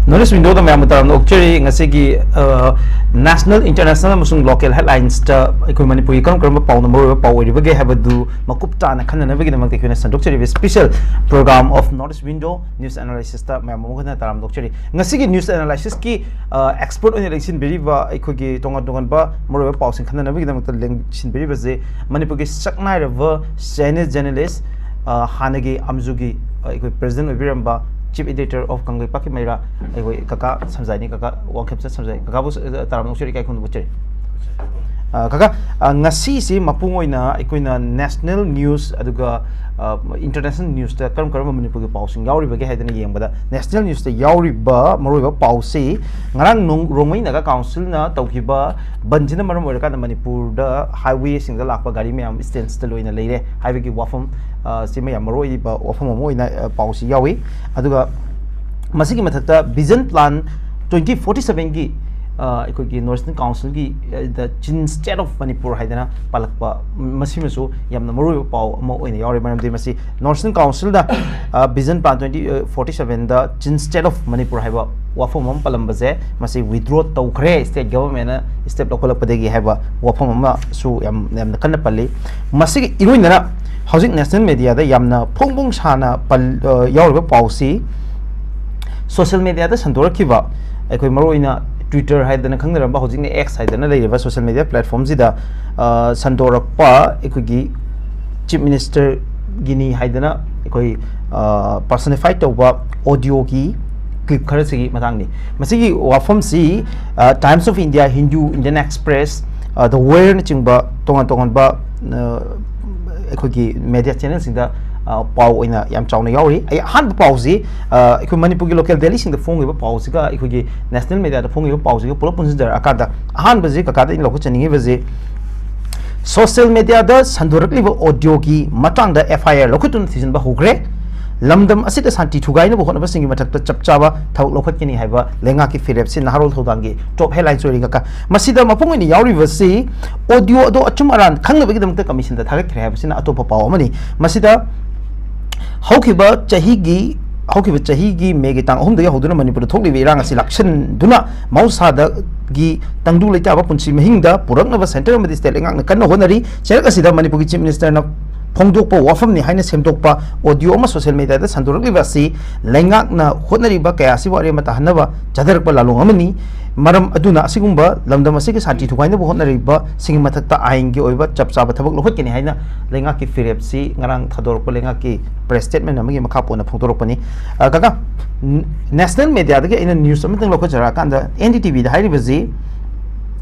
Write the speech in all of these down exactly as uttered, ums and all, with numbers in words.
North East Window-ꯗ ꯃꯌꯥꯝꯕꯨ ꯇꯔꯥꯝꯅ ꯑꯣꯛꯆꯔꯤ꯫ ꯉꯁꯤꯒꯤ, ꯑ, national, international ꯑꯃꯁꯨꯡ local headlines-ꯇ ꯑꯩꯈꯣꯏ ꯃꯅꯤꯄꯨꯔꯒꯤ ꯀꯔꯝ ꯀꯔꯝꯕ ꯄꯥꯎꯅ ꯃꯔꯨꯑꯣꯏꯕ ꯄꯥꯎ ꯑꯣꯏꯔꯤꯕꯒꯦ ꯍꯥꯏꯕꯗꯨ ꯃꯀꯨꯞ ꯇꯥꯅ ꯈꯟꯅꯅꯕꯒꯤꯗꯃꯛꯇ ꯑꯩꯈꯣꯏꯅ ꯁꯟꯗꯣꯛꯆꯔꯤꯕ special program of North East Window news analysis-ꯇ ꯃꯌꯥꯝ ꯑꯃꯨꯛ ꯍꯟꯅ ꯇꯔꯥꯝꯅ ꯑꯣꯛꯆꯔꯤ꯫ ꯉꯁꯤꯒꯤ news analysis-ꯀꯤ, ꯑ, expert ꯑꯣꯏꯅ ꯂꯦꯡꯁꯤꯟꯕꯤꯔꯤꯕ ꯑꯩꯈꯣꯏꯒꯤ ꯇꯣꯉꯥꯟ ꯇꯣꯉꯥꯟꯕ ꯃꯔꯨꯑꯣꯏꯕ ꯄꯥꯎꯁꯤꯡ ꯈꯟꯅꯅꯕꯒꯤꯗꯃꯛꯇ ꯂꯦꯡꯁꯤꯟꯕꯤꯔꯤꯕꯁꯦ ꯃꯅꯤꯄꯨꯔꯒꯤ ꯁꯛꯅꯥꯏꯔꯕ Chinese journalist, ꯑ, ꯍꯥꯟꯅꯒꯤ ꯑꯝꯖꯨꯒꯤ, ꯑ, ꯑꯩꯈꯣꯏ president ꯑꯣꯏꯕꯤꯔꯝꯕ chief editor of ꯀꯪꯂꯩꯄꯥꯛꯀꯤ ꯃꯩꯔꯥ, ꯑꯩꯈꯣꯏ ꯀꯀꯥ ꯁꯝꯖꯥꯏꯅꯤ꯫ ꯀꯀꯥ ꯋꯥꯡꯈꯦꯝꯆꯠ ꯁꯝꯖꯥꯏ꯫ ꯀꯀꯥꯕꯨ, ꯑ, ꯇꯔꯥꯝꯅ ꯑꯣꯛꯆꯔꯤ, ꯏꯀꯥꯏ ꯈꯨꯝꯅꯕ ꯎꯠꯆꯔꯤ꯫ ꯑ, ꯀꯀꯥ, ꯑ, ꯉꯁꯤꯁꯤ ꯃꯄꯨꯡ ꯑꯣꯏꯅ ꯑꯩꯈꯣꯏꯅ national news ꯑꯗꯨꯒ, ꯑ, international news-ꯇ ꯀꯔꯝ ꯀꯔꯝꯕ ꯃꯅꯤꯄꯨꯔꯒꯤ ꯄꯥꯎꯁꯤꯡ ꯌꯥꯎꯔꯤꯕꯒꯦ ꯍꯥꯏꯗꯅ ꯌꯦꯡꯕꯗ, national news-ꯇ ꯌꯥꯎꯔꯤꯕ ꯃꯔꯨꯑꯣꯏꯕ ꯄꯥꯎꯁꯤ ꯉꯔꯥꯡ ꯅꯣꯡ-, ꯔꯣꯡꯃꯩ ꯅꯥꯒꯥ council-ꯅ ꯇꯧꯈꯤꯕ ꯕꯟꯁꯤꯅ ꯃꯔꯝ ꯑꯣꯏꯔꯀꯥꯟꯗ ꯃꯅꯤꯄꯨꯔꯗ highway-ꯁꯤꯡꯗ ꯂꯥꯛꯄ ꯒꯥꯔꯤ ꯃꯌꯥꯝ stand-ꯇ ꯂꯣꯏꯅ ꯂꯩꯔꯦ ꯍꯥꯏꯕꯒꯤ ꯋꯥꯐꯝ, ꯑ, ꯁꯤꯃ ꯌꯥꯝ ꯃꯔꯨꯑꯣꯏꯕ ꯋꯥꯐꯝ ꯑꯃ ꯑꯣꯏꯅ, ꯑ, ꯄꯥꯎꯁꯤ ꯌꯥꯎꯏ꯫ ꯑꯗꯨꯒ ꯃꯁꯤꯒꯤ ꯃꯊꯛꯇ Vision Plan twenty forty seven-ꯒꯤ, ꯑ, ꯑꯩꯈꯣꯏꯒꯤ North Eastern Council-ꯒꯤ, ꯑ, The Chin State of Manipur ꯍꯥꯏꯗꯅ ꯄꯥꯜꯂꯛꯄ, ꯃꯁꯤꯃꯁꯨ ꯌꯥꯝꯅ ꯃꯔꯨꯑꯣꯏꯕ ꯄꯥꯎ ꯑꯃ ꯑꯣꯏꯅ ꯌꯥꯎꯔꯤ꯫ ꯃꯔꯝꯗꯤ ꯃꯁꯤ North Eastern Council-ꯗ, ꯑ, Vision Plan twenty forty seven-ꯗ Chin State of Manipur ꯍꯥꯏꯕ ꯋꯥꯐꯝ ꯑꯃ ꯄꯜꯂꯝꯕꯁꯦ, ꯃꯁꯤ withdraw ꯇꯧꯈ꯭ꯔꯦ state government-ꯅ step ꯂꯧꯈꯠꯂꯛꯄꯗꯒꯤ ꯍꯥꯏꯕ ꯋꯥꯐꯝ ꯑꯃꯁꯨ ꯌꯥꯝ, ꯌꯥꯝꯅ ꯀꯟꯅ ꯄꯜꯂꯤ꯫ ꯃꯁꯤꯒꯤ ꯏꯔꯣꯏꯅꯅ ꯍꯧꯖꯤꯛ national media-ꯗ ꯌꯥꯝꯅ ꯐꯣꯡ ꯐꯣꯡ ꯁꯥꯅ ꯄꯜ-, ꯑ, ꯌꯥꯎꯔꯤꯕ ꯄꯥꯎꯁꯤ social media-ꯗ ꯁꯟꯗꯣꯔꯛꯈꯤꯕ, ꯑꯩꯈꯣꯏ ꯃꯔꯨꯑꯣꯏꯅ Twitter ꯍꯥꯏꯗꯅ ꯈꯪꯅꯔꯝꯕ, ꯍꯧꯖꯤꯛꯅ X ꯍꯥꯏꯗꯅ ꯂꯩꯔꯤꯕ social media platform-ꯁꯤꯗ, ꯑ, ꯁꯟꯗꯣꯔꯛꯄ ꯑꯩꯈꯣꯏꯒꯤ chief minister-ꯒꯤꯅꯤ ꯍꯥꯏꯗꯅ ꯑꯩꯈꯣꯏ, ꯑ, personify ꯇꯧꯕ audio-ꯒꯤ clip ꯈꯔꯁꯤꯒꯤ ꯃꯇꯥꯡꯅꯤ꯫ ꯃꯁꯤꯒꯤ ꯋꯥꯐꯝꯁꯤ, ꯑ, Times of India, Hindu, Indian Express, ꯑ, The Wire-ꯅꯆꯤꯡꯕ ꯇꯣꯉꯥꯟ ꯇꯣꯉꯥꯟꯕ, ꯑ, ꯑꯩꯈꯣꯏꯒꯤ media channel-ꯁꯤꯡꯗ, ꯑ, ꯄꯥꯎ ꯑꯣꯏꯅ ꯌꯥꯝ ꯆꯥꯎꯅ ꯌꯥꯎꯔꯤ꯫ ꯑꯩ ꯑꯍꯥꯟꯕ ꯄꯥꯎꯁꯤ, ꯑ, ꯑꯩꯈꯣꯏ ꯃꯅꯤꯄꯨꯔꯒꯤ local daily-ꯁꯤꯡꯗ ꯐꯣꯡꯉꯤꯕ ꯄꯥꯎꯁꯤꯒ ꯑꯩꯈꯣꯏꯒꯤ national media-ꯗ ꯐꯣꯡꯉꯤꯕ ꯄꯥꯎꯁꯤꯒ ꯄꯨꯂꯞ ꯄꯨꯟꯁꯤꯟꯖꯔꯛꯑꯀꯥꯟꯗ, ꯑꯍꯥꯟꯕꯁꯤ ꯀꯀꯥꯗ ꯑꯩꯅ ꯂꯧꯈꯠꯆꯅꯤꯡꯉꯤꯕꯁꯤ, social media-ꯗ ꯁꯟꯗꯣꯔꯛꯂꯤꯕ audio-ꯒꯤ ꯃꯇꯥꯡꯗ F I R ꯂꯧꯈꯠꯇꯨꯅ ꯊꯤꯖꯤꯟꯕ ꯍꯧꯈ꯭ꯔꯦ꯫ ꯂꯝꯗꯝ ꯑꯁꯤꯗ ꯁꯥꯟꯇꯤ ꯊꯨꯒꯥꯏꯅꯕ ꯍꯣꯠꯅꯕꯁꯤꯡꯒꯤ ꯃꯊꯛꯇ ꯆꯞ ꯆꯥꯕ ꯊꯕꯛ ꯂꯧꯈꯠꯀꯅꯤ ꯍꯥꯏꯕ ꯂꯩꯉꯥꯛꯀꯤ ꯐꯤꯔꯦꯞꯁꯤ ꯅꯍꯥꯔꯣꯜ ꯊꯧꯗꯥꯡꯒꯤ top headline ꯑꯣꯏꯔꯤ ꯀꯀꯥ꯫ ꯃꯁꯤꯗ ꯃꯄꯨꯡ ꯑꯣꯏꯅ ꯌꯥꯎꯔꯤꯕꯁꯤ audio ꯑꯗꯣ ꯑꯆꯨꯝ ꯑꯔꯥꯟ ꯈꯪꯅꯕꯒꯤꯗꯃꯛꯇ commission-ꯗ ꯊꯥꯒꯠꯈ꯭ꯔꯦ ꯍꯥꯏꯕꯁꯤꯅ ꯑꯇꯣꯞꯄ ꯄꯥꯎ ꯑꯃꯅꯤ꯫ ꯃꯁꯤꯗ ꯍꯧꯈꯤꯕ ꯆꯍꯤꯒꯤ ꯍꯧꯈꯤꯕ ꯆꯍꯤꯒꯤ ꯃꯦꯒꯤ ꯇꯥꯡ ꯑꯍꯨꯝꯗꯒꯤ ꯍꯧꯗꯨꯅ ꯃꯅꯤꯄꯨꯔꯗ ꯊꯣꯛꯂꯤꯕ ꯏꯔꯥꯡ ꯑꯁꯤ ꯂꯥꯛꯁꯤꯟꯗꯨꯅ ꯃꯍꯧꯁꯥꯗꯒꯤ ꯇꯪꯗꯨ ꯂꯩꯇꯥꯕ ꯄꯨꯟꯁꯤ ꯃꯍꯤꯡꯗ ꯄꯨꯔꯛꯅꯕ ꯁꯦꯟꯇꯔ ꯑꯃꯗꯤ ꯁ꯭ꯇꯦꯠ ꯂꯩꯉꯥꯛꯅ ꯀꯟꯅ ꯍꯣꯠꯅꯔꯤ꯫ ꯆꯩꯔꯛ ꯑꯁꯤꯗ ꯃꯅꯤꯄꯨꯔꯒꯤ ꯆꯤꯐ ꯃꯤꯅꯤꯁꯇꯔꯅ ꯐꯣꯡꯗꯣꯛꯄ ꯋꯥꯐꯝꯅꯤ ꯍꯥꯏꯅ ꯁꯦꯝꯗꯣꯛꯄ ꯑꯣꯗꯤꯑꯣ ꯑꯃ ꯁꯣꯁꯤꯌꯦꯜ ꯃꯤꯗꯤꯌꯥꯗ ꯁꯟꯗꯣꯔꯛꯂꯤꯕ ꯑꯁꯤ ꯂꯩꯉꯥꯛꯅ ꯍꯣꯠꯅꯔꯤꯕ ꯀꯌꯥ ꯑꯁꯤꯕꯨ ꯑꯔꯦꯝꯕ ꯇꯥꯍꯟꯅꯕ ꯆꯊꯔꯛꯄ ꯂꯥꯂꯣꯡ ꯑꯃꯅꯤ꯫ ꯃꯔꯝ ꯑꯗꯨꯅ ꯑꯁꯤꯒꯨꯝꯕ ꯂꯝꯗꯝ ꯑꯁꯤꯒꯤ ꯁꯥꯟꯇꯤ ꯊꯨꯒꯥꯏꯅꯕ ꯍꯣꯠꯅꯔꯤꯕꯁꯤꯡꯒꯤ ꯃꯊꯛꯇ ꯑꯥꯏꯟꯒꯤ ꯑꯣꯏꯕ ꯆꯞ ꯆꯥꯕ ꯊꯕꯛ ꯂꯧꯈꯠꯀꯅꯤ ꯍꯥꯏꯅ ꯂꯩꯉꯥꯛꯀꯤ ꯐꯤꯔꯦꯞꯁꯤ ꯉꯔꯥꯡ ꯊꯥꯗꯣꯔꯛꯄ ꯂꯩꯉꯥꯛꯀꯤ ꯄ꯭ꯔꯦꯁ ꯁ꯭ꯇꯦꯠꯃꯦꯟ ꯑꯃꯒꯤ ꯃꯈꯥ ꯄꯣꯟꯅ ꯐꯣꯡꯗꯣꯔꯛꯄꯅꯤ꯫ ꯑ, ꯀꯀꯥ, ꯅ-, ꯅꯦꯁꯅꯦꯜ ꯃꯦꯗꯤꯌꯥꯗꯒꯤ ꯑꯩꯅ ꯅ꯭ꯌꯨꯁ ꯑꯃꯇꯪ ꯂꯧꯈꯠꯆꯔꯛꯑꯀꯥꯟꯗ, ꯑꯦꯟ ꯗꯤ ꯇꯤ ꯚꯤꯗ ꯍꯥꯏꯔꯤꯕꯁꯤ,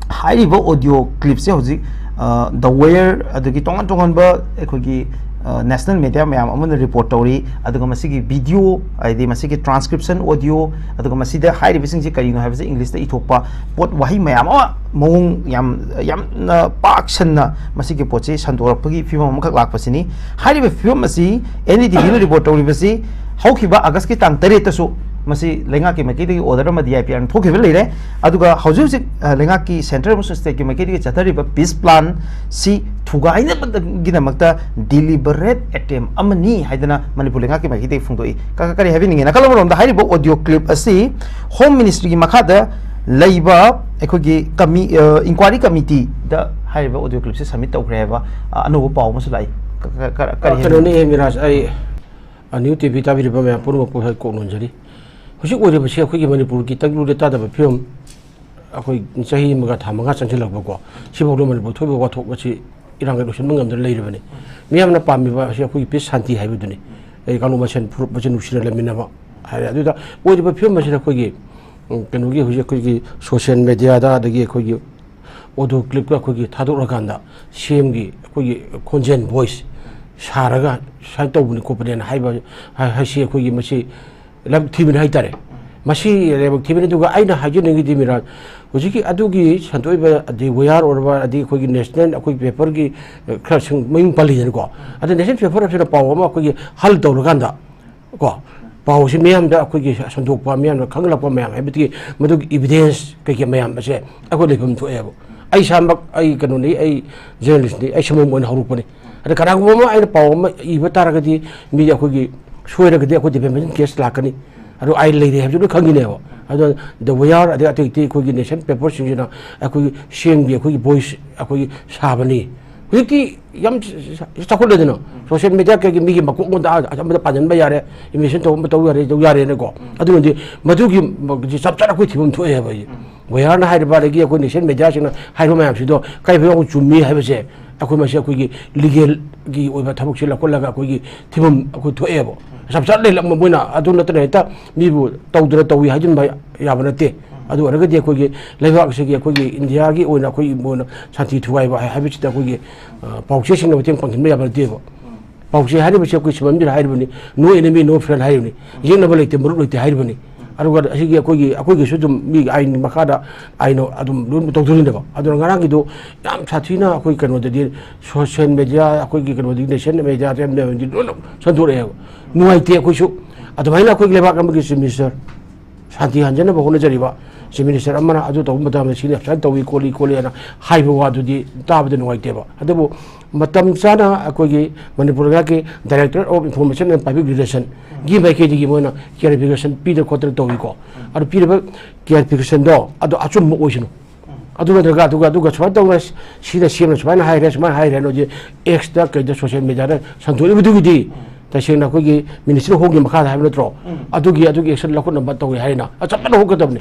ꯍꯥꯏꯔꯤꯕ ꯑꯣꯗꯤꯑꯣ ꯀ꯭ꯂꯤꯞꯁꯦ ꯍꯧꯖꯤꯛ, ꯑ, ꯗ ꯋꯦꯌꯔ, ꯑꯗꯒꯤ ꯇꯣꯉꯥꯟ ꯇꯣꯉꯥꯟꯕ ꯑꯩꯈꯣꯏꯒꯤ, ꯑ, ꯅꯦꯁꯅꯦꯜ ꯃꯦꯗꯤꯌꯥ ꯃꯌꯥꯝ ꯑꯃꯅ ꯔꯤꯄꯣꯔꯠ ꯇꯧꯔꯤ꯫ ꯑꯗꯨꯒ ꯃꯁꯤꯒꯤ ꯚꯤꯗꯤꯑꯣ, ꯍꯥꯏꯗꯤ ꯃꯁꯤꯒꯤ ꯇ꯭ꯔꯥꯟꯁꯀ꯭ꯔꯤꯞꯁꯟ ꯑꯣꯗꯤꯑꯣ, ꯑꯗꯨꯒ ꯃꯁꯤꯗ ꯍꯥꯏꯔꯤꯕꯁꯤꯡꯁꯤ ꯀꯔꯤꯅꯣ ꯍꯥꯏꯕꯁꯤ ꯏꯪꯂꯤꯁꯇ ꯏꯊꯣꯛꯄ ꯄꯣꯠ ꯋꯥꯍꯩ ꯃꯌꯥꯝ ꯑꯃ ꯃꯑꯣꯡ ꯌꯥꯝ, ꯌꯥꯝꯅ ꯄꯥꯛ ꯁꯟꯅ ꯃꯁꯤꯒꯤ ꯄꯣꯠꯁꯤ ꯁꯟꯗꯣꯔꯛꯄꯒꯤ ꯐꯤꯕꯝ ꯑꯃꯈꯛ ꯂꯥꯛꯄꯁꯤꯅꯤ꯫ ꯍꯥꯏꯔꯤꯕ ꯐꯤꯕꯝ ꯑꯁꯤ ꯑꯦꯟ ꯗꯤ ꯇꯤ ꯚꯤꯅ ꯔꯤꯄꯣꯔꯠ ꯇꯧꯔꯤꯕꯁꯤ ꯍꯧꯈꯤꯕ ꯑꯥꯒꯁꯀꯤ ꯇꯥꯡ ꯇꯔꯦꯠꯇꯁꯨ ꯃꯁꯤ ꯂꯩꯉꯥꯛꯀꯤ ꯃꯥꯏꯀꯩꯗꯒꯤ ꯑꯣꯔꯗꯔ ꯑꯃ ꯗꯤ ꯑꯥꯏ ꯄꯤ ꯑꯥꯔꯅ ꯊꯣꯛꯈꯤꯕ ꯂꯩꯔꯦ꯫ ꯑꯗꯨꯒ ꯍꯧꯖꯤꯛ ꯍꯧꯖꯤꯛ, ꯑ, ꯂꯩꯉꯥꯛꯀꯤ ꯁꯦꯟꯇꯔ ꯑꯃꯁꯨꯡ ꯁ꯭ꯇꯦꯠꯀꯤ ꯃꯥꯏꯀꯩꯗꯒꯤ ꯆꯠꯊꯔꯤꯕ ꯄꯤꯁ ꯄ꯭ꯂꯥꯟꯁꯤ ꯊꯨꯒꯥꯏꯅꯕꯒꯤꯗꯃꯛꯇ ꯗꯤꯂꯤꯕꯔꯦꯠ ꯑꯦꯇꯦꯝ ꯑꯃꯅꯤ ꯍꯥꯏꯗꯅ ꯃꯅꯤꯄꯨꯔ ꯂꯩꯉꯥꯛꯀꯤ ꯃꯥꯏꯀꯩꯗꯒꯤ ꯐꯣꯡꯗꯣꯛꯏ꯫ ꯀ-, ꯀꯔꯤ ꯍꯥꯏꯕꯤꯅꯤꯡꯉꯤ? ꯅꯥꯀꯜ ꯑꯃꯔꯣꯝꯗ ꯍꯥꯏꯔꯤꯕ ꯑꯣꯗꯤꯑꯣ ꯀ꯭ꯂꯤꯞ ꯑꯁꯤ ꯍꯣꯝ ꯃꯤꯅꯤꯁꯇ꯭ꯔꯤꯒꯤ ꯃꯈꯥꯗ ꯂꯩꯕ ꯑꯩꯈꯣꯏꯒꯤ ꯀꯃꯤ-, ꯑ, ꯏꯟꯀ꯭ꯋꯥꯏꯔꯤ ꯀꯃꯤꯇꯤꯗ ꯍꯥꯏꯔꯤꯕ ꯑꯣꯗꯤꯑꯣ ꯀ꯭ꯂꯤꯞꯁꯦ ꯁꯕꯃꯤꯠ ꯇꯧꯈ꯭ꯔꯦ ꯍꯥꯏꯕ, ꯑ, ꯑꯅꯧꯕ ꯄꯥꯎ ꯑꯃꯁꯨ ꯂꯥꯛꯏ꯫ ꯀ-, ꯀ-, ꯀ-, ꯀꯔꯤ ꯑ, ꯍꯥꯏꯕꯤꯅꯤꯡꯉꯤ? ꯀꯩꯅꯣꯅꯤ, ꯃꯤꯔꯥꯖ, ꯑꯩ, ꯑ, ꯅ꯭ꯌꯨ ꯇꯤ ꯚꯤ ꯇꯥꯕꯤꯔꯤꯕ ꯃꯌꯥꯝ ꯄꯨꯝꯅꯃꯛꯄꯨ ꯑꯩ ꯀꯣꯛ ꯅꯣꯟꯖꯔꯤ꯫ ꯍꯧꯖꯤꯛ ꯑꯣꯏꯔꯤꯕꯁꯤ ꯑꯩꯈꯣꯏꯒꯤ ꯃꯅꯤꯄꯨꯔꯒꯤ ꯇꯪꯗꯨ ꯂꯩꯇꯥꯗꯕ ꯐꯤꯕꯝ, ꯑꯩꯈꯣꯏ ꯆꯍꯤ ꯑꯃꯒ ꯊꯥ ꯃꯉꯥ ꯆꯪꯁꯤꯜꯂꯛꯄꯀꯣ, ꯁꯤꯐꯥꯎꯗ ꯃꯅꯤꯄꯨꯔ ꯊꯣꯛꯏꯕ ꯋꯥꯊꯣꯛ ꯑꯁꯤ ꯏꯔꯥꯡꯒ ꯂꯣꯏꯁꯤꯟꯕ ꯉꯝꯗꯅ ꯂꯩꯔꯤꯕꯅꯤ꯫ ꯃꯤꯌꯥꯝꯅ ꯄꯥꯝꯃꯤꯕ ꯑꯁꯤ ꯑꯩꯈꯣꯏꯒꯤ ꯄꯤꯁ ꯁꯥꯟꯇꯤ ꯍꯥꯏꯕꯗꯨꯅꯤ꯫ ꯑꯩ ꯀꯥꯡꯂꯨꯞ ꯃꯁꯦꯟ, ꯐꯨꯔꯨꯞ ꯃꯁꯦꯟ ꯅꯨꯡꯁꯤꯅ ꯂꯩꯃꯤꯟꯅꯕ ꯍꯥꯏꯔꯦ꯫ ꯑꯗꯨꯗ ꯑꯣꯏꯔꯤꯕ ꯐꯤꯕꯝ ꯑꯁꯤꯗ ꯑꯩꯈꯣꯏꯒꯤ, ꯎꯝ, ꯀꯩꯅꯣꯒꯤ ꯍꯧꯖꯤꯛ ꯑꯩꯈꯣꯏꯒꯤ ꯁꯣꯁꯤꯌꯦꯜ ꯃꯦꯗꯤꯌꯥꯗ, ꯑꯗꯒꯤ ꯑꯩꯈꯣꯏꯒꯤ ꯑꯣꯗꯤꯑꯣ ꯀ꯭ꯂꯤꯞꯀ ꯑꯩꯈꯣꯏꯒꯤ ꯊꯥꯗꯣꯛꯂꯀꯥꯟꯗ ꯁꯤ ꯑꯦꯝꯒꯤ ꯑꯩꯈꯣꯏꯒꯤ ꯈꯣꯟꯖꯦꯜ, ꯚꯣꯏꯁ ꯁꯥꯔꯒ ꯁꯨꯃꯥꯏꯅ ꯇꯧꯕꯅꯤ ꯈꯣꯠꯄꯅꯦꯅ ꯍꯥꯏꯕ ꯍꯥꯏ-, ꯍꯥꯏꯁꯤ ꯑꯩꯈꯣꯏꯒꯤ ꯃꯁꯤ ꯂꯥꯏꯕꯛ ꯊꯤꯕꯅꯤ ꯍꯥꯏꯇꯥꯔꯦ꯫ ꯃꯁꯤ ꯂꯥꯏꯕꯛ ꯊꯤꯕꯅꯤ꯫ ꯑꯗꯨꯒ ꯑꯩꯅ ꯍꯥꯏꯖꯅꯤꯡꯉꯤꯗꯤ, ꯃꯤꯔꯥꯖ, ꯍꯧꯖꯤꯛꯀꯤ ꯑꯗꯨꯒꯤ ꯁꯟꯗꯣꯛꯏꯕ, ꯑꯗꯩ ꯋꯤ ꯑꯥꯔ ꯑꯣꯏꯔꯕ, ꯑꯗꯩ ꯑꯩꯈꯣꯏꯒꯤ ꯅꯦꯁꯅꯦꯜ ꯑꯩꯈꯣꯏ ꯄꯦꯄꯔꯒꯤ, ꯑ, ꯈꯔ ꯁꯨꯝ ꯃꯃꯤꯡ ꯄꯜꯂꯤꯗꯅꯀꯣ꯫ ꯑꯗ ꯅꯦꯁꯅꯦꯜ ꯄꯦꯄꯔ ꯑꯁꯤꯅ ꯄꯥꯎ ꯑꯃ ꯑꯩꯈꯣꯏꯒꯤ ꯍꯜ ꯇꯧꯔꯀꯥꯟꯗ ꯀꯣ, ꯄꯥꯎꯁꯤ ꯃꯤꯌꯥꯝꯗ ꯑꯩꯈꯣꯏꯒꯤ ꯁꯟꯗꯣꯛꯄ, ꯃꯤꯌꯥꯝꯅ ꯈꯪꯂꯛꯄ ꯃꯌꯥꯝ ꯍꯥꯏꯕꯗꯤ ꯃꯗꯨꯒꯤ ꯏꯕꯤꯗꯦꯟꯁ ꯀꯩꯀꯩ ꯃꯌꯥꯝ ꯑꯁꯦ ꯑꯩꯈꯣꯏ ꯂꯩꯐꯝ ꯊꯣꯛꯑꯦꯕ꯫ ꯑꯩ ꯏꯁꯥꯃꯛ, ꯑꯩ ꯀꯩꯅꯣꯅꯤ, ꯑꯩ ꯖꯔꯅꯦꯂꯤꯁꯅꯤ, ꯑꯩ ꯁꯤꯃꯨꯡ ꯑꯣꯏꯅ ꯍꯧꯔꯛꯄꯅꯤ꯫ ꯑꯗ ꯀꯅꯥꯒꯨꯝꯕ ꯑꯃ ꯑꯩꯅ ꯄꯥꯎ ꯑꯃ ꯏꯕ ꯇꯥꯔꯒꯗꯤ ꯃꯤꯗꯤ ꯑꯩꯈꯣꯏꯒꯤ ꯁꯣꯏꯔꯒꯗꯤ ꯑꯩꯈꯣꯏ ꯗꯤꯐꯦꯃꯦꯁꯟ ꯀꯦꯁ ꯂꯥꯛꯀꯅꯤ꯫ ꯑꯗꯣ ꯑꯥꯏꯟ ꯂꯩꯔꯦ ꯍꯥꯏꯕꯁꯨ ꯂꯣꯏ ꯈꯪꯉꯤꯅꯦꯕ꯫ ꯑꯗꯣ ꯗ ꯋꯦꯌꯥꯔ ꯑꯗꯩ ꯑꯇꯩ ꯑꯇꯩ ꯑꯩꯈꯣꯏꯒꯤ ꯅꯦꯁꯟ ꯄꯦꯄꯔꯁꯤꯡꯁꯤꯅ ꯑꯩꯈꯣꯏꯒꯤ ꯁꯦꯡꯕꯤ ꯑꯩꯈꯣꯏꯒꯤ ꯚꯣꯏꯁ ꯑꯩꯈꯣꯏꯒꯤ ꯁꯥꯕꯅꯤ꯫ ꯍꯧꯖꯤꯛꯇꯤ ꯌꯥꯝ ꯆꯥꯎꯈꯠꯂꯦꯗꯅ, ꯁꯣꯁꯤꯌꯦꯜ ꯃꯦꯗꯤꯌꯥ ꯀꯩꯒꯤ ꯃꯤꯒꯤ ꯃꯀꯣꯛ ꯃꯣꯟꯗ ꯑꯃꯗ ꯄꯥꯟꯁꯤꯟꯕ ꯌꯥꯔꯦ, ꯏꯃꯦꯖꯤꯟ ꯇꯧꯕ ꯑꯃ ꯇꯧ ꯌꯥꯔꯦ, ꯇꯧ ꯌꯥꯔꯦꯅꯀꯣ꯫ ꯑꯗꯨꯅꯗꯤ ꯃꯗꯨꯒꯤ ꯆꯞ ꯆꯥꯅ ꯑꯩꯈꯣꯏ ꯊꯤꯐꯝ ꯊꯣꯛꯑꯦ ꯍꯥꯏꯕ ꯑꯩꯁꯦ꯫ ꯋꯦꯌꯥꯔꯅ ꯍꯥꯏꯔꯤꯕ ꯑꯗꯒꯤ ꯑꯩꯈꯣꯏ ꯅꯦꯁꯅꯦꯜ ꯃꯦꯗꯤꯌꯥꯁꯤꯡꯅ ꯍꯥꯏꯔꯤꯕ ꯃꯌꯥꯝꯁꯤꯗꯣ ꯀꯔꯤ ꯐꯤꯕꯝ ꯆꯨꯝꯃꯤ ꯍꯥꯏꯕꯁꯦ ꯑꯩꯈꯣꯏ ꯃꯁꯤ ꯑꯩꯈꯣꯏꯒꯤ ꯂꯤꯒꯦꯜꯒꯤ ꯑꯣꯏꯕ ꯊꯕꯛꯁꯦ ꯂꯧꯈꯠꯂꯒ ꯑꯩꯈꯣꯏꯒꯤ ꯊꯤꯐꯝ ꯑꯩꯈꯣꯏ ꯊꯣꯛꯑꯦꯕ꯫ ꯆꯞ ꯆꯥꯅ ꯂꯩ-, ꯃꯣꯏꯅ ꯑꯗꯨ ꯅꯠꯇꯅ ꯍꯦꯛꯇ ꯃꯤꯕꯨ ꯇꯧꯗꯅ ꯇꯧꯏ ꯍꯥꯏꯖꯤꯟꯕ ꯌꯥꯕ ꯅꯠꯇꯦ꯫ ꯑꯗꯨ ꯑꯣꯏꯔꯒꯗꯤ ꯑꯩꯈꯣꯏꯒꯤ ꯂꯩꯕꯥꯛ ꯑꯁꯤꯒꯤ ꯑꯩꯈꯣꯏꯒꯤ ꯏꯟꯗꯤꯌꯥꯒꯤ ꯑꯣꯏꯅ ꯑꯩꯈꯣꯏꯒꯤ ꯑꯣꯏꯅ ꯁꯥꯟꯇꯤ ꯊꯨꯒꯥꯏꯕ ꯍꯥꯏ-, ꯍꯥꯏꯕꯁꯤꯗ ꯑꯩꯈꯣꯏꯒꯤ, ꯑ, ꯄꯥꯎꯆꯦꯁꯤꯡꯅ ꯃꯇꯦꯡ ꯄꯥꯡꯁꯤꯟꯕ ꯌꯥꯕ ꯅꯠꯇꯦꯕ꯫ ꯄꯥꯎꯆꯦ ꯍꯥꯏꯔꯤꯕꯁꯤ ꯑꯩꯈꯣꯏ ꯁꯤꯃꯟꯕꯤꯔ ꯍꯥꯏꯔꯤꯕꯅꯤ, "No enemy, no friend" ꯍꯥꯏꯔꯤꯕꯅꯤ, "ꯌꯦꯛꯅꯕ ꯂꯩꯇꯦ, ꯃꯔꯨꯞ ꯂꯩꯇꯦ" ꯍꯥꯏꯔꯤꯕꯅꯤ꯫ ꯑꯗꯨꯒ ꯑꯁꯤꯒꯤ ꯑꯩꯈꯣꯏꯒꯤ, ꯑꯩꯈꯣꯏꯒꯤꯁꯨ ꯑꯗꯨꯝ ꯃꯤꯒꯤ ꯑꯥꯏꯟꯒꯤ ꯃꯈꯥꯗ ꯑꯥꯏꯟ ꯑꯗꯨꯝ ꯂꯣꯏꯅꯃꯛ ꯇꯧꯗꯣꯔꯤꯅꯦꯕ꯫ ꯑꯗꯨꯅ ꯉꯔꯥꯡꯒꯤꯗꯣ ꯌꯥꯝ ꯁꯥꯊꯤꯅ ꯑꯩꯈꯣꯏ ꯀꯩꯅꯣꯗꯗꯤ, ꯁꯣꯁꯤꯌꯦꯜ ꯃꯦꯗꯤꯌꯥ, ꯑꯩꯈꯣꯏꯒꯤ ꯀꯩꯅꯣꯗꯒꯤ, ꯅꯦꯁꯅꯦꯜ ꯃꯦꯗꯤꯌꯥꯗ ꯌꯥꯝ ꯌꯥꯝ ꯂꯣꯏꯅ ꯁꯟꯗꯣꯔꯛꯑꯦꯕ꯫ ꯅꯨꯡꯉꯥꯏꯇꯦ ꯑꯩꯈꯣꯏꯁꯨ꯫ ꯑꯗꯨꯃꯥꯏꯅ ꯑꯩꯈꯣꯏꯒꯤ ꯂꯩꯕꯥꯛ ꯑꯃꯒꯤ ꯆꯤꯐ ꯃꯤꯅꯤꯁꯇꯔ ꯁꯥꯟꯇꯤ ꯍꯟꯖꯅꯕ ꯍꯣꯠꯅꯖꯔꯤꯕ ꯆꯤꯐ ꯃꯤꯅꯤꯁꯇꯔ ꯑꯃꯅ ꯑꯗꯨ ꯇꯧꯕ ꯃꯇꯝꯗ ꯁꯤꯅ ꯁꯨꯃꯥꯏꯅ ꯇꯧꯏ ꯈꯣꯠꯂꯤ ꯈꯣꯠꯂꯤ ꯍꯥꯏꯅ ꯍꯥꯏꯕ ꯋꯥꯗꯨꯗꯤ ꯇꯥꯕꯗ ꯅꯨꯡꯉꯥꯏꯇꯦꯕ꯫ ꯑꯗꯨꯕꯨ ꯃꯇꯝ ꯆꯥꯅ ꯑꯩꯈꯣꯏꯒꯤ ꯃꯅꯤꯄꯨꯔ ꯂꯩꯉꯥꯛꯀꯤ Directorate of Information and Public Relationꯒꯤ ꯃꯥꯏꯀꯩꯗꯒꯤ ꯃꯣꯏꯅ clarification ꯄꯤꯗꯅ ꯈꯣꯠꯇꯅ ꯇꯧꯏꯀꯣ꯫ ꯑꯗꯨ ꯄꯤꯔꯤꯕ clarificationꯗꯣ ꯑꯗꯨ ꯑꯆꯨꯝꯕ ꯑꯣꯏꯁꯅꯨ꯫ ꯑꯗꯨ ꯅꯠꯇ꯭ꯔꯒ ꯑꯗꯨꯒ, ꯑꯗꯨꯒ ꯁꯨꯃꯥꯏꯅ ꯇꯧꯅ ꯁꯤꯅ ꯁꯤ ꯑꯦꯝꯅ ꯁꯨꯃꯥꯏꯅ ꯍꯥꯏꯔꯦ, ꯁꯨꯃꯥꯏꯅ ꯍꯥꯏꯔꯦ ꯍꯥꯏꯅ ꯍꯧꯖꯤꯛ Xꯇ ꯀꯩꯗ ꯁꯣꯁꯤꯌꯦꯜ ꯃꯦꯗꯤꯌꯥꯗ ꯁꯟꯗꯣꯛꯏꯕꯗꯨꯒꯤꯗꯤ ꯇꯁꯦꯡꯅ ꯑꯩꯈꯣꯏꯒꯤ ꯃꯤꯅꯤꯁꯇ꯭ꯔꯤ ꯍꯣꯝꯒꯤ ꯃꯈꯥꯗ ꯍꯥꯏꯕ ꯅꯠꯇ꯭ꯔꯣ? ꯎꯝ꯫ ꯑꯗꯨꯒꯤ, ꯑꯗꯨꯒꯤ action ꯂꯧꯈꯠꯅꯕ ꯇꯧꯏ ꯍꯥꯏꯅ꯫ ꯑ, ꯆꯞ ꯃꯥꯟꯅ ꯍꯧꯒꯗꯕꯅꯤ꯫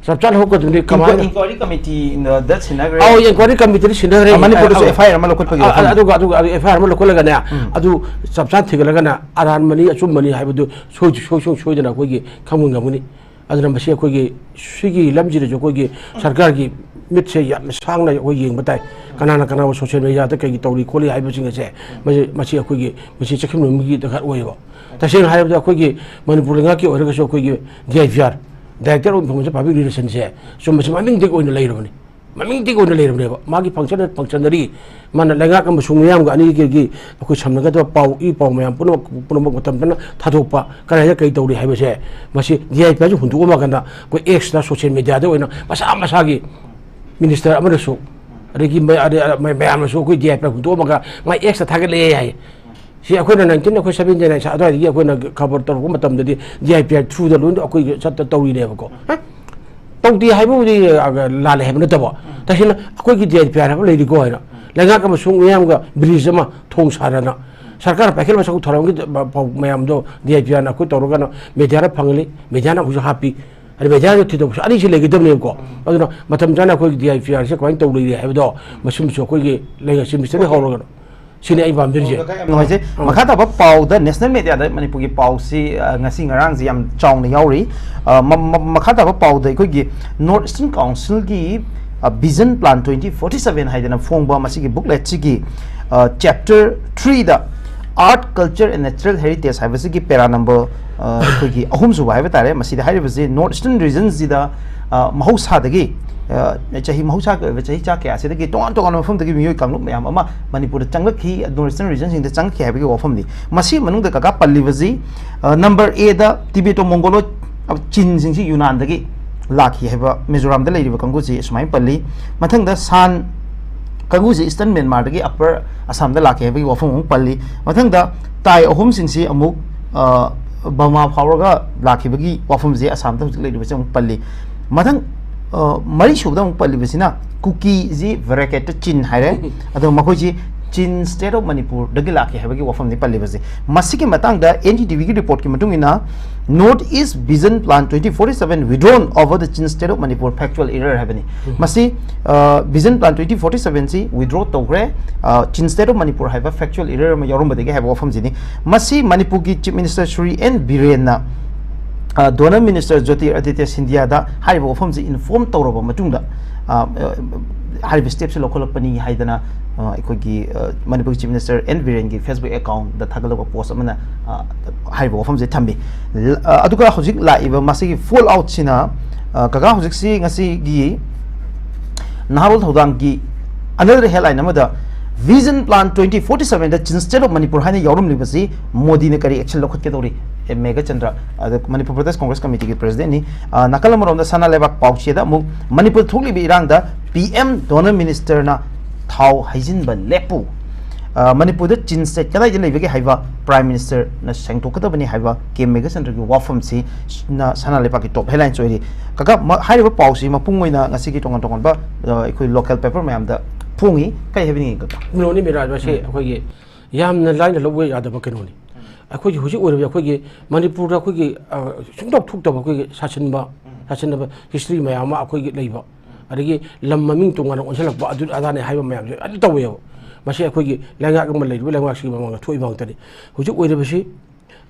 ꯆꯞ ꯆꯥꯅ ꯍꯧꯒꯗꯕꯅꯤ꯫ ꯀꯃꯥꯏꯅ? Inquiry committeeꯗ ꯁꯤꯟꯅꯈ꯭ꯔꯦ꯫ ꯑꯧ, inquiry committeeꯗ ꯁꯤꯟꯅꯈ꯭ꯔꯦ꯫ ꯑ, ꯃꯅꯤꯄꯨꯔꯗꯁꯨ ꯑꯧ꯫ F I R ꯑꯃ ꯂꯧꯈꯠꯄꯒꯤ ꯑ, ꯋꯥꯐꯝ꯫ ꯑꯗꯨꯒ, ꯑꯗꯨꯒ, ꯑꯗꯨ F I R ꯑꯃ ꯂꯧꯈꯠꯂꯒꯅꯦ, ꯎꯝ꯫ ꯑꯗꯨ ꯆꯞ ꯆꯥꯅ ꯊꯤꯒꯠꯂꯒꯅꯦ, ꯑꯔꯥꯟꯕꯅꯤ, ꯑꯆꯨꯝꯕꯅꯤ ꯍꯥꯏꯕꯗꯨ ꯁꯣꯏ-, ꯁꯣꯏ-, ꯁꯣꯏ-, ꯁꯣꯏꯗꯅ ꯑꯩꯈꯣꯏꯒꯤ ꯈꯪꯕ ꯉꯝꯒꯅꯤ꯫ ꯑꯗꯨꯅ ꯃꯁꯤ ꯑꯩꯈꯣꯏꯒꯤ ꯁꯤꯒꯤ ꯂꯝꯁꯤꯗꯁꯨ ꯑꯩꯈꯣꯏꯒꯤ ꯁꯔꯀꯥꯔꯒꯤ ꯃꯤꯠꯁꯦ ꯌꯥꯝꯅ ꯁꯥꯡꯅ ꯑꯩꯈꯣꯏ ꯌꯦꯡꯕ ꯇꯥꯏ꯫ ꯀꯅꯥꯅ ꯀꯅꯥꯕꯨ ꯁꯣꯁꯤꯌꯦꯜ ꯃꯦꯗꯤꯌꯥꯗ ꯀꯩꯒꯤ ꯇꯧꯔꯤ ꯈꯣꯠꯂꯤ ꯍꯥꯏꯕꯁꯤꯡ ꯑꯁꯦ ꯃꯁꯤ, ꯃꯁꯤ ꯑꯩꯈꯣꯏꯒꯤ, ꯃꯁꯤ ꯆꯦꯛꯁꯤꯟꯕ ꯑꯃꯒꯤ ꯗꯔꯀꯥꯔ ꯑꯣꯏꯌꯦꯕ꯫ ꯇꯁꯦꯡꯅ ꯍꯥꯏꯔꯕꯗ ꯑꯩꯈꯣꯏꯒꯤ ꯃꯅꯤꯄꯨꯔ ꯂꯩꯉꯥꯛꯀꯤ ꯑꯣꯏꯔꯒꯁꯨ ꯑꯩꯈꯣꯏꯒꯤ D I P R, Director of Information Public Relationꯁꯦ ꯆꯨꯝꯕꯁꯤ ꯃꯃꯤꯡꯗꯒꯤ ꯑꯣꯏꯅ ꯂꯩꯔꯕꯅꯤ꯫ ꯃꯃꯤꯡꯗꯒꯤ ꯑꯣꯏꯅ ꯂꯩꯔꯕꯅꯦꯕ꯫ ꯃꯥꯒꯤ functionꯗ ꯐꯪꯁꯟꯅꯔꯤ꯫ ꯃꯥꯅ ꯂꯩꯉꯥꯛ ꯑꯃꯁꯨꯡ ꯃꯤꯌꯥꯝꯒ ꯑꯅꯤꯒꯤ ꯑꯩꯈꯣꯏ ꯁꯝꯅꯒꯗꯕ ꯄꯥꯎ, ꯏ ꯄꯥꯎ ꯃꯌꯥꯝ ꯄꯨꯝꯅꯃꯛ, ꯄꯨꯝꯅꯃꯛ ꯃꯇꯝ ꯆꯥꯅ ꯊꯥꯗꯣꯛꯄ, ꯀꯗꯥꯏꯗ ꯀꯩ ꯇꯧꯔꯤ ꯍꯥꯏꯕꯁꯦ, ꯃꯁꯤ D I P Rꯁꯤ ꯍꯨꯟꯗꯣꯛꯑꯝꯃꯀꯥꯟꯗ ꯑꯩꯈꯣꯏ Xꯇ ꯁꯣꯁꯤꯌꯦꯜ ꯃꯦꯗꯤꯌꯥꯗ ꯑꯣꯏꯅ ꯃꯁꯥ ꯃꯁꯥꯒꯤ ꯃꯤꯅꯤꯁꯇꯔ ꯑꯃꯅꯁꯨ, ꯑꯗꯒꯤ ꯃ-, ꯑꯗꯩ, ꯑ, ꯃ-, ꯃꯌꯥꯝꯅꯁꯨ ꯑꯩꯈꯣꯏ D I P R ꯍꯨꯟꯗꯣꯛꯑꯝꯃꯒ ꯃꯥꯏ Xꯇ ꯊꯥꯒꯠꯂꯛꯑꯦ ꯍꯥꯏ꯫ ꯁꯤ ꯑꯩꯈꯣꯏꯅ ꯅꯥꯏꯟꯇꯤꯟ ꯑꯩꯈꯣꯏ ꯁꯕꯦꯟꯇꯤ ꯅꯥꯏꯟ ꯑꯗꯨꯋꯥꯏꯗꯒꯤ ꯑꯩꯈꯣꯏꯅ ꯈꯕꯔ ꯇꯧꯔꯛꯄ ꯃꯇꯝꯗꯗꯤ ꯗꯤ ꯑꯥꯏ ꯄꯤ ꯑꯥꯔ ꯊ꯭ꯔꯨꯗ ꯂꯣꯏꯅ ꯑꯩꯈꯣꯏꯒꯤ ꯆꯠꯇ ꯇꯧꯔꯤꯅꯦꯕꯀꯣ꯫ ꯍꯥ? ꯇꯧꯗꯦ ꯍꯥꯏꯕꯕꯨꯗꯤ, ꯑ, ꯂꯥꯜꯂꯦ ꯍꯥꯏꯕ ꯅꯠꯇꯕ꯫ ꯇꯁꯦꯡꯅ ꯑꯩꯈꯣꯏꯒꯤ ꯗꯤ ꯑꯥꯏ ꯄꯤ ꯑꯥꯔ ꯍꯥꯏꯕ ꯂꯩꯔꯤꯀꯣ ꯍꯥꯏꯅ꯫ ꯂꯩꯉꯥꯛ ꯑꯃꯁꯨꯡ ꯃꯤꯌꯥꯝꯒ ꯕ꯭ꯔꯤꯖ ꯑꯃ ꯊꯣꯡ ꯁꯥꯗꯅ ꯁꯔꯀꯥꯔꯅ ꯄꯥꯏꯈꯠꯂꯕ ꯁꯔꯨꯛ ꯊꯧꯔꯝꯒꯤ ꯄꯥꯎ ꯃꯌꯥꯝꯗꯣ ꯗꯤ ꯑꯥꯏ ꯄꯤ ꯑꯥꯔꯅ ꯑꯩꯈꯣꯏ ꯇꯧꯔꯒꯅ ꯃꯦꯗꯤꯌꯥꯗ ꯐꯪꯍꯜꯂꯤ, ꯃꯦꯗꯤꯌꯥꯅ ꯑꯃꯨꯛꯁꯨ ꯍꯥꯞꯄꯤ꯫ ꯑꯗ ꯃꯦꯗꯤꯌꯥꯗ ꯊꯤꯗꯣꯛꯄꯁꯨ ꯑꯅꯤꯁꯤ ꯂꯩꯒꯗꯕꯅꯦꯕꯀꯣ꯫ ꯑꯗꯨꯅ ꯃꯇꯝ ꯆꯥꯅ ꯑꯩꯈꯣꯏꯒꯤ ꯗꯤ ꯑꯥꯏ ꯄꯤ ꯑꯥꯔꯁꯦ ꯀꯃꯥꯏꯅ ꯇꯧ ꯂꯩꯔꯤ ꯍꯥꯏꯕꯗꯣ ꯃꯁꯤꯃꯁꯨ ꯑꯩꯈꯣꯏꯒꯤ ꯂꯩꯉꯥꯛ ꯆꯤꯐ ꯃꯤꯅꯤꯁꯇꯔꯗꯒꯤ ꯍꯧꯔꯒꯅ ꯁꯤꯅꯤ ꯑꯩ ꯄꯥꯝꯖꯔꯤꯁꯦ꯫ ꯑꯣ, ꯀꯀꯥ, ꯌꯥꯝ ꯅꯨꯡꯉꯥꯏꯖꯩ꯫ ꯑꯥ꯫ ꯃꯈꯥ ꯇꯥꯕ ꯄꯥꯎꯗ ꯅꯦꯁꯅꯦꯜ ꯃꯦꯗꯤꯌꯥꯗ ꯃꯅꯤꯄꯨꯔꯒꯤ ꯄꯥꯎꯁꯤ, ꯑ, ꯉꯁꯤ ꯉꯔꯥꯡꯁꯤ ꯌꯥꯝ ꯆꯥꯎꯅ ꯌꯥꯎꯔꯤ꯫ ꯑ, ꯃ-, ꯃ-, ꯃꯈꯥ ꯇꯥꯕ ꯄꯥꯎꯗ ꯑꯩꯈꯣꯏꯒꯤ ꯅꯣꯔꯠ ꯏꯁꯇꯔꯟ ꯀꯥꯎꯟꯁꯤꯜꯒꯤ, ꯑ, vision plan twenty forty seven ꯍꯥꯏꯗꯅ ꯐꯣꯡꯕ ꯃꯁꯤꯒꯤ ꯕꯨꯛꯂꯦꯠꯁꯤꯒꯤ, ꯑ, chapter third Art, Culture and Natural Heritage ꯍꯥꯏꯕꯁꯤꯒꯤ ꯄꯦꯔꯥ ꯅꯝꯕꯔ, ꯑ, ꯑꯩꯈꯣꯏꯒꯤ ꯑꯍꯨꯝꯁꯨꯕ ꯍꯥꯏꯕ ꯇꯥꯔꯦ꯫ ꯃꯁꯤꯗ ꯍꯥꯏꯔꯤꯕꯁꯤ ꯅꯣꯔꯠ ꯏꯁꯇꯔꯟ ꯔꯤꯖꯟꯁꯤꯗ, ꯑ, ꯃꯍꯧꯁꯥꯗꯒꯤ, ꯑ, ꯆꯍꯤ ꯃꯍꯧꯁꯥꯒꯤ ꯑꯣꯏꯕ ꯆꯍꯤ ꯆꯥꯛ ꯀꯌꯥꯁꯤꯗꯒꯤ ꯇꯣꯉꯥꯟ ꯇꯣꯉꯥꯟꯕ ꯃꯐꯝꯗꯒꯤ ꯃꯤꯑꯣꯏ ꯀꯥꯡꯂꯨꯞ ꯃꯌꯥꯝ ꯑꯃ ꯃꯅꯤꯄꯨꯔꯗ ꯆꯪꯂꯛꯈꯤ, ꯅꯣꯔꯠ ꯏꯁꯇꯔꯟ ꯔꯤꯖꯟꯁꯤꯡꯗ ꯆꯪꯂꯛꯈꯤ ꯍꯥꯏꯕꯒꯤ ꯋꯥꯐꯝꯅꯤ꯫ ꯃꯁꯤꯒꯤ ꯃꯅꯨꯡꯗ ꯀꯀꯥ ꯄꯜꯂꯤꯕꯁꯤ, ꯑ, ꯅꯝꯕꯔ ꯑꯦꯗ ꯇꯤꯕꯦꯇꯣ ꯃꯣꯡꯒꯣꯂꯣꯏꯗ, ꯑ, ꯆꯤꯟꯁꯤꯡꯁꯤ ꯌꯨꯅꯥꯟꯗꯒꯤ ꯂꯥꯛꯈꯤ ꯍꯥꯏꯕ ꯃꯤꯖꯣꯔꯥꯝꯗ ꯂꯩꯔꯤꯕ ꯀꯥꯡꯕꯨꯁꯤ ꯁꯨꯃꯥꯏꯅ ꯄꯜꯂꯤ꯫ ꯃꯊꯪꯗ ꯁꯥꯟ ꯀꯥꯡꯕꯨꯁꯤ ꯏꯁꯇꯔꯟ ꯃ꯭ꯌꯥꯟꯃꯥꯔꯗꯒꯤ ꯑꯞꯄꯔ ꯑꯁꯥꯝꯗ ꯂꯥꯛꯈꯤ ꯍꯥꯏꯕꯒꯤ ꯋꯥꯐꯝ ꯑꯃꯨꯛ ꯄꯜꯂꯤ꯫ ꯃꯊꯪꯗ ꯇꯥꯏ ꯑꯍꯨꯝꯁꯤꯡꯁꯤ ꯑꯃꯨꯛ, ꯑ, ꯕꯔꯃꯥ ꯐꯥꯎꯔꯒ ꯂꯥꯛꯈꯤꯕꯒꯤ ꯋꯥꯐꯝꯁꯦ ꯑꯁꯥꯝꯗ ꯍꯧꯖꯤꯛ ꯂꯩꯔꯤꯕꯁꯦ ꯑꯃꯨꯛ ꯄꯜꯂꯤ꯫ ꯃꯊꯪ, ꯑ, ꯃꯔꯤꯁꯨꯕꯗ ꯑꯃꯨꯛ ꯄꯜꯂꯤꯕꯁꯤꯅ ꯀꯨꯀꯤꯁꯤ ꯕ꯭ꯔꯦꯀꯦꯠꯇ ꯆꯤꯟ ꯍꯥꯏꯔꯦ꯫ ꯑꯗꯣ ꯃꯈꯣꯏꯁꯤ ꯆꯤꯟ ꯁ꯭ꯇꯦꯠ ꯑꯣꯐ ꯃꯅꯤꯄꯨꯔꯗꯒꯤ ꯂꯥꯛꯈꯤ ꯍꯥꯏꯕꯒꯤ ꯋꯥꯐꯝꯅꯤ ꯄꯜꯂꯤꯕꯁꯦ꯫ ꯃꯁꯤꯒꯤ ꯃꯇꯥꯡꯗ ꯑꯦꯟ ꯗꯤ ꯇꯤ ꯚꯤꯒꯤ ꯔꯤꯄꯣꯔꯠꯀꯤ ꯃꯇꯨꯡ ꯏꯟꯅ, "North East Vision Plan twenty forty-seven withdrawn over the Chin State of Manipur, factual error" ꯍꯥꯏꯕꯅꯤ꯫ ꯎꯝ꯫ ꯃꯁꯤ, uh, vision plan twenty forty ꯁꯚꯦꯟꯁꯤ ꯋꯤꯗ꯭ꯔꯣ ꯇꯧꯈ꯭ꯔꯦ, ꯑ, ꯆꯤꯟ ꯁ꯭ꯇꯦꯠ ꯑꯣꯐ ꯃꯅꯤꯄꯨꯔ ꯍꯥꯏꯕ ꯐꯦꯛꯆꯨꯑꯦꯜ ꯏꯔꯔ ꯑꯃ ꯌꯥꯎꯔꯝꯕꯗꯒꯤ ꯍꯥꯏꯕ ꯋꯥꯐꯝꯁꯤꯅꯤ꯫ ꯃꯁꯤ ꯃꯅꯤꯄꯨꯔꯒꯤ ꯆꯤꯐ ꯃꯤꯅꯤꯁꯇꯔ ꯁ꯭ꯔꯤ ꯑꯦꯟ ꯕꯤꯔꯦꯟꯅ, ꯑ, ꯗꯣꯅꯔ ꯃꯤꯅꯤꯁꯇꯔ ꯖꯣꯇꯤꯔꯥꯗꯤꯇ꯭ꯌ ꯁꯤꯟꯙꯤꯌꯥꯗ ꯍꯥꯏꯔꯤꯕ ꯋꯥꯐꯝꯁꯤ ꯏꯟꯐꯣꯔꯝ ꯇꯧꯔꯕ ꯃꯇꯨꯡꯗ, ꯑ, ꯑ, ꯍꯥꯏꯔꯤꯕ ꯁ꯭ꯇꯦꯞꯁꯤ ꯂꯧꯈꯠꯂꯛꯄꯅꯤ ꯍꯥꯏꯗꯅ, ꯑ, ꯑꯩꯈꯣꯏꯒꯤ, ꯑ, ꯃꯅꯤꯄꯨꯔꯒꯤ ꯆꯤꯐ ꯃꯤꯅꯤꯁꯇꯔ ꯑꯦꯟ ꯕꯤꯔꯦꯟꯒꯤ ꯐꯦꯁꯕꯨꯛ ꯑꯦꯀꯥꯎꯟꯗ ꯊꯥꯒꯠꯂꯛꯄ ꯄꯣꯁ ꯑꯃꯅ, ꯑ, ꯍꯥꯏꯔꯤꯕ ꯋꯥꯐꯝꯁꯦ ꯊꯝꯃꯤ꯫ ꯂ-, ꯑ, ꯑꯗꯨꯒ ꯍꯧꯖꯤꯛ ꯂꯥꯛꯏꯕ ꯃꯁꯤꯒꯤ ꯐꯣꯜ ꯑꯥꯎꯠꯁꯤꯅ, ꯑ, ꯀꯀꯥ ꯍꯧꯖꯤꯛꯁꯤ ꯉꯁꯤꯒꯤ ꯅꯍꯥꯔꯣꯜ ꯊꯧꯗꯥꯡꯒꯤ another headline ꯑꯃꯗ, "Vision Plan twenty forty-seven the Chin State of Manipur" ꯍꯥꯏꯅ ꯌꯥꯎꯔꯝꯂꯤꯕꯁꯤ ꯃꯣꯗꯤꯅ ꯀꯔꯤ action ꯂꯧꯈꯠꯀꯗꯧꯔꯤ? ꯑꯦ, ꯃꯦꯘꯆꯟꯗ꯭ꯔ, ꯑꯗ ꯃꯅꯤꯄꯨꯔ ꯄ꯭ꯔꯗꯦꯁ ꯀꯣꯡꯒ꯭ꯔꯦꯁ ꯀꯃꯤꯇꯤꯒꯤ ꯄ꯭ꯔꯦꯁꯤꯗꯦꯟꯠꯅꯤ꯫ ꯑ, ꯅꯥꯀꯜ ꯑꯃꯔꯣꯝꯗ ꯁꯅꯥ ꯂꯩꯕꯥꯛ ꯄꯥꯎꯆꯦꯗ ꯑꯃꯨꯛ ꯃꯅꯤꯄꯨꯔ ꯊꯣꯛꯂꯤꯕ ꯏꯔꯥꯡꯗ ꯄꯤ ꯑꯦꯝ ꯗꯣꯅꯔ ꯃꯤꯅꯤꯁꯇꯔꯅ ꯊꯥꯎ ꯍꯩꯖꯤꯟꯕ ꯂꯦꯞꯄꯨ꯫ ꯑ, ꯃꯅꯤꯄꯨꯔꯗ ꯆꯤꯟ ꯁ꯭ꯇꯦꯠ ꯀꯗꯥꯏꯗ ꯂꯩꯕꯒꯦ ꯍꯥꯏꯕ ꯄ꯭ꯔꯥꯏꯝ ꯃꯤꯅꯤꯁꯇꯔꯅ ꯁꯦꯡꯗꯣꯛꯀꯗꯕꯅꯤ ꯍꯥꯏꯕ ꯀꯦ ꯃꯦꯘꯆꯟꯗ꯭ꯔꯒꯤ ꯋꯥꯐꯝꯁꯤ ꯅ ꯁꯅꯥ ꯂꯩꯕꯥꯛꯀꯤ ꯇꯣꯞ ꯍꯦꯗꯂꯥꯏꯟꯁ ꯑꯣꯏꯔꯤ꯫ ꯀꯀꯥ, ꯃ-, ꯍꯥꯏꯔꯤꯕ ꯄꯥꯎꯁꯤ ꯃꯄꯨꯡ ꯑꯣꯏꯅ ꯉꯁꯤꯒꯤ ꯇꯣꯉꯥꯟ ꯇꯣꯉꯥꯟꯕ, ꯑ, ꯑꯩꯈꯣꯏ ꯂꯣꯀꯦꯜ ꯄꯦꯄꯔ ꯃꯌꯥꯝꯗ ꯐꯣꯡꯉꯤ꯫ ꯀꯔꯤ ꯍꯥꯏꯕꯤꯅꯤꯡꯉꯤ, ꯀꯀꯥ? ꯀꯩꯅꯣꯅꯤ ꯃꯤꯔꯥꯖ, ꯃꯁꯤ ꯑꯩꯈꯣꯏꯒꯤ ꯌꯥꯝꯅ ꯂꯥꯏꯅ ꯂꯧꯕ ꯌꯥꯗꯕ ꯀꯩꯅꯣꯅꯤ꯫ ꯑꯩꯈꯣꯏꯒꯤ ꯍꯧꯖꯤꯛ ꯑꯣꯏꯔꯤꯕ ꯑꯩꯈꯣꯏꯒꯤ ꯃꯅꯤꯄꯨꯔꯗ ꯑꯩꯈꯣꯏꯒꯤ, ꯑ, ꯁꯨꯡꯇꯧ ꯊꯣꯛꯇꯕ ꯑꯩꯈꯣꯏꯒꯤ ꯁꯥꯁꯤꯟꯕ, ꯁꯥꯁꯤꯟꯅꯕ ꯍꯤꯁꯇ꯭ꯔꯤ ꯃꯌꯥꯝ ꯑꯃ ꯑꯩꯈꯣꯏꯒꯤ ꯂꯩꯕ, ꯑꯗꯒꯤ ꯂꯝ ꯃꯃꯤꯡ ꯇꯣꯉꯥꯟꯅ ꯑꯣꯟꯁꯤꯜꯂꯛꯄ, ꯑꯗꯨ ꯑꯗꯥꯅꯦ ꯍꯥꯏꯕ ꯃꯌꯥꯝꯁꯦ ꯑꯗꯨ ꯇꯧꯋꯦꯕ꯫ ꯃꯁꯤ ꯑꯩꯈꯣꯏꯒꯤ ꯂꯩꯉꯥꯛ ꯑꯃ ꯂꯩꯔꯤꯕ ꯂꯩꯉꯥꯛꯁꯤꯒꯤ ꯃꯃꯥꯡꯗ ꯊꯣꯛꯏꯕ ꯉꯥꯛꯇꯅꯤ꯫ ꯍꯧꯖꯤꯛ ꯑꯣꯏꯔꯤꯕꯁꯤ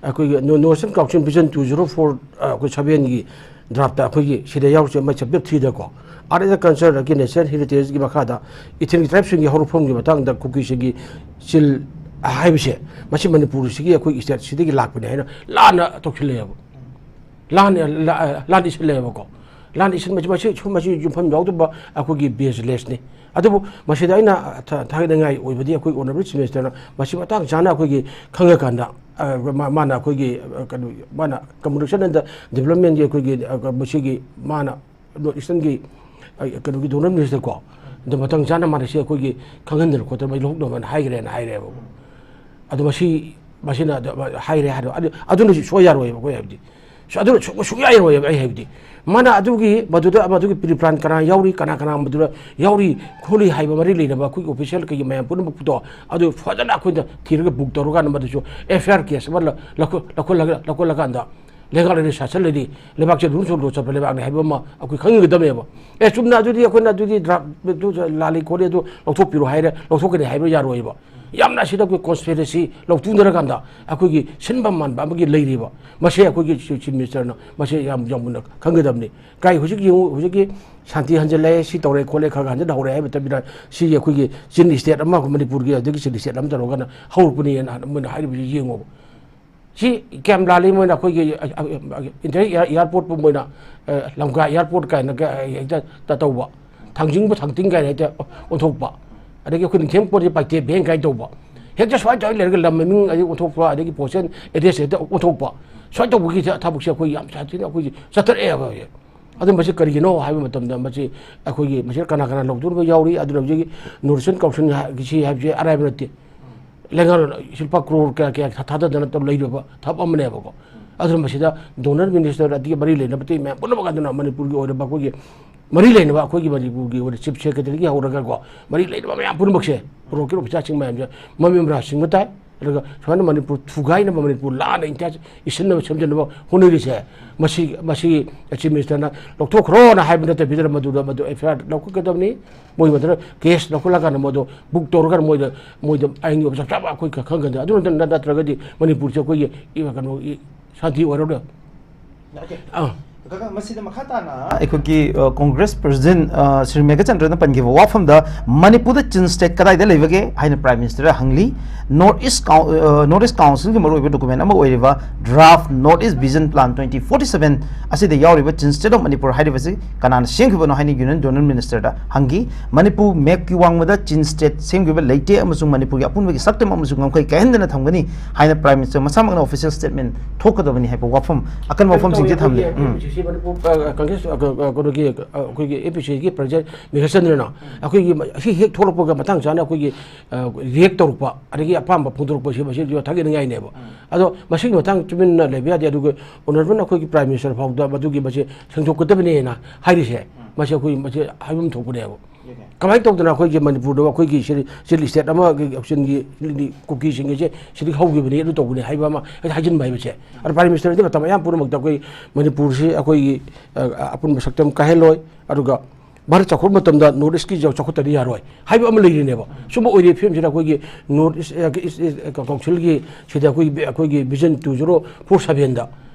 ꯑꯩꯈꯣꯏꯒꯤ ꯅꯣ-, north eastern council vision two zero four, uh, ꯑꯩꯈꯣꯏ ꯁꯚꯦꯟꯒꯤ ꯗ꯭ꯔꯥꯐꯇ ꯑꯩꯈꯣꯏꯒꯤ ꯁꯤꯗ ꯌꯥꯎꯔꯤꯁꯦ, ꯃꯥꯏ ꯆꯦꯞꯇꯔ ꯊ꯭ꯔꯤꯗꯀꯣ, ꯑꯥꯔꯠ ꯑꯦꯟ ꯀꯜꯆꯔ ꯑꯗꯒꯤ ꯅꯦꯆꯔꯦꯜ ꯍꯦꯔꯤꯇꯦꯖꯀꯤ ꯃꯈꯥꯗ ꯏꯊꯅꯤꯛ ꯇ꯭ꯔꯥꯏꯕꯁꯤꯡꯒꯤ ꯍꯧꯔꯛꯐꯝꯒꯤ ꯃꯇꯥꯡꯗ ꯀꯨꯀꯤꯁꯤꯡꯒꯤ ꯆꯤꯜ ꯍꯥꯏꯕꯁꯦ, ꯃꯁꯤ ꯃꯅꯤꯄꯨꯔꯁꯤꯒꯤ ꯑꯩꯈꯣꯏ ꯁ꯭ꯇꯦꯠꯁꯤꯗꯒꯤ ꯂꯥꯛꯄꯅꯦ ꯍꯥꯏꯅ ꯂꯥꯟꯅ ꯇꯧꯁꯤꯜꯂꯛꯑꯦꯕ꯫ ꯂꯥꯟ, ꯂꯥ-, ꯂꯥꯟ ꯏꯁꯤꯜꯂꯛꯑꯦꯕꯀꯣ꯫ ꯂꯥꯟ ꯏꯁꯤꯟꯕꯁꯤ ꯃꯁꯤ, ꯁꯨꯝ ꯃꯁꯤ ꯌꯨꯝꯐꯝ ꯌꯥꯎꯗꯕ ꯑꯩꯈꯣꯏꯒꯤ ꯕꯦꯁꯂꯦꯁꯅꯤ꯫ ꯑꯗꯨꯕꯨ ꯃꯁꯤꯗ ꯑꯩꯅ ꯊꯥ-, ꯊꯥꯒꯠꯅꯤꯡꯉꯥꯏ ꯑꯣꯏꯕꯗꯤ ꯑꯩꯈꯣꯏ ꯑꯣꯅꯔꯦꯕꯜ ꯆꯤꯐ ꯃꯤꯅꯤꯁꯇꯔꯅ ꯃꯁꯤ ꯃꯇꯥꯡ ꯆꯥꯅ ꯑꯩꯈꯣꯏꯒꯤ ꯈꯪꯉꯀꯥꯟꯗ, ꯑ, ꯃꯥ-, ꯃꯥꯅ ꯑꯩꯈꯣꯏꯒꯤ, ꯑ, ꯀꯩꯅꯣ, ꯃꯥꯅ ꯀꯝꯃꯨꯅꯤꯀꯦꯁꯟ ꯑꯦꯟ ꯗꯤꯕꯂꯞꯃꯦꯟꯒꯤ ꯑꯩꯈꯣꯏꯒꯤ, ꯑ, ꯃꯁꯤꯒꯤ ꯃꯥꯅ ꯅꯣꯔꯠ ꯏꯁꯇꯔꯟꯒꯤ, ꯑ, ꯀꯩꯅꯣꯒꯤ ꯗꯣꯅꯔ ꯃꯤꯅꯤꯁꯇꯔ ꯀꯣ, ꯑꯗꯨ ꯃꯇꯥꯡ ꯆꯥꯅ ꯃꯥꯅ ꯁꯤ ꯑꯩꯈꯣꯏꯒꯤ ꯈꯪꯍꯟꯗꯅ ꯈꯣꯠꯇꯅ ꯃꯩ ꯂꯧꯊꯣꯛꯅꯕꯅ ꯍꯥꯏꯈ꯭ꯔꯦꯅ ꯍꯥꯏꯔꯦꯕ꯫ ꯑꯗꯣ ꯃꯁꯤ, ꯃꯁꯤꯅ ꯑꯗꯨ ꯍꯥꯏꯔꯦ ꯍꯥꯏꯔꯣ, ꯑꯗꯨ, ꯑꯗꯨꯅꯁꯨ ꯁꯣꯏ ꯌꯥꯔꯣꯏꯕ ꯑꯩꯈꯣꯏ ꯍꯥꯏꯕꯗꯤ꯫ ꯁꯨ-, ꯑꯗꯨꯅ ꯁꯨ-, ꯁꯨꯡꯌꯥ ꯌꯥꯔꯣꯏꯕ ꯑꯩ ꯍꯥꯏꯕꯗꯤ꯫ ꯃꯥꯅ ꯑꯗꯨꯒꯤ, ꯃꯗꯨꯗ, ꯃꯗꯨꯒꯤ ꯄ꯭ꯔꯤ ꯄ꯭ꯂꯥꯟ ꯀꯅꯥ ꯌꯥꯎꯔꯤ, ꯀꯅꯥ ꯀꯅꯥ ꯃꯗꯨꯗ ꯌꯥꯎꯔꯤ ꯈꯣꯠꯂꯤ ꯍꯥꯏꯕ ꯃꯔꯤ ꯂꯩꯅꯕ ꯑꯩꯈꯣꯏꯒꯤ ꯑꯣꯐꯤꯁꯤꯌꯦꯜ ꯀꯩꯒꯤ ꯃꯌꯥꯝ ꯄꯨꯝꯅꯃꯛꯇꯣ ꯑꯗꯨ ꯐꯖꯅ ꯑꯩꯈꯣꯏꯅ ꯊꯤꯔꯒ ꯕꯨꯛ ꯇꯧꯔꯀꯥꯟꯗ ꯃꯗꯨꯁꯨ ꯑꯦꯐ ꯑꯥꯏ ꯑꯥꯔ ꯀꯦꯁ ꯑꯃ ꯂ-, ꯂꯧꯈꯠ-, ꯂꯧꯈꯠꯂꯒ, ꯂꯧꯈꯠꯂꯀꯥꯟꯗ ꯂꯩꯉꯥꯛ ꯂꯩꯔꯤ ꯁꯥꯁꯟ ꯂꯩꯔꯤ, ꯂꯩꯕꯥꯛꯁꯦ ꯔꯨꯜꯁ ꯑꯣꯐ ꯂꯣ ꯆꯠꯄ ꯂꯩꯕꯥꯛꯅꯤ ꯍꯥꯏꯕ ꯑꯃ ꯑꯩꯈꯣꯏ ꯈꯪꯒꯗꯕꯅꯦꯕ꯫ ꯑꯦ, ꯆꯨꯝꯅ ꯑꯗꯨꯗꯤ ꯑꯩꯈꯣꯏꯅ ꯑꯗꯨꯗꯤ ꯗ꯭ꯔꯥꯐ, ꯑꯗꯨ ꯂꯥꯜꯂꯤ ꯈꯣꯠꯂꯤ ꯑꯗꯨ ꯂꯧꯊꯣꯛꯄꯤꯔꯣ ꯍꯥꯏꯔꯦ, ꯂꯧꯊꯣꯛꯀꯅꯤ ꯍꯥꯏꯕ ꯌꯥꯔꯣꯏꯕ꯫ ꯌꯥꯝꯅ ꯑꯁꯤꯗ ꯑꯩꯈꯣꯏ ꯀꯣꯟꯁꯄꯤꯔꯦꯁꯤ ꯂꯧꯊꯣꯛꯅꯔꯀꯥꯟꯗ ꯑꯩꯈꯣꯏꯒꯤ ꯁꯤꯟꯕ ꯃꯥꯟꯕ ꯑꯃꯒꯤ ꯂꯩꯔꯤꯕ꯫ ꯃꯁꯤ ꯑꯩꯈꯣꯏꯒꯤ ꯆꯤ-, ꯆꯤꯐ ꯃꯤꯅꯤꯁꯇꯔꯅ ꯃꯁꯤ ꯌꯥꯝ, ꯌꯥꯝ ꯃꯨꯟꯅ ꯈꯪꯒꯗꯕꯅꯤ꯫ ꯀꯥꯏ ꯍꯧꯖꯤꯛ ꯌꯦꯡꯉꯨ, ꯍꯧꯖꯤꯛꯀꯤ ꯁꯥꯟꯇꯤ ꯍꯟꯖꯤꯜꯂꯛꯑꯦ, ꯁꯤ ꯇꯧꯔꯦ ꯈꯣꯠꯂꯦ, ꯈꯔ ꯈꯔ ꯍꯟꯖꯤꯟ ꯍꯧꯔꯦ ꯍꯥꯏꯕ ꯃꯇꯝꯗ ꯁꯤꯒꯤ ꯑꯩꯈꯣꯏꯒꯤ ꯆꯤꯟ ꯁ꯭ꯇꯦꯠ ꯑꯃ, ꯃꯅꯤꯄꯨꯔꯒꯤ ꯑꯗꯒꯤ ꯆꯤꯟ ꯁ꯭ꯇꯦꯠ ꯑꯃ ꯇꯧꯔꯒꯅ ꯍꯧꯔꯛꯄꯅꯦꯅ ꯃꯣꯏꯅ ꯍꯥꯏꯔꯤꯕꯁꯤ ꯌꯦꯡꯉꯣꯕ꯫ ꯁꯤ ꯀꯌꯥꯝ ꯂꯥꯜꯂꯤ? ꯃꯣꯏꯅ ꯑꯩꯈꯣꯏꯒꯤ, ꯑ, ꯑ, ꯑ, ꯏꯟꯇꯔ-, ꯑꯦꯌꯥꯔ-, ꯑꯦꯌꯥꯔꯄꯣꯔꯠꯄꯨ ꯃꯣꯏꯅ, ꯑ, ꯂꯝꯒꯥ ꯑꯦꯌꯥꯔꯄꯣꯔꯠ ꯀꯥꯏꯅꯒ ꯍꯦꯛꯇ ꯇ-, ꯇꯧꯕ, ꯊꯥꯡꯖꯤꯡꯕꯨ ꯊꯥꯡꯇꯤꯡ ꯀꯥꯏꯅ ꯍꯦꯛꯇ ꯑꯣꯟꯊꯣꯛꯄ, ꯑꯗꯒꯤ ꯑꯩꯈꯣꯏ ꯅꯤꯡꯊꯦꯝ ꯄꯣꯠꯁꯦ ꯄꯥꯏꯇꯦ ꯚꯦꯡ ꯀꯥꯏꯅ ꯇꯧꯕ, ꯍꯦꯛꯇ ꯁꯨꯃꯥꯏꯅ ꯇꯧꯔ ꯂꯩꯔꯒ ꯂꯝ ꯃꯃꯤꯡ ꯑꯗꯩ ꯑꯣꯟꯊꯣꯛꯄ, ꯑꯗꯒꯤ ꯄꯣꯁꯦꯟ ꯑꯦꯗ꯭ꯔꯦꯁ ꯍꯦꯛꯇ ꯑꯣꯟꯊꯣꯛꯄ, ꯁꯨꯃꯥꯏꯅ ꯇꯧꯕꯒꯤ ꯊ-, ꯊꯕꯛꯁꯦ ꯑꯩꯈꯣꯏ ꯌꯥꯝ ꯁꯥꯊꯤꯅ ꯑꯩꯈꯣꯏꯒꯤ ꯆꯠꯊꯔꯛꯑꯦꯕ ꯍꯧꯖꯤꯛ꯫ ꯑꯗꯨ ꯃꯁꯤ ꯀꯔꯤꯒꯤꯅꯣ ꯍꯥꯏꯕ ꯃꯇꯝꯗ ꯃꯁꯤ ꯑꯩꯈꯣꯏꯒꯤ ꯃꯁꯤ ꯀꯅꯥ ꯀꯅꯥ ꯂꯧꯗꯣꯔꯤꯕ ꯌꯥꯎꯔꯤ, ꯑꯗꯨꯅ ꯍꯧꯖꯤꯛ ꯅꯣꯔꯠ ꯏꯁꯇꯔꯟ ꯀꯥꯎꯟꯁꯤꯜ ꯍꯥꯏ-, ꯁꯤ ꯍꯥꯏꯕꯁꯦ ꯑꯔꯥꯏꯕ ꯅꯠꯇꯦ꯫ ꯂꯩꯉꯥꯛꯅ ꯂꯨꯄꯥ ꯀ꯭ꯔꯣꯔ ꯀꯌꯥ ꯀꯌꯥ ꯊꯥ-, ꯊꯥꯗꯗꯅ ꯇꯧ ꯂꯩꯔꯕ ꯊꯕꯛ ꯑꯃꯅꯦꯕꯀꯣ꯫ ꯑꯗꯨꯅ ꯃꯁꯤꯗ ꯗꯣꯅꯔ ꯃꯤꯅꯤꯁꯇꯔ ꯑꯗꯒꯤ ꯃꯔꯤ ꯂꯩꯅꯕ ꯑꯇꯩ ꯃꯌꯥꯝ ꯄꯨꯝꯅꯃꯛ ꯑꯗꯨꯅ ꯃꯅꯤꯄꯨꯔꯒꯤ ꯑꯣꯏꯔꯕ ꯑꯩꯈꯣꯏꯒꯤ ꯃꯔꯤ ꯂꯩꯅꯕ ꯑꯩꯈꯣꯏꯒꯤ ꯃꯅꯤꯄꯨꯔꯒꯤ ꯑꯣꯏꯅ ꯆꯤꯐ ꯁꯦꯀ꯭ꯔꯦꯇꯔꯤꯒꯤ ꯍꯧꯔꯒꯀꯣ, ꯃꯔꯤ ꯂꯩꯅꯕ ꯃꯌꯥꯝ ꯄꯨꯝꯅꯃꯛꯁꯦ, ꯕ꯭ꯔꯣꯀꯔ ꯑꯣꯐꯤꯁꯥꯔꯁꯤꯡ ꯃꯌꯥꯝꯁꯦ ꯃꯃꯤ ꯃꯔꯥ ꯁꯤꯡꯕ ꯇꯥꯏ꯫ ꯑꯗꯨꯒ ꯁꯨꯃꯥꯏꯅ ꯃꯅꯤꯄꯨꯔ ꯊꯨꯒꯥꯏꯅꯕ, ꯃꯅꯤꯄꯨꯔ ꯂꯥꯟꯅ ꯏꯟꯗꯤꯌꯥ ꯏꯁꯤꯟꯅꯕ ꯁꯦꯝꯖꯤꯟꯅꯕ ꯍꯣꯠꯅꯔꯤꯁꯦ, ꯃꯁꯤ, ꯃꯁꯤ ꯆꯤꯐ ꯃꯤꯅꯤꯁꯇꯔꯅ ꯂꯧꯊꯣꯛꯈ꯭ꯔꯣꯅ ꯍꯥꯏꯕ ꯅꯠꯇꯕꯤꯗ ꯃꯗꯨꯗ ꯃꯗꯨ ꯑꯦꯐ ꯑꯥꯏ ꯑꯥꯔ ꯂꯧꯈꯠꯀꯗꯕꯅꯤ꯫ ꯃꯣꯏ ꯃꯗꯨꯗ ꯀꯦꯁ ꯂꯧꯈꯠꯂꯀꯥꯟꯗ ꯃꯣꯏꯗꯣ ꯕꯨꯛ ꯇꯧꯔꯒ ꯃꯣꯏꯗ, ꯃꯣꯏꯗ ꯑꯥꯏꯟꯒꯤ ꯑꯣꯏꯕ ꯆꯞ ꯆꯥꯕ ꯑꯩꯈꯣꯏ ꯈꯪꯒꯅꯤ꯫ ꯑꯗꯨ ꯅꯠꯇ-, ꯅꯠꯇ꯭ꯔꯒꯗꯤ ꯃꯅꯤꯄꯨꯔꯁꯦ ꯑꯩꯈꯣꯏꯒꯤ ꯏ-, ꯀꯩꯅꯣ, ꯏ-, ꯁꯥꯟꯇꯤ ꯑꯣꯏꯔꯔꯣꯏ꯫ Okay꯫ ꯑꯥ꯫ ꯀꯀꯥ, ꯃꯁꯤꯗ ꯃꯈꯥ ꯇꯥꯅ ꯑꯩꯈꯣꯏꯒꯤ, ꯑ, ꯀꯣꯡꯒ꯭ꯔꯦꯁ ꯄ꯭ꯔꯁꯤꯗꯦꯟ, ꯑ, ꯁ꯭ꯔꯤ ꯃꯦꯘꯆꯟꯗ꯭ꯔꯅ ꯄꯟꯈꯤꯕ ꯋꯥꯐꯝꯗ ꯃꯅꯤꯄꯨꯔꯗ ꯆꯤꯟ ꯁ꯭ꯇꯦꯠ ꯀꯗꯥꯏꯗ ꯂꯩꯕꯒꯦ ꯍꯥꯏꯅ ꯄ꯭ꯔꯥꯏꯝ ꯃꯤꯅꯤꯁꯇꯔꯗ ꯍꯪꯂꯤ꯫ ꯅꯣꯔꯠ ꯏꯁ ꯀꯥꯎ-, ꯑ, ꯅꯣꯔꯠ ꯏꯁ ꯀꯥꯎꯟꯁꯤꯜꯒꯤ ꯃꯔꯨꯑꯣꯏꯕ ꯗꯣꯀꯨꯃꯦꯟ ꯑꯃ ꯑꯣꯏꯔꯤꯕ draft north east vision plan twenty forty seven ꯑꯁꯤꯗ ꯌꯥꯎꯔꯤꯕ ꯆꯤꯟ ꯁ꯭ꯇꯦꯠ ꯑꯣꯐ ꯃꯅꯤꯄꯨꯔ ꯍꯥꯏꯔꯤꯕꯁꯤ ꯀꯅꯥꯅ ꯁꯦꯝꯈꯤꯕꯅꯣ ꯍꯥꯏꯅ ꯌꯨꯅꯤꯌꯟ ꯖꯣꯅꯦꯜ ꯃꯤꯅꯤꯁꯇꯔꯗ ꯍꯪꯈꯤ꯫ ꯃꯅꯤꯄꯨꯔ ꯃꯦꯞꯀꯤ ꯋꯥꯡꯃꯗ ꯆꯤꯟ ꯁ꯭ꯇꯦꯠ ꯁꯦꯝꯈꯤꯕ ꯂꯩꯇꯦ ꯑꯃꯁꯨꯡ ꯃꯅꯤꯄꯨꯔꯒꯤ ꯑꯄꯨꯟꯕꯒꯤ ꯁꯛꯇꯝ ꯑꯃꯁꯨꯡ ꯉꯝꯈꯩ ꯀꯥꯏꯍꯟꯗꯅ ꯊꯝꯒꯅꯤ ꯍꯥꯏꯅ ꯄ꯭ꯔꯥꯏꯝ ꯃꯤꯅꯤꯁꯇꯔ ꯃꯁꯥꯃꯛꯅ ꯑꯣꯐꯤꯁꯤꯌꯦꯜ ꯁ꯭ꯇꯦꯠꯃꯦꯟ ꯊꯣꯛꯀꯗꯕꯅꯤ ꯍꯥꯏꯕ ꯋꯥꯐꯝ, ꯑꯀꯟꯕ ꯋꯥꯐꯝꯁꯤꯡꯁꯦ ꯊꯝꯂꯦ꯫ ꯎꯝ꯫ ꯑꯩꯈꯣꯏꯒꯤ ꯑꯦ ꯄꯤ ꯁꯤ ꯁꯤ ꯃꯅꯤꯄꯨꯔ, ꯑ, ꯀꯪꯒ꯭ꯔꯦꯁ, ꯑ, ꯑ, ꯀꯩꯅꯣꯒꯤ, ꯑ, ꯑꯩꯈꯣꯏꯒꯤ ꯑꯦ ꯄꯤ ꯁꯤ ꯁꯤꯒꯤ ꯄ꯭ꯔꯁꯤꯗꯦꯟ ꯃꯦꯘꯆꯟꯗ꯭ꯔꯅ ꯑꯩꯈꯣꯏꯒꯤ ꯃ-, ꯑꯁꯤ ꯍꯦꯛ ꯊꯣꯛꯂꯛꯄꯒ ꯃꯇꯥꯡ ꯆꯥꯅ ꯑꯩꯈꯣꯏꯒꯤ, ꯑ, ꯔꯤꯌꯦꯛ ꯇꯧꯔꯛꯄ, ꯑꯗꯒꯤ ꯑꯄꯥꯝꯕ ꯐꯣꯡꯗꯣꯔꯛꯄꯁꯤ ꯃꯁꯤ ꯊꯥꯒꯠꯅꯤꯡꯉꯥꯏꯅꯦꯕ꯫ ꯑꯗꯣ ꯃꯁꯤꯒꯤ ꯃꯇꯥꯡ ꯇꯨꯃꯤꯟꯅ ꯂꯩꯕ ꯌꯥꯗꯦ꯫ ꯑꯗꯨꯒ ꯑꯣꯅꯔꯦꯕꯜ ꯑꯩꯈꯣꯏꯒꯤ ꯄ꯭ꯔꯥꯏꯝ ꯃꯤꯅꯤꯁꯇꯔ ꯐꯥꯎꯗ ꯃꯗꯨꯒꯤ ꯃꯁꯤ ꯁꯦꯡꯗꯣꯛꯀꯗꯕꯅꯦꯅ ꯍꯥꯏꯔꯤꯁꯦ, ꯃꯁꯤ ꯑꯩꯈꯣꯏ ꯃꯁꯤ ꯍꯥꯏꯐꯝ ꯊꯣꯛꯄꯅꯦꯕ꯫ ꯀꯃꯥꯏꯅ ꯇꯧꯗꯅ ꯑꯩꯈꯣꯏꯒꯤ ꯃꯅꯤꯄꯨꯔꯗ ꯑꯩꯈꯣꯏꯒꯤ ꯁꯤꯗꯤ, ꯁꯤꯗꯤ ꯁ꯭ꯇꯦꯠ ꯑꯃꯒꯤ ꯑꯣꯞꯁꯟꯒꯤ ꯁꯤꯗꯤ ꯀꯨꯀꯤꯁꯤꯡꯒꯤꯁꯦ ꯁꯤꯗꯤ ꯍꯧꯈꯤꯕꯅꯤ, ꯑꯗꯨ ꯇꯧꯕꯅꯤ ꯍꯥꯏꯕ ꯑꯃ ꯍꯦꯛꯇ ꯍꯥꯏꯖꯤꯟꯕ ꯍꯥꯏꯕꯁꯦ꯫ ꯑꯗꯣ ꯄ꯭ꯔꯥꯏꯝ ꯃꯤꯅꯤꯁꯇꯔꯗꯤ ꯃꯇꯝ ꯑꯌꯥꯝꯕ ꯄꯨꯝꯅꯃꯛꯇ ꯑꯩꯈꯣꯏ ꯃꯅꯤꯄꯨꯔꯁꯤ ꯑꯩꯈꯣꯏꯒꯤ, ꯑ, ꯑꯄꯨꯟꯕ ꯁꯛꯇꯝ ꯀꯥꯏꯍꯜꯂꯣꯏ, ꯑꯗꯨꯒ ꯚꯥꯔꯠ ꯆꯥꯎꯈꯠꯄ ꯃꯇꯝꯗ ꯅꯣꯔꯠ ꯏꯁꯀꯤ ꯆꯥꯎ-, ꯆꯥꯎꯈꯠꯇꯗꯤ ꯌꯥꯔꯣꯏ ꯍꯥꯏꯕ ꯑꯃ ꯂꯩꯔꯤꯅꯦꯕ꯫ ꯁꯨꯝꯕ ꯑꯣꯏꯔꯤꯕ ꯐꯤꯕꯝꯁꯤꯗ ꯑꯩꯈꯣꯏꯒꯤ ꯅꯣꯔꯠ ꯏꯁ, ꯑ, ꯏꯁ, ꯏꯁ, ꯑ, ꯀꯥꯎꯟꯁꯤꯜꯒꯤ ꯁꯤꯗ ꯑꯩꯈꯣꯏꯒꯤ, ꯑꯩꯈꯣꯏꯒꯤ ꯚꯤꯖꯟ two zero four sevenꯗ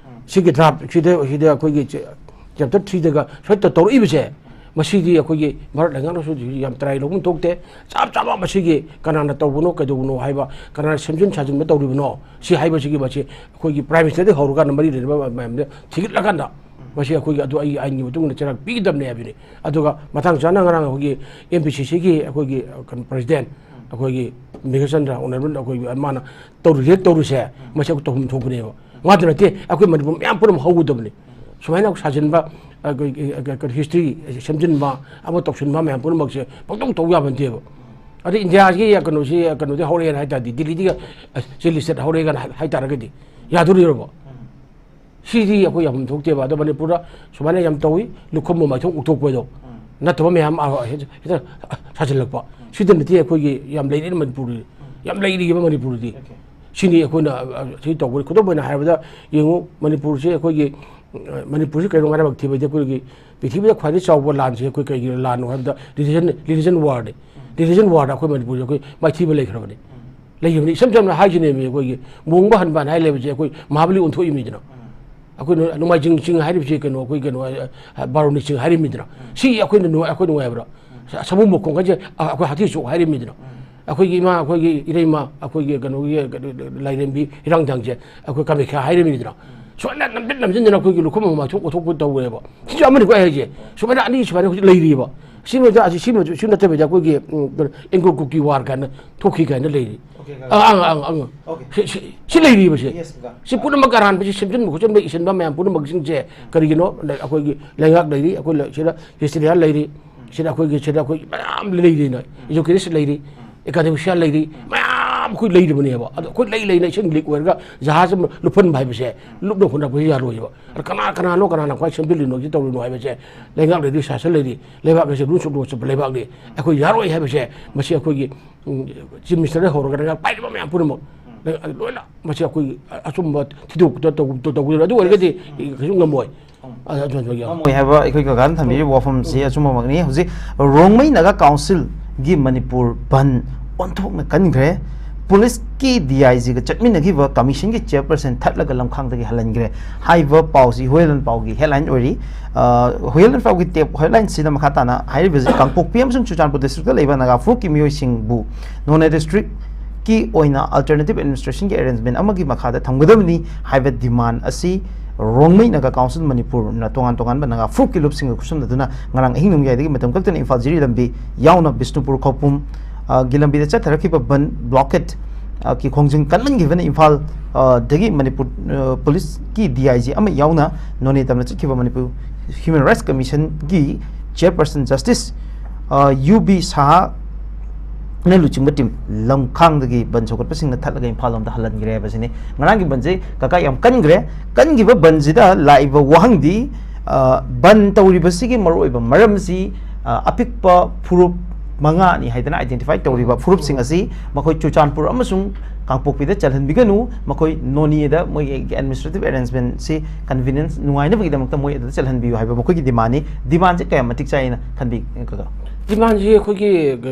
ꯁꯤꯒꯤ ꯗ꯭ꯔꯥꯐ ꯁꯤꯗ, ꯁꯤꯗ ꯑꯩꯈꯣꯏꯒꯤ ꯆꯦ-, ꯆꯦꯞꯇꯔ threeꯗꯒ ꯁꯣꯏ ꯇ-, ꯇꯧꯔꯛꯏꯕꯁꯦ, ꯃꯁꯤꯗꯤ ꯑꯩꯈꯣꯏꯒꯤ ꯚꯥꯔꯠ ꯂꯩꯉꯥꯛꯅꯁꯨ ꯌꯥꯝ ꯇꯔꯥꯏ ꯂꯧꯐꯝ ꯊꯣꯛꯇꯦ꯫ ꯆꯞ ꯆꯥꯕ ꯃꯁꯤꯒꯤ ꯀꯅꯥꯅ ꯇꯧꯕꯅꯣ, ꯀꯩꯗꯧꯕꯅꯣ ꯍꯥꯏꯕ, ꯀꯅꯥꯅ ꯁꯦꯝꯖꯤꯟ ꯁꯥꯖꯤꯟꯕ ꯇꯧꯔꯤꯕꯅꯣ, ꯁꯤ ꯍꯥꯏꯕꯁꯤꯒꯤ ꯃꯁꯤ ꯑꯩꯈꯣꯏꯒꯤ ꯄ꯭ꯔꯥꯏꯝ ꯃꯤꯅꯤꯁꯇꯔꯗꯒꯤ ꯍꯧꯔꯀꯥꯟꯗ ꯃꯔꯤ ꯂꯩꯅꯕ ꯃꯌꯥꯝꯗ ꯊꯤꯒꯠꯂꯀꯥꯟꯗ ꯃꯁꯤ ꯑꯩꯈꯣꯏꯒꯤ ꯑꯗꯨ ꯑꯩꯒꯤ ꯑꯥꯏꯟꯒꯤ ꯃꯇꯨꯡ ꯏꯟꯅ ꯆꯩꯔꯥꯛ ꯄꯤꯒꯗꯕꯅꯦ ꯍꯥꯏꯕꯅꯤ꯫ ꯑꯗꯨꯒ ꯃꯇꯥꯡ ꯆꯥꯅ ꯉꯔꯥꯡ ꯑꯩꯈꯣꯏꯒꯤ ꯑꯦꯝ ꯄꯤ ꯁꯤ ꯁꯤꯒꯤ ꯑꯩꯈꯣꯏꯒꯤ, ꯑ, ꯀꯩꯅꯣ, ꯄ꯭ꯔꯁꯤꯗꯦꯟ ꯑꯩꯈꯣꯏꯒꯤ ꯃꯦꯘꯆꯟꯗ꯭ꯔ ꯑꯣꯅꯔꯦꯕꯜ ꯑꯩꯈꯣꯏꯒꯤ ꯃꯥꯅ ꯇꯧꯔꯤ, ꯔꯤꯌꯦꯛ ꯇꯧꯔꯤꯁꯦ, ꯃꯁꯤ ꯑꯩꯈꯣꯏ ꯇꯧꯐꯝ ꯊꯣꯛꯄꯅꯦꯕ꯫ ꯃꯥꯗ ꯅꯠꯇꯦ, ꯑꯩꯈꯣꯏ ꯃꯅꯤꯄꯨꯔ ꯃꯌꯥꯝ ꯄꯨꯝꯅꯃꯛ ꯍꯧꯒꯗꯕꯅꯤ꯫ ꯁꯨꯃꯥꯏꯅ ꯁꯥꯖꯤꯟꯕ, ꯑ, ꯑꯩꯈꯣꯏꯒꯤ, ꯑ, ꯀꯩꯅꯣ, ꯍꯤꯁꯇ꯭ꯔꯤ ꯁꯦꯝꯖꯤꯟꯕ, ꯑꯃ ꯇꯧꯁꯤꯟꯕ ꯃꯌꯥꯝ ꯄꯨꯝꯅꯃꯛꯁꯦ ꯄꯪꯇꯧ ꯇꯧ ꯌꯥꯕ ꯅꯠꯇꯦꯕ꯫ ꯑꯗꯩ ꯏꯟꯗꯤꯌꯥꯒꯤ ꯀꯩꯅꯣꯁꯤ, ꯀꯩꯅꯣꯗꯤ ꯍꯧꯔꯛꯑꯦꯅ ꯍꯥꯏ ꯇꯥꯔꯗꯤ, ꯗꯤꯜꯂꯤꯗꯒꯤ ꯆꯤꯂꯤ ꯁ꯭ꯇꯦꯠ ꯍꯧꯔꯛꯑꯦꯒꯅ ꯍꯥꯏ ꯇꯥꯔꯒꯗꯤ ꯌꯥꯗꯣꯔꯤꯕ? ꯁꯤꯗꯤ ꯑꯩꯈꯣꯏ ꯌꯥꯐꯝ ꯊꯣꯛꯇꯦꯕ꯫ ꯑꯗꯣ ꯃꯅꯤꯄꯨꯔꯗ ꯁꯨꯃꯥꯏꯅ ꯌꯥꯝ ꯇꯧꯏ, ꯂꯨꯈꯝ ꯃꯃꯥꯏꯊꯣꯡ ꯎꯠꯊꯣꯛꯄꯗꯣ ꯅꯠꯇꯕ ꯃꯌꯥꯝ ꯍꯦꯛꯇ ꯁꯥꯖꯤꯜꯂꯛꯄ꯫ ꯁꯤꯗ ꯅꯠꯇꯦ ꯑꯩꯈꯣꯏꯒꯤ ꯌꯥꯝ ꯂꯩꯔꯤ ꯃꯅꯤꯄꯨꯔꯗꯤ, ꯌꯥꯝ ꯂꯩꯔꯤꯕ ꯃꯅꯤꯄꯨꯔꯗꯤ꯫ ꯁꯤꯅꯤ ꯑꯩꯈꯣꯏꯅ ꯁꯤ ꯇꯧꯕꯅꯤ꯫ ꯈꯨꯗꯝ ꯑꯣꯏꯅ ꯍꯥꯏꯔꯕꯗ ꯌꯦꯡꯉꯨ, ꯃꯅꯤꯄꯨꯔꯁꯦ ꯑꯩꯈꯣꯏꯒꯤ, ꯃꯅꯤꯄꯨꯔꯁꯤ ꯀꯩꯅꯣ ꯍꯥꯏꯔꯕ ꯊꯤꯕꯗꯤ ꯑꯩꯈꯣꯏꯒꯤ ꯄ꯭ꯔꯤꯊꯤꯕꯤꯗ ꯈ꯭ꯋꯥꯏꯗꯒꯤ ꯆꯥꯎꯕ ꯂꯥꯟꯁꯦ ꯑꯩꯈꯣꯏ ꯀꯩꯒꯤꯅꯣ ꯂꯥꯟꯅꯣ ꯍꯥꯏꯕꯗ religion, religion warꯅꯤ꯫ Religion warꯗ ꯑꯩꯈꯣꯏ ꯃꯅꯤꯄꯨꯔꯁꯦ ꯑꯩꯈꯣꯏ ꯃꯥꯏꯊꯤꯕ ꯂꯩꯈ꯭ꯔꯕꯅꯤ꯫ ꯂꯩꯈꯤꯕꯅꯤ꯫ ꯏꯁꯝ ꯁꯝꯅ ꯍꯥꯏꯁꯤꯅꯦꯃꯤ, ꯑꯩꯈꯣꯏꯒꯤ ꯃꯣꯡꯕ ꯍꯟꯕꯥꯟ ꯍꯥꯏ ꯂꯩꯕꯁꯦ ꯑꯩꯈꯣꯏ ꯃꯍꯥꯕꯂꯤ ꯑꯣꯟꯊꯣꯛꯏꯃꯤꯗꯅ꯫ ꯑꯩꯈꯣꯏ ꯅꯣꯡꯃꯥꯏꯖꯤꯡ ꯆꯤꯡ ꯍꯥꯏꯔꯤꯕꯁꯦ ꯀꯩꯅꯣ, ꯑꯩꯈꯣꯏ ꯀꯩꯅꯣ, ꯕꯥꯔꯨꯅꯤ ꯆꯤꯡ ꯍꯥꯏꯔꯤꯃꯤꯗꯅ꯫ ꯁꯤ ꯑꯩꯈꯣꯏꯅ ꯅꯨꯡꯉꯥꯏ-, ꯑꯩꯈꯣꯏ ꯅꯨꯡꯉꯥꯏꯕ꯭ꯔꯥ? ꯁ-, ꯁꯃꯨ ꯃꯈꯣꯡ ꯍꯥꯏꯁꯦ ꯑ-, ꯑꯩꯈꯣꯏ ꯍꯥꯊꯤ ꯆꯣꯛ ꯍꯥꯏꯔꯤꯃꯤꯗꯅ꯫ ꯑꯩꯈꯣꯏꯒꯤ ꯏꯃꯥ, ꯑꯩꯈꯣꯏꯒꯤ ꯏꯔꯩꯃ, ꯑꯩꯈꯣꯏꯒꯤ ꯀꯩꯅꯣꯒꯤ ꯂꯥꯏꯔꯦꯝꯕꯤ ꯏꯔꯥꯡꯊꯥꯡꯁꯦ ꯑꯩꯈꯣꯏ ꯀꯥꯃꯦꯈ꯭ꯌꯥ ꯍꯥꯏꯔꯤꯃꯤꯗꯅ꯫ ꯁꯨꯃꯥꯏꯅ ꯅꯝꯖꯤꯟ ꯅꯝꯖꯤꯟꯗꯅ ꯑꯩꯈꯣꯏꯒꯤ ꯂꯨꯈꯝ ꯃꯃꯥꯏꯊꯣꯡ ꯎꯠꯊꯣꯛꯄ ꯇꯧꯋꯦꯕ꯫ ꯁꯤꯁꯨ ꯑꯃꯅꯤꯀꯣ ꯑꯩ ꯍꯥꯏꯁꯦ꯫ ꯁꯨꯃꯥꯏꯅ ꯑꯅꯤ ꯁꯨꯃꯥꯏꯅ ꯍꯧꯖꯤꯛ ꯂꯩꯔꯤꯕ꯫ ꯁꯤ ꯃꯊꯛꯇ ꯑꯁꯤ, ꯁꯤ ꯃꯊꯛ-, ꯁꯤ ꯅꯠꯇꯕꯤꯗ ꯑꯩꯈꯣꯏꯒꯤ, ꯎꯝ, ꯀꯩꯅꯣ, ꯑꯦꯡꯒ꯭ꯂꯣ ꯀꯨꯀꯤ ꯋꯥꯔ ꯀꯥꯏꯅ ꯊꯣꯛꯈꯤ ꯀꯥꯏꯅ ꯂꯩꯔꯤ꯫ ꯑꯣꯀꯦ, ꯀꯀꯥ꯫ ꯑꯪ, ꯑꯪ, ꯑꯪ, ꯑꯪ꯫ ꯑꯣꯀꯦ꯫ ꯁꯤ, ꯁꯤ, ꯁꯤ ꯂꯩꯔꯤꯕꯁꯦ꯫ ꯌꯦꯁ, ꯀꯀꯥ꯫ ꯁꯤ ꯄꯨꯝꯅꯃꯛ ꯑꯔꯥꯟꯕꯁꯤ ꯁꯦꯝꯖꯤꯟꯕ ꯈꯣꯠꯆꯤꯟꯕ ꯏꯁꯤꯟꯕ ꯃꯌꯥꯝ ꯄꯨꯝꯅꯃꯛꯁꯤꯡꯁꯦ ꯀꯔꯤꯒꯤꯅꯣ? ꯑꯩꯈꯣꯏꯒꯤ ꯂꯩꯉꯥꯛ ꯂꯩꯔꯤ, ꯑꯩꯈꯣꯏ ꯂ-, ꯁꯤꯗ ꯍꯤꯁꯇꯣꯔꯤꯌꯥꯟ ꯂꯩꯔꯤ, ꯁꯤꯗ ꯑꯩꯈꯣꯏꯒꯤ, ꯁꯤꯗ ꯑꯩꯈꯣꯏ ꯃꯌꯥꯝ ꯂꯩꯔꯤꯅ, ꯏꯖꯨꯀꯦꯇꯤꯁ ꯂꯩꯔꯤ, ꯑꯦꯀꯥꯗꯦꯃꯤꯁꯤꯌꯥꯟ ꯂꯩꯔꯤ, ꯃꯌꯥꯝ ꯑꯩꯈꯣꯏ ꯂꯩꯔꯤꯕꯅꯦꯕ꯫ ꯑꯗꯣ ꯑꯩꯈꯣꯏ ꯂꯩ ꯂꯩꯅ ꯏꯁꯤꯡ ꯂꯤꯛ ꯑꯣꯏꯔꯒ ꯖꯍꯥꯖ ꯑꯃ ꯂꯨꯞꯍꯟꯕ ꯍꯥꯏꯕꯁꯦ, ꯂꯨꯞꯅ ꯍꯣꯠꯅꯕꯁꯨ ꯌꯥꯔꯣꯏꯕ꯫ ꯑꯗ ꯀꯅꯥ ꯀꯅꯥꯅꯣ, ꯀꯅꯥꯅ ꯈ꯭ꯋꯥꯏ ꯁꯦꯝꯖꯤꯜꯂꯤꯅꯣ, ꯁꯤ ꯇꯧꯔꯤꯅꯣ ꯍꯥꯏꯕꯁꯦ, ꯂꯩꯉꯥꯛ ꯂꯩꯔꯤ, ꯁꯥꯁꯟ ꯂꯩꯔꯤ, ꯂꯩꯕꯥꯛ ꯑꯁꯤ ꯔꯨꯜꯁ ꯑꯣꯐ ꯂꯣ ꯆꯠꯄ ꯂꯩꯕꯥꯛꯅꯤ꯫ ꯑꯩꯈꯣꯏ ꯌꯥꯔꯣꯏ ꯍꯥꯏꯕꯁꯦ, ꯃꯁꯤ ꯑꯩꯈꯣꯏꯒꯤ, ꯎꯝ, ꯆꯤꯐ ꯃꯤꯅꯤꯁꯇꯔꯗꯒꯤ ꯍꯧꯔꯒ ꯂꯩꯉꯥꯛ ꯄꯥꯏꯔꯤꯕ ꯃꯌꯥꯝ ꯄꯨꯝꯅꯃꯛ, ꯂꯣꯏꯅ ꯃꯁꯤ ꯑꯩꯈꯣꯏ ꯑꯆꯨꯝꯕ ꯊꯤꯗꯣꯛꯇ ꯇꯧ-, ꯇꯧ-, ꯇꯧꯒꯗꯕꯅꯤ꯫ ꯑꯗꯨ ꯑꯣꯏꯔꯒꯗꯤ ꯀꯩꯁꯨ ꯉꯝꯃꯣꯏ꯫ ꯑ, ꯑꯗꯨ, ꯑꯗꯨ, ꯌꯥꯝ ꯉꯝꯃꯣꯏ ꯍꯥꯏꯕ ꯑꯩꯈꯣꯏ ꯀꯀꯥꯅ ꯊꯝꯕꯤꯔꯤꯕ ꯋꯥꯐꯝꯁꯤ ꯑꯆꯨꯝꯕꯃꯛꯅꯤ꯫ ꯍꯧꯖꯤꯛ ꯔꯣꯡꯃꯩ ꯅꯥꯒꯥ ꯀꯥꯎꯟꯁꯤꯜꯒꯤ ꯃꯅꯤꯄꯨꯔ ꯕꯟ ꯑꯣꯟꯊꯣꯛꯅ ꯀꯟꯈ꯭ꯔꯦ꯫ ꯄꯨꯂꯤꯁꯀꯤ ꯗꯤ ꯑꯥꯏ ꯖꯤꯒ ꯆꯠꯃꯤꯟꯅꯈꯤꯕ ꯀꯃꯤꯁꯟꯒꯤ ꯆꯤꯌꯔꯄꯔꯁꯟ ꯊꯠꯂꯒ ꯂꯝꯈꯥꯡꯗꯒꯤ ꯍꯜꯍꯟꯈ꯭ꯔꯦ ꯍꯥꯏꯕ ꯄꯥꯎꯁꯤ ꯍꯨꯌꯦꯟ ꯂꯥꯟꯄꯥꯎꯒꯤ ꯍꯦꯗꯂꯥꯏꯟ ꯑꯣꯏꯔꯤ꯫ ꯑ, ꯍꯨꯌꯦꯟ ꯂꯥꯟꯄꯥꯎꯒꯤ ꯇꯦꯞ ꯍꯦꯗꯂꯥꯏꯟꯁꯤꯗ ꯃꯈꯥ ꯇꯥꯅ ꯍꯥꯏꯔꯤꯕꯁꯤ ꯀꯥꯡꯄꯣꯛꯄꯤ ꯑꯃꯁꯨꯡ ꯆꯨꯔꯆꯥꯟꯄꯨꯔ ꯗꯤꯁꯇ꯭ꯔꯤꯛꯇ ꯂꯩꯕ ꯅꯥꯒꯥ ꯐꯨꯔꯨꯞꯀꯤ ꯃꯤꯑꯣꯏꯁꯤꯡꯕꯨ ꯅꯣꯅꯦ ꯗꯤꯁꯇ꯭ꯔꯤꯛꯀꯤ ꯑꯣꯏꯅ ꯑꯜꯇꯔꯅꯦꯇꯤꯞ ꯑꯦꯗꯃꯤꯅꯤꯁꯇ꯭ꯔꯦꯁꯟꯒꯤ ꯑꯦꯔꯦꯟꯖꯃꯦꯟ ꯑꯃꯒꯤ ꯃꯈꯥꯗ ꯊꯝꯒꯗꯕꯅꯤ ꯍꯥꯏꯕ ꯗꯤꯃꯥꯟ ꯑꯁꯤ ꯔꯣꯡꯃꯩ ꯅꯥꯒꯥ ꯀꯥꯎꯟꯁꯤꯜ ꯃꯅꯤꯄꯨꯔꯅ ꯇꯣꯉꯥꯟ ꯇꯣꯉꯥꯟꯕ ꯅꯥꯒꯥ ꯐꯨꯔꯨꯞꯀꯤ ꯂꯨꯞꯁꯤꯡꯒ ꯈꯨꯠꯁꯝꯅꯗꯨꯅ ꯉꯔꯥꯡ ꯑꯍꯤꯡ ꯅꯣꯡꯌꯥꯏꯗꯒꯤ ꯃꯇꯝ ꯀꯛꯇꯅ ꯏꯝꯐꯥꯜ ꯖꯤꯔꯤ ꯂꯝꯕꯤ ꯌꯥꯎꯅ ꯕꯤꯁꯅꯨꯄꯨꯔ ꯈꯧꯄꯨꯝ, ꯑ, ꯒꯤ ꯂꯝꯕꯤꯗ ꯆꯠꯊꯔꯛꯈꯤꯕ ꯕꯟ ꯕ꯭ꯂꯣꯀꯦꯠ, ꯑ, ꯀꯤ ꯈꯣꯡꯖꯪ ꯀꯟꯃꯟꯈꯤꯕꯅ ꯏꯝꯐꯥꯜ, ꯑ, ꯗꯒꯤ ꯃꯅꯤꯄꯨꯔ, ꯑ, ꯄꯨꯂꯤꯁꯀꯤ ꯗꯤ ꯑꯥꯏ ꯖꯤ ꯑꯃ ꯌꯥꯎꯅ ꯅꯣꯅꯦ ꯇꯝꯅ ꯆꯠꯈꯤꯕ ꯃꯅꯤꯄꯨꯔ ꯍ꯭ꯌꯨꯃꯦꯟ ꯔꯥꯏꯠꯁ ꯀꯃꯤꯁꯟꯒꯤ ꯆꯤꯌꯔꯄꯔꯁꯟ ꯖꯁꯇꯤꯁ, ꯑ, ꯌꯨ ꯕꯤ ꯁꯍꯥ ꯅ ꯂꯨꯆꯤꯡꯕ ꯇꯤꯝ ꯂꯝꯈꯥꯡꯗꯒꯤ ꯕꯟ ꯁꯧꯒꯠꯄꯁꯤꯡꯅ ꯊꯠꯂꯒ ꯏꯝꯐꯥꯜ ꯂꯣꯝꯗ ꯍꯜꯍꯟꯈ꯭ꯔꯦ ꯍꯥꯏꯕꯁꯤꯅꯤ꯫ ꯉꯔꯥꯡꯒꯤ ꯕꯟꯁꯤ ꯀꯀꯥ ꯌꯥꯝ ꯀꯟꯈ꯭ꯔꯦ꯫ ꯀꯟꯈꯤꯕ ꯕꯟꯁꯤꯗ ꯂꯥꯛꯏꯕ ꯋꯥꯍꯪꯗꯤ, ꯑ, ꯕꯟ ꯇꯧꯔꯤꯕꯁꯤꯒꯤ ꯃꯔꯨꯑꯣꯏꯕ ꯃꯔꯝꯁꯤ, ꯑ, ꯑꯄꯤꯛꯄ ꯐꯨꯔꯨꯞ ꯃꯉꯥꯅꯤ ꯍꯥꯏꯗꯅ identify ꯇꯧꯔꯤꯕ ꯐꯨꯔꯨꯞꯁꯤꯡ ꯑꯁꯤ ꯃꯈꯣꯏ ꯆꯨꯔꯆꯥꯟꯄꯨꯔ ꯑꯃꯁꯨꯡ ꯀꯥꯡꯄꯣꯛꯄꯤꯗ ꯆꯜꯍꯟꯕꯤꯒꯅꯨ, ꯃꯈꯣꯏ ꯅꯣꯅꯦꯗ ꯃꯣꯏꯒꯤ administrative arrangementꯁꯤ convenience ꯅꯨꯡꯉꯥꯏꯅꯕꯒꯤꯗꯃꯛꯇ ꯃꯣꯏ ꯑꯗꯨꯗ ꯆꯜꯍꯟꯕꯤꯌꯨ ꯍꯥꯏꯕ ꯃꯈꯣꯏꯒꯤ demandꯅꯤ꯫ Demandꯁꯦ ꯀꯌꯥꯝ ꯃꯇꯤꯛ ꯆꯥꯏꯅ ꯈꯟꯕꯤ, ꯀꯀꯥ? Demandꯁꯤ ꯑꯩꯈꯣꯏꯒꯤ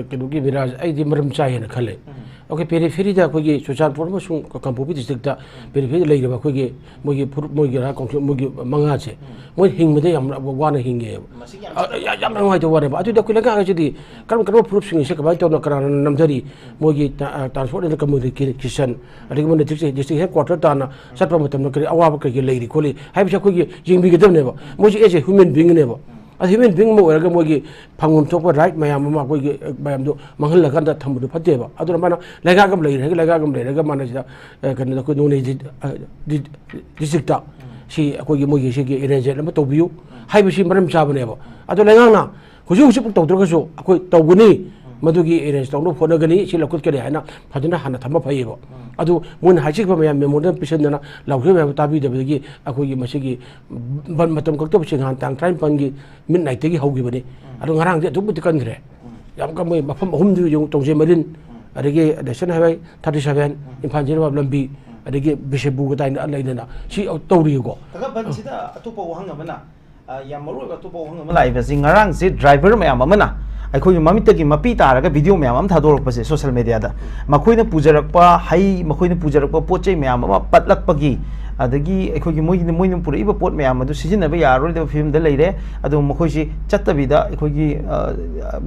ꯀꯩꯅꯣꯒꯤ ꯃꯤꯔꯥꯖ ꯑꯩꯗꯤ ꯃꯔꯝ ꯆꯥꯏ ꯍꯥꯏꯅ ꯈꯜꯂꯦ꯫ ꯑꯩꯈꯣꯏ peripheryꯗ ꯑꯩꯈꯣꯏꯒꯤ ꯆꯨꯔꯆꯥꯟꯄꯨꯔ ꯑꯃꯁꯨꯡ ꯀꯥꯡꯄꯣꯛꯄꯤ districtꯇ peripheryꯗ ꯂꯩꯔꯤꯕ ꯑꯩꯈꯣꯏꯒꯤ ꯃꯣꯏꯒꯤ ꯐꯨꯔꯨꯞ, ꯃꯣꯏꯒꯤ ꯔꯥ ꯀꯥꯎꯟꯁꯤꯜ, ꯃꯣꯏꯒꯤ ꯃꯉꯥꯁꯦ ꯃꯣꯏ ꯍꯤꯡꯕꯗ ꯌꯥꯝ ꯋꯥꯅ ꯍꯤꯡꯉꯦꯕ꯫ ꯃꯁꯤꯒꯤ ꯌꯥꯝ ꯑ, ꯌꯥꯝ ꯌꯥꯝꯅ ꯅꯨꯡꯉꯥꯏꯇꯕ ꯋꯥꯅꯦꯕ꯫ ꯑꯗꯨꯗꯤ ꯑꯩꯈꯣꯏ ꯂꯩꯉꯥꯛ ꯑꯁꯤꯗꯤ ꯀꯔꯝ ꯀꯔꯝꯕ ꯐꯨꯔꯨꯞꯁꯤꯡ ꯑꯁꯦ ꯀꯃꯥꯏꯅ ꯇꯧꯅ ꯀꯅꯥꯅ ꯅꯝꯊꯔꯤ? ꯃꯣꯏꯒꯤ ꯇ-, ꯑ, transport and communication, ꯑꯗꯒꯤ ꯃꯣꯏꯅ district, district headquarter ꯇꯥꯟꯅ ꯆꯠꯄ ꯃꯇꯝꯗ ꯀꯔꯤ ꯑꯋꯥꯕ ꯀꯩꯀꯩ ꯂꯩꯔꯤ ꯈꯣꯠꯂꯤ ꯍꯥꯏꯕꯁꯦ ꯑꯩꯈꯣꯏꯒꯤ ꯌꯦꯡꯕꯤꯒꯗꯕꯅꯦꯕ꯫ ꯃꯣꯏꯁꯦ as a human beingꯅꯦꯕ꯫ ꯑꯗ human being ꯑꯃ ꯑꯣꯏꯔꯒ ꯃꯣꯏꯒꯤ ꯐꯪꯐꯝ ꯊꯣꯛꯄ right ꯃꯌꯥꯝ ꯑꯃ ꯑꯩꯈꯣꯏꯒꯤ, ꯑ, ꯃꯌꯥꯝꯗꯣ ꯃꯥꯡꯍꯜꯂꯀꯥꯟꯗ ꯊꯝꯕꯗꯣ ꯐꯠꯇꯦꯕ꯫ ꯑꯗꯨꯅ ꯃꯥꯅ ꯂꯩꯉꯥꯛ ꯑꯃ ꯂꯩꯔꯒ, ꯂꯩꯉꯥꯛ ꯑꯃ ꯂꯩꯔꯒ ꯃꯥꯅ ꯁꯤꯗ, ꯑ, ꯀꯩꯅꯣꯗ ꯑꯩꯈꯣꯏ ꯅꯣꯅꯦ ꯗꯤ-, ꯑ, ꯗꯤ-, districtꯇ ꯁꯤ ꯑꯩꯈꯣꯏꯒꯤ ꯃꯣꯏꯒꯤ ꯁꯤꯒꯤ arrangement ꯑꯃ ꯇꯧꯕꯤꯌꯨ ꯍꯥꯏꯕꯁꯤ ꯃꯔꯝ ꯆꯥꯕꯅꯦꯕ꯫ ꯑꯗꯣ ꯂꯩꯉꯥꯛꯅ ꯍꯧꯖꯤꯛ ꯍꯧꯖꯤꯛ ꯇꯧꯗ꯭ꯔꯒꯁꯨ ꯑꯩꯈꯣꯏ ꯇꯧꯒꯅꯤ, ꯃꯗꯨꯒꯤ arrange ꯇꯧꯅꯕ ꯍꯣꯠꯅꯒꯅꯤ, ꯁꯤ ꯂꯧꯈꯠꯀꯅꯤ ꯍꯥꯏꯅ ꯐꯖꯅ ꯍꯥꯟꯅ ꯊꯝꯕ ꯐꯩꯌꯦꯕ꯫ ꯑꯗꯨ ꯃꯣꯏꯅ ꯍꯥꯏꯖꯈꯤꯕ ꯃꯌꯥꯝ memorandum ꯄꯤꯁꯟꯗꯅ ꯂꯥꯎꯊꯣꯛꯏ ꯃꯌꯥꯝ ꯇꯥꯕꯤꯗꯕꯗꯒꯤ ꯑꯩꯈꯣꯏꯒꯤ ꯃꯁꯤꯒꯤ ꯕꯟ ꯃꯇꯝ ꯀꯛꯇꯕꯁꯤ ꯅꯍꯥꯟ ꯇꯥꯡ ꯇꯔꯥꯅꯤꯄꯥꯟꯒꯤ midnightꯇꯒꯤ ꯍꯧꯈꯤꯕꯅꯤ꯫ ꯑꯗꯣ ꯉꯔꯥꯡꯗꯤ ꯑꯗꯨꯛ ꯃꯇꯤꯛ ꯀꯟꯈ꯭ꯔꯦ꯫ ꯌꯥꯝ ꯀꯟ-, ꯃꯣꯏ ꯃꯐꯝ ꯑꯍꯨꯝꯗꯨ ꯌꯦꯡꯉꯨ, ꯇꯣꯡꯖꯩ ꯃꯔꯤꯟ, ꯑꯗꯒꯤ National Highway thirty seven, Imphal Jiribam ꯂꯝꯕꯤ, ꯑꯗꯒꯤ ꯕꯤꯁꯦꯝꯄꯨꯔꯒ ꯇꯥꯏꯅ ꯂꯩꯗꯅ ꯁꯤ ꯇꯧꯔꯤꯀꯣ꯫ ꯀꯀꯥ, ꯕꯟꯁꯤꯗ ꯑꯇꯣꯞꯄ ꯋꯥꯍꯪ ꯑꯃꯅ, ꯑ, ꯌꯥꯝ ꯃꯔꯨꯑꯣꯏꯕ ꯑꯇꯣꯞꯄ ꯋꯥꯍꯪ ꯑꯃ ꯂꯥꯛꯏꯕꯁꯤ, ꯉꯔꯥꯡꯁꯦ driver ꯃꯌꯥꯝ ꯑꯃꯅ ꯑꯩꯈꯣꯏꯒꯤ ꯃꯃꯤꯠꯇꯒꯤ ꯃꯄꯤ ꯇꯥꯔꯒ video ꯃꯌꯥꯝ ꯑꯃ ꯊꯥꯗꯣꯔꯛꯄꯁꯦ social mediaꯗ, ꯃꯈꯣꯏꯅ ꯄꯨꯖꯔꯛꯄ ꯍꯩ, ꯃꯈꯣꯏꯅ ꯄꯨꯖꯔꯛꯄ ꯄꯣꯠ ꯆꯩ ꯃꯌꯥꯝ ꯑꯃ ꯄꯠꯂꯛꯄꯒꯤ, ꯑꯗꯒꯤ ꯑꯩꯈꯣꯏꯒꯤ ꯃꯣꯏꯒꯤ, ꯃꯣꯏꯅ ꯄꯨꯔꯛꯏꯕ ꯄꯣꯠ ꯃꯌꯥꯝ ꯑꯗꯨ ꯁꯤꯖꯤꯟꯅꯕ ꯌꯥꯔꯔꯣꯏꯗꯕ ꯐꯤꯕꯝꯗ ꯂꯩꯔꯦ꯫ ꯑꯗꯣ ꯃꯈꯣꯏꯁꯤ ꯆꯠꯇꯕꯤꯗ ꯑꯩꯈꯣꯏꯒꯤ, ꯑ,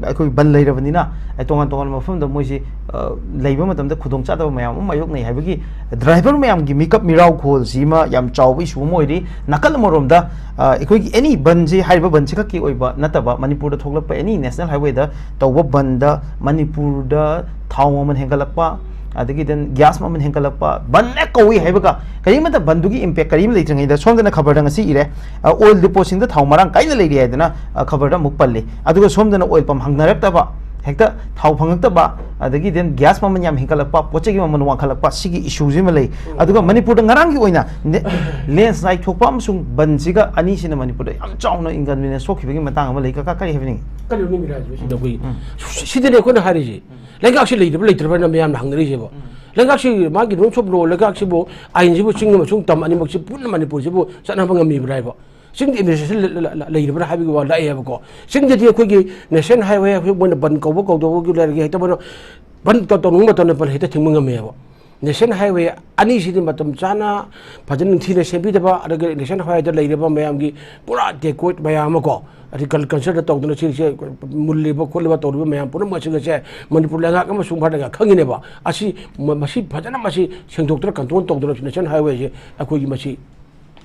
ꯑꯩꯈꯣꯏ ꯕꯟ ꯂꯩꯔꯕꯅꯤꯅ, ꯑꯩ ꯇꯣꯉꯥꯟ ꯇꯣꯉꯥꯟꯕ ꯃꯐꯝꯗ ꯃꯣꯏꯁꯤ, ꯑ, ꯂꯩꯕ ꯃꯇꯝꯗ ꯈꯨꯗꯣꯡꯆꯥꯗꯕ ꯃꯌꯥꯝ ꯑꯃ ꯃꯥꯌꯣꯛꯅꯩ ꯍꯥꯏꯕꯒꯤ driver ꯃꯌꯥꯝꯒꯤ ꯃꯤꯀꯞ ꯃꯤꯔꯥꯎ ꯈꯣꯜꯁꯤ ꯑꯃ ꯌꯥꯝ ꯆꯥꯎꯕ issue ꯑꯃ ꯑꯣꯏꯔꯤ꯫ ꯅꯥꯀꯜ ꯑꯃꯔꯣꯝꯗ, ꯑ, ꯑꯩꯈꯣꯏꯒꯤ any ꯕꯟꯁꯤ, ꯍꯥꯏꯔꯤꯕ ꯕꯟꯁꯤ ꯈꯛꯀꯤ ꯑꯣꯏꯕ ꯅꯠꯇꯕ, ꯃꯅꯤꯄꯨꯔꯗ ꯊꯣꯛꯂꯛꯄ any national highwayꯗ ꯇꯧꯕ ꯕꯟꯗ ꯃꯅꯤꯄꯨꯔꯗ ꯊꯥꯎ ꯃꯃꯜ ꯍꯦꯟꯒꯠꯂꯛꯄ, ꯑꯗꯒꯤ then gas ꯃꯃꯜ ꯍꯦꯟꯒꯠꯂꯛꯄ, ꯕꯟ ꯍꯦꯛ ꯀꯧꯏ ꯍꯥꯏꯕꯒ ꯀꯔꯤꯃꯠꯇ ꯕꯟꯗꯨꯒꯤ impact ꯀꯔꯤꯝ ꯂꯩꯇ꯭ꯔꯤꯉꯩꯗ, ꯁꯣꯝꯗꯅ ꯈꯕꯔꯗ ꯉꯁꯤ ꯏꯔꯦ, ꯑ, oil depotꯁꯤꯡꯗ ꯊꯥꯎ ꯃꯔꯥꯡ ꯀꯥꯏꯅ ꯂꯩꯔꯤ ꯍꯥꯏꯗꯅ, ꯑ, ꯈꯕꯔꯗ ꯑꯃꯨꯛ ꯄꯜꯂꯤ꯫ ꯑꯗꯨꯒ ꯁꯣꯝꯗꯅ oil pump ꯍꯪꯅꯔꯛꯇꯕ, ꯍꯦꯛꯇ ꯊꯥꯎ ꯐꯪꯉꯛꯇꯕ, ꯑꯗꯒꯤ then gas ꯃꯃꯜ ꯌꯥꯝ ꯍꯦꯟꯒꯠꯂꯛꯄ, ꯄꯣꯠ ꯆꯩꯒꯤ ꯃꯃꯜ ꯋꯥꯡꯈꯠꯂꯛꯄ, ꯁꯤꯒꯤ issue ꯁꯤꯃ ꯂꯩ꯫ ꯑꯗꯨꯒ ꯃꯅꯤꯄꯨꯔꯗ ꯉꯔꯥꯡꯒꯤ ꯑꯣꯏꯅ ꯅꯦ-, landslide ꯊꯣꯛꯄ ꯑꯃꯁꯨꯡ ꯕꯟꯁꯤꯒ ꯑꯅꯤꯁꯤꯅ ꯃꯅꯤꯄꯨꯔꯗ ꯌꯥꯝ ꯆꯥꯎꯅ inconvenience ꯊꯣꯛꯈꯤꯕꯒꯤ ꯃꯇꯥꯡ ꯑꯃ ꯂꯩ꯫ ꯀꯀꯥ, ꯀꯔꯤ ꯍꯥꯏꯕꯤꯅꯤꯡꯉꯤ? ꯀꯔꯤꯅꯣ ꯃꯤꯔꯥꯏꯁꯦ ꯁꯤꯗ ꯑꯩꯈꯣꯏ ꯁꯤ-, ꯁꯤꯗꯅꯦ ꯑꯩꯈꯣꯏꯅ ꯍꯥꯏꯔꯤꯁꯦ꯫ ꯂꯩꯉꯥꯛꯁꯤ ꯂꯩꯔꯤꯕ꯭ꯔꯥ ꯂꯩꯇ꯭ꯔꯕ꯭ꯔꯅ ꯃꯌꯥꯝꯅ ꯍꯪꯅꯔꯤꯁꯦꯕ꯫ ꯂꯩꯉꯥꯛꯁꯤ ꯃꯥꯒꯤ rules of law, ꯂꯩꯉꯥꯛꯁꯤꯕꯨ, ꯑꯥꯏꯟꯁꯤꯕꯨ ꯆꯤꯡ ꯑꯃꯁꯨꯡ ꯇꯝ ꯑꯅꯤꯃꯛꯁꯤ ꯄꯨꯟꯅ ꯃꯅꯤꯄꯨꯔꯁꯤꯕꯨ ꯆꯠꯅꯕ ꯉꯝꯃꯤꯕ꯭ꯔꯥ ꯍꯥꯏꯕ꯫ ꯆꯤꯡꯒꯤ administration ꯂ-, ꯂ-, ꯂ-, ꯂꯩꯔꯤꯕ꯭ꯔꯥ ꯍꯥꯏꯕꯒꯤ ꯋꯥ ꯂꯥꯛꯑꯦꯕꯀꯣ꯫ ꯆꯤꯡꯗꯗꯤ ꯑꯩꯈꯣꯏꯒꯤ national highway ꯑꯩꯈꯣꯏ ꯃꯣꯏꯅ ꯕꯟ ꯀꯧꯕ ꯀꯧꯗꯕꯒꯤ ꯂꯩꯔꯒꯦ ꯍꯦꯛꯇ ꯃꯣꯏꯅ ꯕꯟ ꯇꯧ-, ꯇꯧꯅꯤꯡꯕ ꯃꯇꯝꯗ ꯕꯟ ꯍꯦꯛꯇ ꯊꯤꯡꯕ ꯉꯝꯃꯦꯕ꯫ National highway ꯑꯅꯤꯁꯤꯗꯤ ꯃꯇꯝ ꯆꯥꯅ ꯐꯖꯅ ꯅꯤꯡꯊꯤꯅ ꯁꯦꯝꯕꯤꯗꯕ, ꯑꯗꯒꯤ national highwayꯗ ꯂꯩꯔꯤꯕ ꯃꯌꯥꯝꯒꯤ ꯄꯨꯔꯥ decayed ꯃꯌꯥꯝ ꯑꯃ ꯀꯣ, ꯑꯗꯩ ꯀꯜ-, cultureꯗ ꯇꯧꯗꯅ ꯁꯤꯁꯦ ꯃꯨꯜꯂꯤꯕ ꯈꯣꯠꯂꯤꯕ ꯇꯧꯔꯤꯕ ꯃꯌꯥꯝ ꯄꯨꯝꯅꯃꯛ ꯑꯁꯤꯒꯁꯦ ꯃꯅꯤꯄꯨꯔ ꯂꯩꯉꯥꯛ ꯑꯃꯁꯨꯡ ꯚꯥꯔꯠ ꯂꯩꯉꯥꯛ ꯈꯪꯉꯤꯅꯦꯕ꯫ ꯑꯁꯤ ꯃ-, ꯃꯁꯤ ꯐꯖꯅ ꯃꯁꯤ ꯁꯦꯡꯗꯣꯛꯇꯅ control ꯇꯧꯗꯅ national highwayꯁꯦ ꯑꯩꯈꯣꯏꯒꯤ ꯃꯁꯤ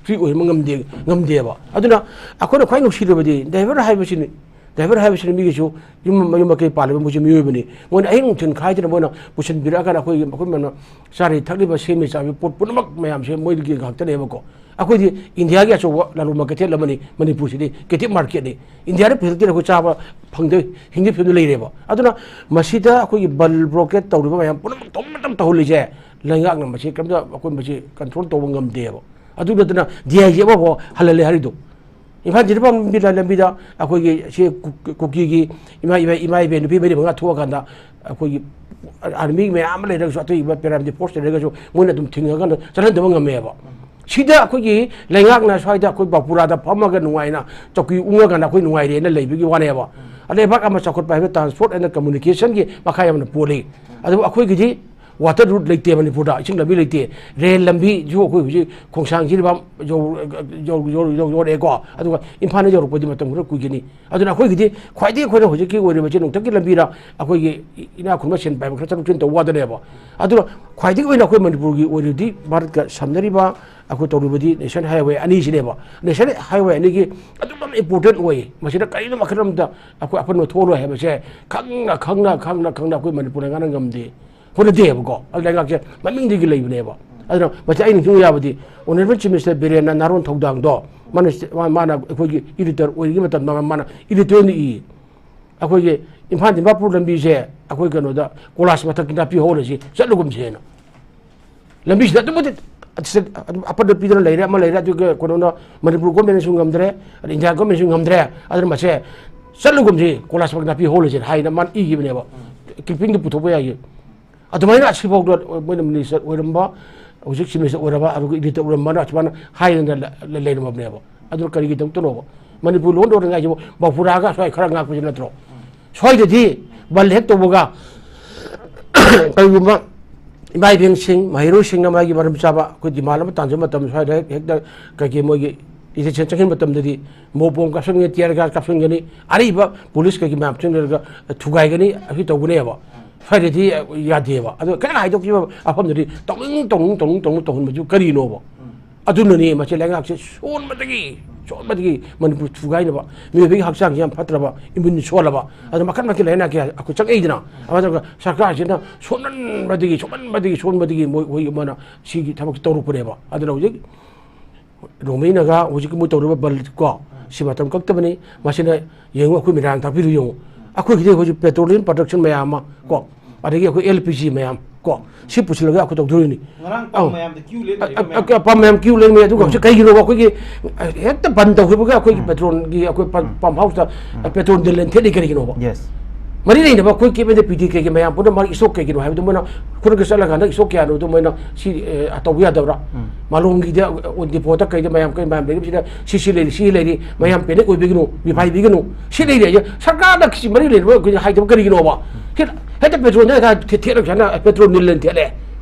free ꯑꯣꯏꯍꯟꯕ ꯉꯝꯗꯦ, ꯉꯝꯗꯦꯕ꯫ ꯑꯗꯨꯅ ꯑꯩꯈꯣꯏꯅ ꯈ꯭ꯋꯥꯏ ꯅꯨꯡꯁꯤꯔꯕꯗꯤ driver ꯍꯥꯏꯕꯁꯤꯅꯤ꯫ Driver ꯍꯥꯏꯕꯁꯤꯅ ꯃꯤꯒꯤꯁꯨ ꯌꯨꯝ, ꯃꯌꯨꯝ ꯃꯀꯩ ꯄꯥꯜꯂꯤꯕ ꯃꯣꯏꯁꯨ ꯃꯤꯑꯣꯏꯕꯅꯤ꯫ ꯃꯣꯏꯅ ꯑꯍꯤꯡ ꯅꯨꯡꯊꯤꯜ ꯈꯥꯏꯗꯅ ꯃꯣꯏꯅ ꯄꯨꯁꯤꯟꯕꯤꯔꯛꯑꯀꯥꯟꯗ ꯑꯩꯈꯣꯏꯒꯤ, ꯑꯩꯈꯣꯏ ꯃꯌꯥꯝꯅ ꯆꯥꯔꯤ ꯊꯛꯂꯤꯕ, ꯁꯦꯝꯃꯤ ꯆꯥꯕꯤ ꯄꯣꯠ ꯄꯨꯝꯅꯃꯛ ꯃꯌꯥꯝꯁꯦ ꯃꯣꯏꯗꯒꯤ ꯉꯥꯛꯇꯅꯦꯕꯀꯣ꯫ ꯑꯩꯈꯣꯏꯗꯤ ꯏꯟꯗꯤꯌꯥꯒꯤ ꯑꯆꯧꯕ ꯂꯂꯣꯟꯕ ꯀꯩꯊꯦꯜ ꯑꯃꯅꯤ ꯃꯅꯤꯄꯨꯔꯁꯤꯗꯤ, captive marketꯅꯤ꯫ ꯏꯟꯗꯤꯌꯥꯗ ꯄꯨꯊꯣꯛꯇꯅ ꯑꯩꯈꯣꯏ ꯆꯥꯕ ꯐꯪꯗ, ꯍꯤꯡꯗ ꯐꯤꯕꯝꯗ ꯂꯩꯔꯦꯕ꯫ ꯑꯗꯨꯅ ꯃꯁꯤꯗ ꯑꯩꯈꯣꯏꯒꯤ ꯕꯟ blockade ꯇꯧꯔꯤꯕ ꯃꯌꯥꯝ ꯄꯨꯝꯅꯃꯛ ꯇꯧꯕ ꯃꯇꯝ ꯇꯧꯍꯜꯂꯤꯁꯦ ꯂꯩꯉꯥꯛꯅ ꯃꯁꯤ ꯀꯔꯤꯝꯇ ꯑꯩꯈꯣꯏ ꯃꯁꯤ control ꯇꯧꯕ ꯉꯝꯗꯦꯕ꯫ ꯑꯗꯨ ꯅꯠꯇꯅ DIG ꯑꯃꯐꯥꯎ ꯍꯜꯍꯜꯂꯦ ꯍꯥꯏꯔꯤꯗꯣ꯫ ꯏꯝꯐꯥꯜ ꯖꯤꯔꯤꯕꯥꯝ ꯂꯝꯕꯤꯗ, ꯂꯝꯕꯤꯗ ꯑꯩꯈꯣꯏꯒꯤ ꯁꯤ ꯀꯨ-, ꯀꯨꯀꯤꯒꯤ ꯏꯃꯥ, ꯏꯃꯥ, ꯏꯃꯥ ꯏꯕꯦꯟ ꯅꯨꯄꯤ ꯃꯔꯤ ꯃꯉꯥ ꯊꯣꯛꯑꯀꯥꯟꯗ ꯑꯩꯈꯣꯏꯒꯤ army ꯃꯌꯥꯝ ꯑꯃ ꯂꯩꯔꯒꯁꯨ, ꯑꯇꯩ paramilitary force ꯂꯩꯔꯒꯁꯨ ꯃꯣꯏꯅ ꯑꯗꯨꯝ ꯊꯤꯡꯉꯀꯥꯟꯗ ꯆꯠꯍꯟꯗꯕ ꯉꯝꯃꯦꯕ꯫ ꯁꯤꯗ ꯑꯩꯈꯣꯏꯒꯤ ꯂꯩꯉꯥꯛꯅ ꯁ꯭ꯋꯥꯏꯗ ꯑꯩꯈꯣꯏ ꯕꯥꯄꯨꯔꯥꯗ ꯐꯝꯃꯒ ꯅꯨꯡꯉꯥꯏꯅ ꯆꯧꯀꯤ ꯎꯪꯉꯀꯥꯟꯗ ꯑꯩꯈꯣꯏ ꯅꯨꯡꯉꯥꯏꯔꯦꯅ ꯂꯩꯕꯒꯤ ꯋꯥꯅꯦꯕ꯫ ꯂꯩꯕꯥꯛ ꯑꯃ ꯆꯥꯎꯈꯠꯄ ꯍꯥꯏꯕ transport and communicationꯒꯤ ꯃꯈꯥ ꯌꯥꯝꯅ ꯄꯣꯜꯂꯤ꯫ ꯑꯗꯨꯕꯨ ꯑꯩꯈꯣꯏꯒꯤꯗꯤ water route ꯂꯩꯇꯦ ꯃꯅꯤꯄꯨꯔꯗ, ꯏꯁꯤꯡ ꯂꯝꯕꯤ ꯂꯩꯇꯦ꯫ ꯔꯦꯜ ꯂꯝꯕꯤꯁꯨ ꯑꯩꯈꯣꯏ ꯍꯧꯖꯤꯛ ꯈꯣꯡꯁꯥꯡ ꯖꯤꯔꯤꯕꯥꯝ ꯌꯧ-, ꯌꯧ-, ꯌꯧ-, ꯌꯧ-, ꯌꯧꯔꯛꯑꯦꯀꯣ꯫ ꯑꯗꯨꯒ ꯏꯝꯐꯥꯜꯗ ꯌꯧꯔꯛꯄꯗꯤ ꯃꯇꯝ ꯈꯔ ꯀꯨꯏꯒꯅꯤ꯫ ꯑꯗꯨꯅ ꯑꯩꯈꯣꯏꯒꯤꯗꯤ ꯈ꯭ꯋꯥꯏꯗꯒꯤ ꯑꯩꯈꯣꯏꯅ ꯍꯧꯖꯤꯛꯀꯤ ꯑꯣꯏꯔꯤꯕꯁꯤ ꯅꯣꯡꯊꯛꯀꯤ ꯂꯝꯕꯤꯗ ꯑꯩꯈꯣꯏꯒꯤ ꯏꯅꯥꯛ ꯈꯨꯟꯕ ꯁꯦꯟ ꯄꯥꯏꯕ ꯈꯔ ꯆꯠꯊꯣꯛ ꯆꯠꯁꯤꯟ ꯇꯧꯕ ꯋꯥꯗꯅꯦꯕ꯫ ꯑꯗꯨꯅ ꯈ꯭ꯋꯥꯏꯗꯒꯤ ꯑꯣꯏꯅ ꯑꯩꯈꯣꯏ ꯃꯅꯤꯄꯨꯔꯒꯤ ꯑꯣꯏꯔꯤꯕꯗꯤ ꯚꯥꯔꯠꯀ ꯁꯝꯅꯔꯤꯕ ꯑꯩꯈꯣꯏ ꯇꯧꯔꯤꯕꯗꯤ national highway ꯑꯅꯤꯁꯤꯅꯦꯕ꯫ National highway ꯑꯅꯤꯒꯤ ꯑꯗꯨꯛ ꯌꯥꯝꯅ important ꯑꯣꯏ꯫ ꯃꯁꯤꯗ ꯀꯔꯤꯅꯣ ꯃꯈꯜ ꯑꯃꯗ ꯑꯩꯈꯣꯏ ꯑꯄꯟꯕ ꯊꯣꯛꯑꯔꯣꯏ ꯍꯥꯏꯕꯁꯦ ꯈꯪꯅ, ꯈꯪꯅ, ꯈꯪꯅ, ꯈꯪꯅ ꯑꯩꯈꯣꯏ ꯃꯅꯤꯄꯨꯔꯅ ꯉꯥꯡꯅ ꯉꯝꯗꯦ꯫ ꯍꯣꯠꯅꯗꯦꯕꯀꯣ꯫ ꯑꯗꯨ ꯂꯩꯉꯥꯛꯁꯦ ꯃꯃꯤꯡꯗꯒꯤ ꯂꯩꯕꯅꯦꯕ꯫ ꯑꯗꯨꯅ ꯃꯁꯤ ꯑꯩꯅ ꯅꯤꯡꯁꯤꯡꯕ ꯌꯥꯕꯗꯤ Honourable Chief Minister ꯕꯤꯔꯦꯟꯅ ꯅꯥꯔꯣꯟ ꯊꯧꯗꯥꯡꯗꯣ ꯃꯥꯅ, ꯃꯥ-, ꯃꯥꯅ ꯑꯩꯈꯣꯏꯒꯤ editor ꯑꯣꯏꯔꯤꯉꯩ ꯃꯇꯝꯗ ꯃꯥꯅ editorial ꯏ꯫ ꯑꯩꯈꯣꯏꯒꯤ ꯏꯝꯐꯥꯜ ꯗꯤꯃꯥꯄꯨꯔ ꯂꯝꯕꯤꯁꯦ ꯑꯩꯈꯣꯏ ꯀꯩꯅꯣꯗ ꯀꯣꯂꯥꯁ ꯃꯊꯛꯀꯤ ꯅꯥꯄꯤ ꯍꯧꯍꯜꯂꯁꯤ, ꯆꯠꯂꯒꯨꯝꯁꯦꯅ꯫ ꯂꯝꯕꯤꯁꯤꯗ ꯑꯗꯨꯛ ꯃꯇꯤꯛ ꯑꯄꯠ ꯄꯤꯗꯅ ꯂꯩꯔꯦ, ꯑꯃ ꯂꯩꯔꯦ, ꯑꯗꯨꯒ ꯀꯩꯅꯣꯅ ꯃꯅꯤꯄꯨꯔ ꯒꯣꯔꯃꯦꯟꯅꯁꯨ ꯉꯝꯗ꯭ꯔꯦ, ꯑꯗ ꯏꯟꯗꯤꯌꯥ ꯒꯣꯔꯃꯦꯟꯅꯁꯨ ꯉꯝꯗ꯭ꯔꯦ꯫ ꯑꯗꯨꯅ ꯃꯁꯦ ꯆꯠꯂꯒꯨꯝꯁꯤ, ꯀꯣꯂꯥꯁ ꯃꯊꯛ ꯅꯥꯄꯤ ꯍꯧꯍꯜꯂꯁꯦꯅ ꯍꯥꯏꯅ ꯃꯥꯅ ꯏꯈꯤꯕꯅꯦꯕ꯫ ꯀ꯭ꯂꯤꯞꯄꯤꯡꯗꯨ ꯄꯨꯊꯣꯛꯄ ꯌꯥꯏꯌꯦ꯫ ꯑꯗꯨꯃꯥꯏꯅ ꯑꯁꯤꯐꯥꯎꯗ ꯃꯣꯏꯅ ꯃꯤꯅꯤꯁꯇꯔ ꯑꯣꯏꯔꯝꯕ, ꯍꯧꯖꯤꯛ ꯆꯤꯐ ꯃꯤꯅꯤꯁꯇꯔ ꯑꯣꯏꯔꯕ, ꯑꯗꯨꯒ ꯏꯗꯤꯇꯔ ꯑꯣꯏꯔꯝꯕꯅ ꯑꯁꯨꯃꯥꯏꯅ ꯍꯥꯏꯗꯅ ꯂ-, ꯂ-, ꯂꯩꯔꯝꯃꯕꯅꯦꯕ꯫ ꯑꯗꯨꯅ ꯀꯔꯤꯒꯤꯗꯃꯛꯇꯅꯣꯕ? ꯃꯅꯤꯄꯨꯔ ꯂꯣꯟ ꯂꯣꯟꯅꯉꯥꯏꯁꯤꯕꯨ ꯕꯥꯄꯨꯔꯥꯒ ꯁ꯭ꯋꯥꯏ ꯈꯔ ꯉꯥꯛꯄꯁꯤ ꯅꯠꯇ꯭ꯔꯣ? ꯁ꯭ꯋꯥꯏꯗꯗꯤ ꯕꯟ ꯍꯦꯛ ꯇꯧꯕꯒ ꯀꯔꯤꯒꯨꯝꯕ ꯏꯃꯥ ꯏꯕꯦꯟꯁꯤꯡ, ꯃꯍꯩꯔꯣꯏꯁꯤꯡꯅ ꯃꯥꯒꯤ ꯃꯔꯝ ꯆꯥꯕ ꯑꯩꯈꯣꯏ ꯗꯤꯃꯥꯟ ꯑꯃ ꯇꯥꯟꯖꯕ ꯃꯇꯝꯗ ꯁ꯭ꯋꯥꯏꯗ ꯍꯦꯛ, ꯍꯦꯛꯇ ꯀꯩꯒꯤ ꯃꯣꯏꯒꯤ ꯏꯂꯦꯛꯁꯟ ꯆꯪꯍꯟꯕ ꯃꯇꯝꯗꯗꯤ ꯃꯣꯞ ꯕꯣꯝ ꯀꯥꯞꯁꯤꯟꯒꯅꯤ, ꯇꯤꯌꯔ ꯒ꯭ꯌꯥꯁ ꯀꯥꯞꯁꯤꯟꯒꯅꯤ, ꯑꯔꯤꯕ ꯄꯨꯂꯤꯁ ꯀꯩꯒꯤ ꯃꯌꯥꯝ ꯆꯪꯅꯔꯒ ꯊꯨꯒꯥꯏꯒꯅꯤ, ꯑꯁꯤ ꯇꯧꯒꯅꯦꯕ꯫ ꯁ꯭ꯋꯥꯏꯗꯗꯤ ꯌꯥꯗꯦꯕ꯫ ꯑꯗꯣ ꯈꯤꯇꯪ ꯍꯥꯏꯗꯣꯛꯈꯤꯕ ꯃꯐꯝꯗꯗꯤ ꯇꯧꯅꯤꯡ, ꯇꯧꯅꯤꯡ, ꯇꯧꯅꯤꯡ, ꯇꯧꯅꯤꯡ ꯇꯧꯍꯟꯕꯁꯨ ꯀꯔꯤꯅꯣꯕ? ꯑꯗꯨꯅꯅꯦ ꯃꯁꯤ ꯂꯩꯉꯥꯛꯁꯦ ꯁꯣꯟꯕꯗꯒꯤ, ꯁꯣꯟꯕꯗꯒꯤ ꯃꯅꯤꯄꯨꯔ ꯊꯨꯒꯥꯏꯅꯕ, ꯃꯤꯑꯣꯏꯕꯒꯤ ꯍꯛꯆꯥꯡꯁꯦ ꯌꯥꯝ ꯐꯠꯇ꯭ꯔꯕ, ꯏꯃ꯭ꯌꯨꯟ ꯁꯣꯜꯂꯕ, ꯑꯗꯨꯅ ꯃꯈꯜ ꯃꯈꯜ ꯂꯥꯏꯅꯥ ꯀꯌꯥ ꯑꯩꯈꯣꯏ ꯆꯪꯉꯛꯏꯗꯅ꯫ ꯑꯗꯨꯒ ꯁꯔꯀꯥꯔꯁꯤꯅ ꯁꯣꯟꯃꯟꯕꯗꯒꯤ, ꯁꯣꯟꯃꯟꯕꯗꯒꯤ, ꯁꯣꯟꯕꯗꯒꯤ ꯃꯣꯏ, ꯃꯣꯏ ꯃꯥꯅ ꯁꯤꯒꯤ ꯊꯕꯛꯁꯤ ꯇꯧꯔꯛꯄꯅꯦꯕ꯫ ꯑꯗꯨꯅ ꯍꯧꯖꯤꯛ ꯔꯣꯡꯃꯩꯅꯒ ꯍꯧꯖꯤꯛꯀꯤ ꯃꯣꯏ ꯇꯧꯔꯤꯕ ꯕꯜ ꯀꯣ, ꯁꯤ ꯃꯇꯝ ꯀꯛꯇꯕꯅꯤ꯫ ꯃꯁꯤꯅ ꯌꯦꯡꯉꯨ, ꯑꯩꯈꯣꯏ ꯃꯤꯔꯥꯡ ꯇꯥꯛꯄꯤꯔꯨ ꯌꯦꯡꯉꯨ꯫ ꯑꯩꯈꯣꯏꯒꯤꯗꯤ ꯍꯧꯖꯤꯛ petroleum production ꯃꯌꯥꯝ ꯑꯃ ꯀꯣ, ꯑꯗꯒꯤ ꯑꯩꯈꯣꯏ L P G ꯃꯌꯥꯝ ꯀꯣ, ꯁꯤ ꯄꯨꯁꯤꯜꯂꯒ ꯑꯩꯈꯣꯏ ꯇꯧꯗꯣꯔꯤꯅꯤ꯫ ꯉꯔꯥꯡ ꯄꯝ ꯑꯧ꯫ ꯃꯌꯥꯝꯗ ꯀ꯭ꯌꯨ ꯂꯦꯞ ꯑ, ꯂꯩꯔꯤꯕ ꯑ, ꯃꯌꯥꯝ꯫ ꯑ, ꯄꯝ ꯃꯌꯥꯝ ꯀ꯭ꯌꯨ ꯂꯦꯞ ꯂꯩ꯫ ꯑꯗꯨꯒ ꯍꯧꯖꯤꯛ ꯀꯩꯒꯤꯅꯣꯕ ꯑꯩꯈꯣꯏꯒꯤ, ꯑ, ꯍꯦꯛꯇ ꯕꯟ ꯇꯧꯈꯤꯕꯒ ꯑꯩꯈꯣꯏꯒꯤ ꯎꯝ꯫ Petrolꯒꯤ ꯑꯩꯈꯣꯏ ꯄꯝ, ꯎꯝ꯫ Pump Houseꯇ, ꯎꯝ꯫ Petrol ꯅꯤꯜꯂꯦꯟ ꯊꯦꯠꯂꯤ ꯀꯔꯤꯒꯤꯅꯣꯕ? Yes꯫ ꯃꯔꯤ ꯂꯩꯅꯕ ꯑꯩꯈꯣꯏ Cape and Payday ꯀꯩꯒꯤ ꯃꯌꯥꯝ ꯄꯨꯝꯅꯃꯛ stock ꯀꯩꯒꯤꯅꯣ ꯍꯥꯏꯕꯗꯨ ꯃꯣꯏꯅ ꯈꯨꯗꯛꯇ ꯆꯠꯂꯀꯥꯟꯗ stock ꯀꯌꯥꯅꯣꯗꯣ ꯃꯣꯏꯅ ꯁꯤ, ꯑ, ꯇꯧꯕ ꯌꯥꯗꯕ꯭ꯔꯥ? ꯎꯝ꯫ ꯃꯥꯂꯣꯝꯒꯤꯗ, ꯑ, depotꯇ ꯀꯩꯗ ꯃꯌꯥꯝ ꯀꯩ ꯃꯌꯥꯝ ꯂꯩꯔꯤꯕꯁꯤꯗ ꯁꯤ, ꯁꯤ ꯂꯩꯔꯤ, ꯁꯤ ꯂꯩꯔꯤ, ꯃꯌꯥꯝ panic ꯑꯣꯏꯕꯤꯒꯅꯨ, ꯃꯤꯄꯥꯏꯕꯤꯒꯅꯨ, ꯁꯤ ꯂꯩꯔꯤ ꯍꯥꯏꯁꯦ ꯁꯔꯀꯥꯔꯅ ꯁꯤ ꯃꯔꯤ ꯂꯩꯅꯕ ꯑꯩꯈꯣꯏꯅ ꯍꯥꯏꯗꯕ ꯀꯔꯤꯒꯤꯅꯣꯕ? ꯁꯤ ꯍꯦꯛꯇ petrolꯗ ꯍꯦꯛꯇ ꯊꯦꯠꯂꯒ ꯁꯨꯃꯥꯏꯅ petrol ꯅꯤꯜꯂꯦꯟ ꯊꯦꯠꯂꯦ꯫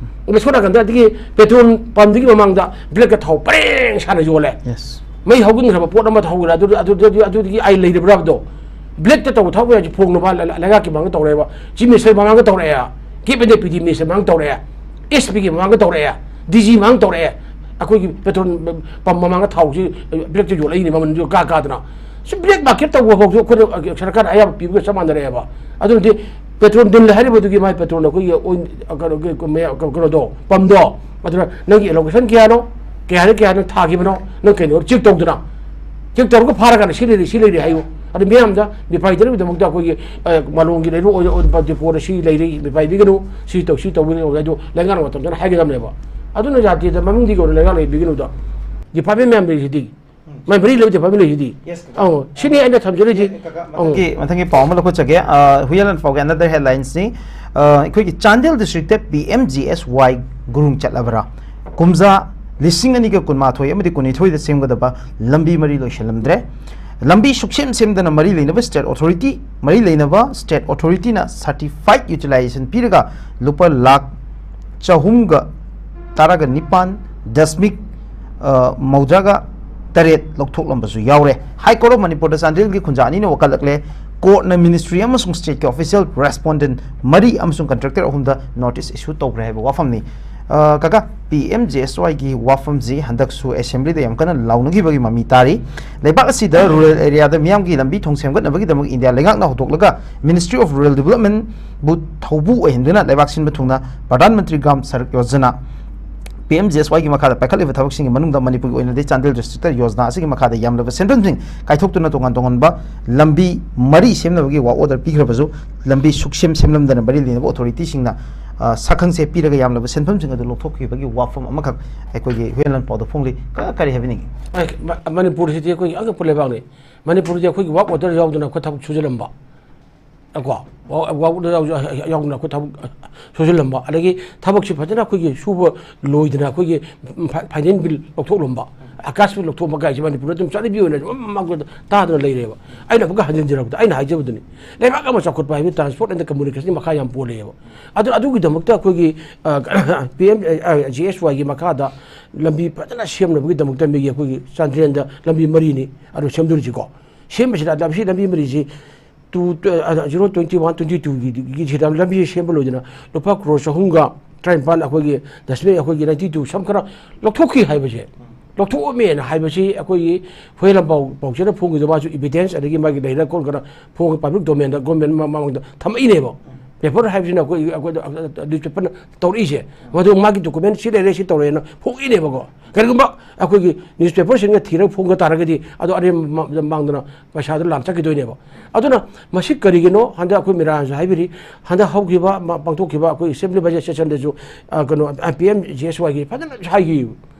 ꯑꯗ ꯁꯣꯝ ꯅꯥꯀꯟꯗ ꯑꯗꯒꯤ petrol pumpꯗꯨꯒꯤ ꯃꯃꯥꯡꯗ blackꯇ ꯊꯥꯎ ꯄꯔꯦꯡ ꯁꯥꯅ ꯌꯣꯜꯂꯦ꯫ Yes꯫ ꯃꯩ ꯍꯧꯒꯠꯈ꯭ꯔꯕ ꯄꯣꯠ ꯑꯃ ꯊꯧꯒ꯭ꯔꯥ? ꯑꯗꯨ, ꯑꯗꯨ, ꯑꯗꯨ, ꯑꯗꯨꯗꯒꯤ ꯑꯥꯏꯟ ꯂꯩꯔꯤꯕ꯭ꯔꯥ ꯍꯥꯏꯕꯗꯣ? Blackꯇ ꯇꯧꯕ ꯊꯕꯛ ꯃꯌꯥꯝꯁꯦ ꯐꯣꯡꯅꯕ ꯂꯩ-, ꯂꯩꯉꯥꯛꯀꯤ ꯃꯃꯥꯡꯗ ꯇꯧꯔꯛꯑꯦꯕ꯫ Chief Minister ꯃꯃꯥꯡꯗ ꯇꯧꯔꯛꯑꯦ꯫ Cape and Payday Minister ꯃꯃꯥꯡꯗ ꯇꯧꯔꯛꯑꯦ꯫ S P ꯒꯤ ꯃꯃꯥꯡꯗ ꯇꯧꯔꯛꯑꯦ꯫ D G ꯃꯃꯥꯡꯗ ꯇꯧꯔꯛꯑꯦ꯫ ꯑꯩꯈꯣꯏꯒꯤ petrol pump ꯃꯃꯥꯡꯗ ꯊꯥꯎꯁꯤ blackꯇ ꯌꯣꯜꯂꯛꯏꯅꯦ, ꯃꯃꯜꯁꯨ ꯀꯥ ꯀꯥꯗꯅ꯫ ꯁꯤ black market ꯇꯧꯕ ꯐꯥꯎꯁꯨ ꯑꯩꯈꯣꯏꯅ ꯁꯔꯀꯥꯔꯅ ꯑꯌꯥꯕ ꯄꯤꯕꯒ ꯆꯞ ꯃꯥꯟꯅꯔꯛꯑꯦꯕ꯫ ꯑꯗꯨꯅꯗꯤ petrol ꯅꯤꯜꯂꯦ ꯍꯥꯏꯔꯤꯕꯗꯨꯒꯤ ꯃꯥꯏ petrol ꯑꯩꯈꯣꯏꯒꯤ ꯑꯣꯏ-, ꯀꯩꯅꯣꯒꯤ ꯃꯌꯥ-, ꯀꯩꯅꯣꯗꯣ, pumpꯗꯣ, ꯑꯗꯨꯅ ꯅꯪꯒꯤ allocation ꯀꯌꯥꯅꯣ, ꯀꯌꯥꯗ ꯀꯌꯥꯅ ꯊꯥꯈꯤꯕꯅꯣ, ꯅꯪ ꯀꯩꯅꯣ check ꯇꯧꯗꯅ, check ꯇꯧꯔꯒ ꯐꯥꯔꯀꯥꯟꯗ ꯁꯤ ꯂꯩꯔꯦ, ꯁꯤ ꯂꯩꯔꯦ ꯍꯥꯏꯌꯨ꯫ ꯑꯗꯨ ꯃꯤꯌꯥꯝꯗ ꯃꯤꯄꯥꯏꯗꯅꯕꯒꯤꯗꯃꯛꯇ ꯑꯩꯈꯣꯏꯒꯤ, ꯑ, ꯃꯥꯂꯣꯝꯒꯤ ꯂꯩꯔꯣ-, ꯑꯣꯏ-, ꯑꯣꯏꯕ ꯗꯤꯄꯣꯗ ꯁꯤ ꯂꯩꯔꯤ, ꯃꯤꯄꯥꯏꯕꯤꯒꯅꯨ, ꯁꯤ ꯇꯧ, ꯁꯤ ꯇꯧꯕꯤꯒꯅꯨ ꯍꯥꯏꯗꯣ ꯂꯩꯉꯥꯛꯅ ꯃꯇꯝ ꯆꯥꯅ ꯍꯥꯏꯒꯗꯕꯅꯦꯕ꯫ ꯑꯗꯨꯅ ꯌꯥꯗꯦꯗ, ꯃꯃꯤꯡꯗꯤ ꯀꯧꯅ ꯂꯩꯉꯥꯛ ꯂꯩꯕꯤꯒꯅꯨꯗ꯫ ꯗꯤꯄꯥꯔꯠꯃꯦꯟ ꯃꯌꯥꯝ ꯂꯩꯔꯤꯁꯤꯗꯤ꯫ ꯎꯝ꯫ ꯃꯥꯏ ꯃꯔꯤ ꯂꯩꯕ ꯗꯤꯄꯥꯔꯠꯃꯦꯟ ꯂꯩꯔꯤꯁꯤꯗꯤ꯫ Yes, ꯀꯀꯥ꯫ ꯑꯧ, ꯁꯤꯅꯤ ꯑꯩꯅ ꯊꯝꯖꯔꯤꯁꯤ꯫ ꯀꯀꯥ, ꯑꯧ꯫ ꯃꯊꯪꯒꯤ, ꯃꯊꯪꯒꯤ ꯄꯥꯎ ꯑꯃ ꯂꯧꯈꯠꯆꯒꯦ꯫ ꯑ, ꯍꯨꯏꯌꯦꯟ ꯂꯥꯟꯄꯥꯎꯒꯤ another headlinesꯅꯤ꯫ ꯑ, ꯑꯩꯈꯣꯏꯒꯤ Chandel districtꯇ P M G S Y Gurung ꯆꯠꯂꯕ꯭ꯔꯥ? ꯀꯨꯝꯖꯥ ꯂꯤꯁꯤꯡ ꯑꯅꯤꯒ ꯀꯨꯟꯃꯥꯊꯣꯏ ꯑꯃꯗꯤ ꯀꯨꯟꯅꯤꯊꯣꯏꯗ ꯁꯦꯝꯒꯗꯕ ꯂꯝꯕꯤ ꯃꯔꯤ ꯂꯣꯏꯁꯤꯜꯂꯝꯗ꯭ꯔꯦ꯫ ꯂꯝꯕꯤ ꯁꯨꯛꯁꯦꯝ ꯁꯦꯝꯗꯅ ꯃꯔꯤ ꯂꯩꯅꯕ state authority, ꯃꯔꯤ ꯂꯩꯅꯕ state authorityꯅ certified utilization ꯄꯤꯔꯒ ꯂꯨꯄꯥ ꯂꯥꯈ ꯆꯍꯨꯝꯒ ꯇꯔꯥꯒ ꯅꯤꯄꯥꯟ ꯗꯁꯃꯤꯛ, ꯑ, ꯃꯧꯗ꯭ꯔꯥꯒ ꯇꯔꯦꯠ ꯂꯧꯊꯣꯛꯂꯝꯕꯁꯨ ꯌꯥꯎꯔꯦ꯫ High Court of ꯃꯅꯤꯄꯨꯔꯗ ꯆꯥꯟꯗꯦꯜꯒꯤ ꯈꯨꯟꯖꯥ ꯑꯅꯤꯅ ꯋꯥꯀꯠꯂꯛꯂꯦ꯫ Courtꯅ ministry ꯑꯃꯁꯨꯡ stateꯀꯤ official respondent ꯃꯔꯤ ꯑꯃꯁꯨꯡ contractor ꯑꯍꯨꯝꯗ notice issue ꯇꯧꯈ꯭ꯔꯦ ꯍꯥꯏꯕ ꯋꯥꯐꯝꯅꯤ꯫ ꯑ, ꯀꯀꯥ, P M G S Yꯒꯤ ꯋꯥꯐꯝꯁꯤ ꯍꯟꯗꯛꯁꯨ assemblyꯗ ꯌꯥꯝ ꯀꯟꯅ ꯂꯥꯎꯅꯈꯤꯕꯒꯤ ꯃꯃꯤ ꯇꯥꯔꯤ꯫ ꯂꯩꯕꯥꯛ ꯑꯁꯤꯗ rural areaꯗ ꯃꯤꯌꯥꯝꯒꯤ ꯂꯝꯕꯤ ꯊꯣꯡ ꯁꯦꯝꯒꯠꯅꯕꯒꯤꯗꯃꯛ ꯏꯟꯗꯤꯌꯥ ꯂꯩꯉꯥꯛꯅ ꯍꯧꯗꯣꯛꯂꯒ Ministry of Rural Developmentꯕꯨ ꯊꯧꯕꯨ ꯑꯣꯏꯍꯟꯗꯨꯅ ꯂꯩꯕꯥꯛ ꯁꯤꯟꯕ ꯊꯨꯡꯅ Pradhan Mantri Gram Sadak Yojana, P M G S Yꯒꯤ ꯃꯈꯥꯗ ꯄꯥꯏꯈꯠꯂꯤꯕ ꯊꯕꯛꯁꯤꯡꯒꯤ ꯃꯅꯨꯡꯗ ꯃꯅꯤꯄꯨꯔꯒꯤ ꯑꯣꯏꯅꯗꯤ ꯆꯥꯟꯗꯦꯜ districtꯇ ꯌꯣꯖꯅꯥ ꯑꯁꯤꯒꯤ ꯃꯈꯥꯗ ꯌꯥꯝꯂꯕ ꯁꯦꯟꯐꯝꯁꯤꯡ ꯀꯥꯏꯊꯣꯛꯇꯨꯅ ꯇꯣꯉꯥꯟ ꯇꯣꯉꯥꯟꯕ ꯂꯝꯕꯤ ꯃꯔꯤ ꯁꯦꯝꯅꯕꯒꯤ work order ꯄꯤꯈ꯭ꯔꯕꯁꯨ ꯂꯝꯕꯤ ꯁꯨꯛꯁꯦꯝ ꯁꯦꯝꯂꯝꯗꯅ ꯃꯔꯤ ꯂꯩꯅꯕ authorityꯁꯤꯡꯅ, ꯑ, ꯁꯛꯈꯪꯁꯦ ꯄꯤꯔꯒ ꯌꯥꯝꯂꯕ ꯁꯦꯟꯐꯝꯁꯤꯡ ꯑꯗꯨ ꯂꯧꯊꯣꯛꯈꯤꯕꯒꯤ ꯋꯥꯐꯝ ꯑꯃꯈꯛ ꯑꯩꯈꯣꯏꯒꯤ ꯍꯨꯏꯌꯦꯟ ꯂꯥꯟꯄꯥꯎꯗ ꯐꯣꯡꯂꯤ꯫ ꯀ-, ꯀꯔꯤ ꯍꯥꯏꯕꯤꯅꯤꯡꯉꯤ? ꯑꯦ, ꯃ-, ꯃꯅꯤꯄꯨꯔꯁꯤꯗꯤ ꯑꯩꯈꯣꯏꯒꯤ ꯑꯉꯛꯄ ꯂꯩꯕꯥꯛꯅꯤ꯫ ꯃꯅꯤꯄꯨꯔꯗꯤ ꯑꯩꯈꯣꯏꯒꯤ work order ꯌꯥꯎꯗꯅ ꯑꯩꯈꯣꯏ ꯊꯕꯛ ꯁꯨꯖꯜꯂꯝꯕ꯫ ꯀꯣ, ꯋꯥ-, ꯋꯥ-, ꯌꯥꯎ-, ꯌꯥꯎꯗꯅ ꯑꯩꯈꯣꯏ ꯊꯕꯛ ꯁꯨꯖꯜꯂꯝꯕ, ꯑꯗꯒꯤ ꯊꯕꯛꯁꯤ ꯐꯖꯅ ꯑꯩꯈꯣꯏꯒꯤ ꯁꯨꯕ ꯂꯣꯏꯗꯅ ꯑꯩꯈꯣꯏꯒꯤ ꯐ-, final bill ꯂꯧꯊꯣꯛꯂꯝꯕ, ꯑꯀꯥꯁ bill ꯂꯧꯊꯣꯛꯂꯝꯕ ꯀꯥꯏꯁꯦ ꯃꯅꯤꯄꯨꯔꯗ ꯑꯗꯨꯝ ꯆꯠꯅꯕꯤ ꯑꯣꯏꯅ ꯑꯗꯨꯝ ꯃꯃꯥꯡꯗ ꯇꯥꯗꯅ ꯂꯩꯔꯦꯕ꯫ ꯑꯩꯅ ꯑꯃꯨꯛꯀ ꯍꯟꯖꯤꯟꯖꯔꯛꯄꯗ ꯑꯩꯅ ꯍꯥꯏꯖꯕꯗꯨꯅꯤ, ꯂꯩꯕꯥꯛ ꯑꯃ ꯆꯥꯎꯈꯠꯄ ꯍꯥꯏꯕ transport and communication ꯃꯈꯥ ꯌꯥꯝ ꯄꯣꯜꯂꯦꯕ꯫ ꯑꯗꯨ, ꯑꯗꯨꯒꯤꯗꯃꯛꯇ ꯑꯩꯈꯣꯏꯒꯤ, ꯑ, P M, ꯑ, G S Yꯒꯤ ꯃꯈꯥꯗ ꯂꯝꯕꯤ ꯐꯖꯅ ꯁꯦꯝꯅꯕꯒꯤꯗꯃꯛꯇ ꯃꯤꯒꯤ ꯑꯩꯈꯣꯏꯒꯤ ꯆꯥꯟꯗꯦꯜꯗ ꯂꯝꯕꯤ ꯃꯔꯤꯅꯤ ꯑꯗꯨ ꯁꯦꯝꯗꯣꯔꯤꯁꯤꯀꯣ꯫ ꯁꯦꯝꯕꯁꯤꯗ ꯂꯝꯕꯤ, ꯂꯝꯕꯤ ꯃꯔꯤꯁꯤ two, ꯑ, zero twenty one twenty twoꯒꯤ, ꯒꯤ ꯁꯤꯗ ꯂꯝꯕꯤ ꯁꯦꯝꯕ ꯂꯣꯏꯗꯅ ꯂꯨꯄꯥ ꯀ꯭ꯔꯣꯔ ꯆꯍꯨꯝꯒ ꯇꯔꯥꯅꯤꯄꯥꯟ ꯑꯩꯈꯣꯏꯒꯤ ꯗꯁꯃꯤꯛ ꯑꯩꯈꯣꯏꯒꯤ ninety two ꯁꯝ ꯈꯔ ꯂꯧꯊꯣꯛꯈꯤ ꯍꯥꯏꯕꯁꯦ, ꯂꯧꯊꯣꯛꯑꯝꯃꯦꯅ ꯍꯥꯏꯕꯁꯤ ꯑꯩꯈꯣꯏꯒꯤ ꯍꯨꯏꯌꯦꯟ ꯂꯥꯟꯄꯥꯎ ꯄꯥꯎꯆꯦꯗ ꯐꯣꯡꯈꯤꯗ ꯃꯥꯁꯨ evidence ꯑꯗꯒꯤ ꯃꯥꯒꯤ ꯂꯩꯔ ꯈꯣꯠꯂꯒ ꯐꯣꯡ-, public domainꯗ government ꯃ-, ꯃꯃꯥꯡꯗ ꯊꯝꯃꯛꯏꯅꯦꯕ꯫ ꯄꯦꯄꯔ ꯍꯥꯏꯕꯁꯤꯅ ꯑꯩꯈꯣꯏ, ꯑꯩꯈꯣꯏꯗ ꯅ꯭ꯌꯨꯁꯄꯦꯄꯔꯅ ꯇꯧꯔꯛꯏꯁꯦ, ꯃꯗꯨ ꯃꯥꯒꯤ ꯗꯣꯀꯨꯃꯦꯟ ꯁꯤ ꯂꯩꯔꯦ, ꯁꯤ ꯇꯧꯔꯦꯅ ꯐꯣꯡꯉꯛꯏꯅꯦꯕꯀꯣ꯫ ꯀꯔꯤꯒꯨꯝꯕ ꯑꯩꯈꯣꯏꯒꯤ ꯅ꯭ꯌꯨꯁꯄꯦꯄꯔꯁꯤꯡꯅ ꯊꯤꯔꯒ ꯐꯣꯡꯕ ꯇꯥꯔꯒꯗꯤ, ꯑꯗꯣ ꯑꯔꯦꯝꯕ ꯃꯥꯡꯗꯅ ꯄꯩꯁꯥꯗꯣ ꯂꯥꯟ ꯆꯠꯈꯤꯗꯣꯏꯅꯦꯕ꯫ ꯑꯗꯨꯅ ꯃꯁꯤ ꯀꯔꯤꯒꯤꯅꯣ? ꯍꯟꯗꯛ ꯑꯩꯈꯣꯏ ꯃꯤꯔꯥꯅꯁꯨ ꯍꯥꯏꯕꯤꯔꯤ, ꯍꯟꯗꯛ ꯍꯧꯈꯤꯕ ꯃ-, ꯄꯥꯡꯊꯣꯛꯈꯤꯕ ꯑꯩꯈꯣꯏ ꯑꯦꯁꯦꯝꯕ꯭ꯂꯤ ꯕꯖꯦꯠ ꯁꯦꯁꯟꯗꯁꯨ, ꯑ, ꯀꯩꯅꯣ, ꯄꯤ ꯑꯦꯝ ꯖꯤ ꯑꯦꯁ ꯋꯥꯏꯒꯤ ꯐꯖꯅ ꯍꯥꯏꯈꯤ꯫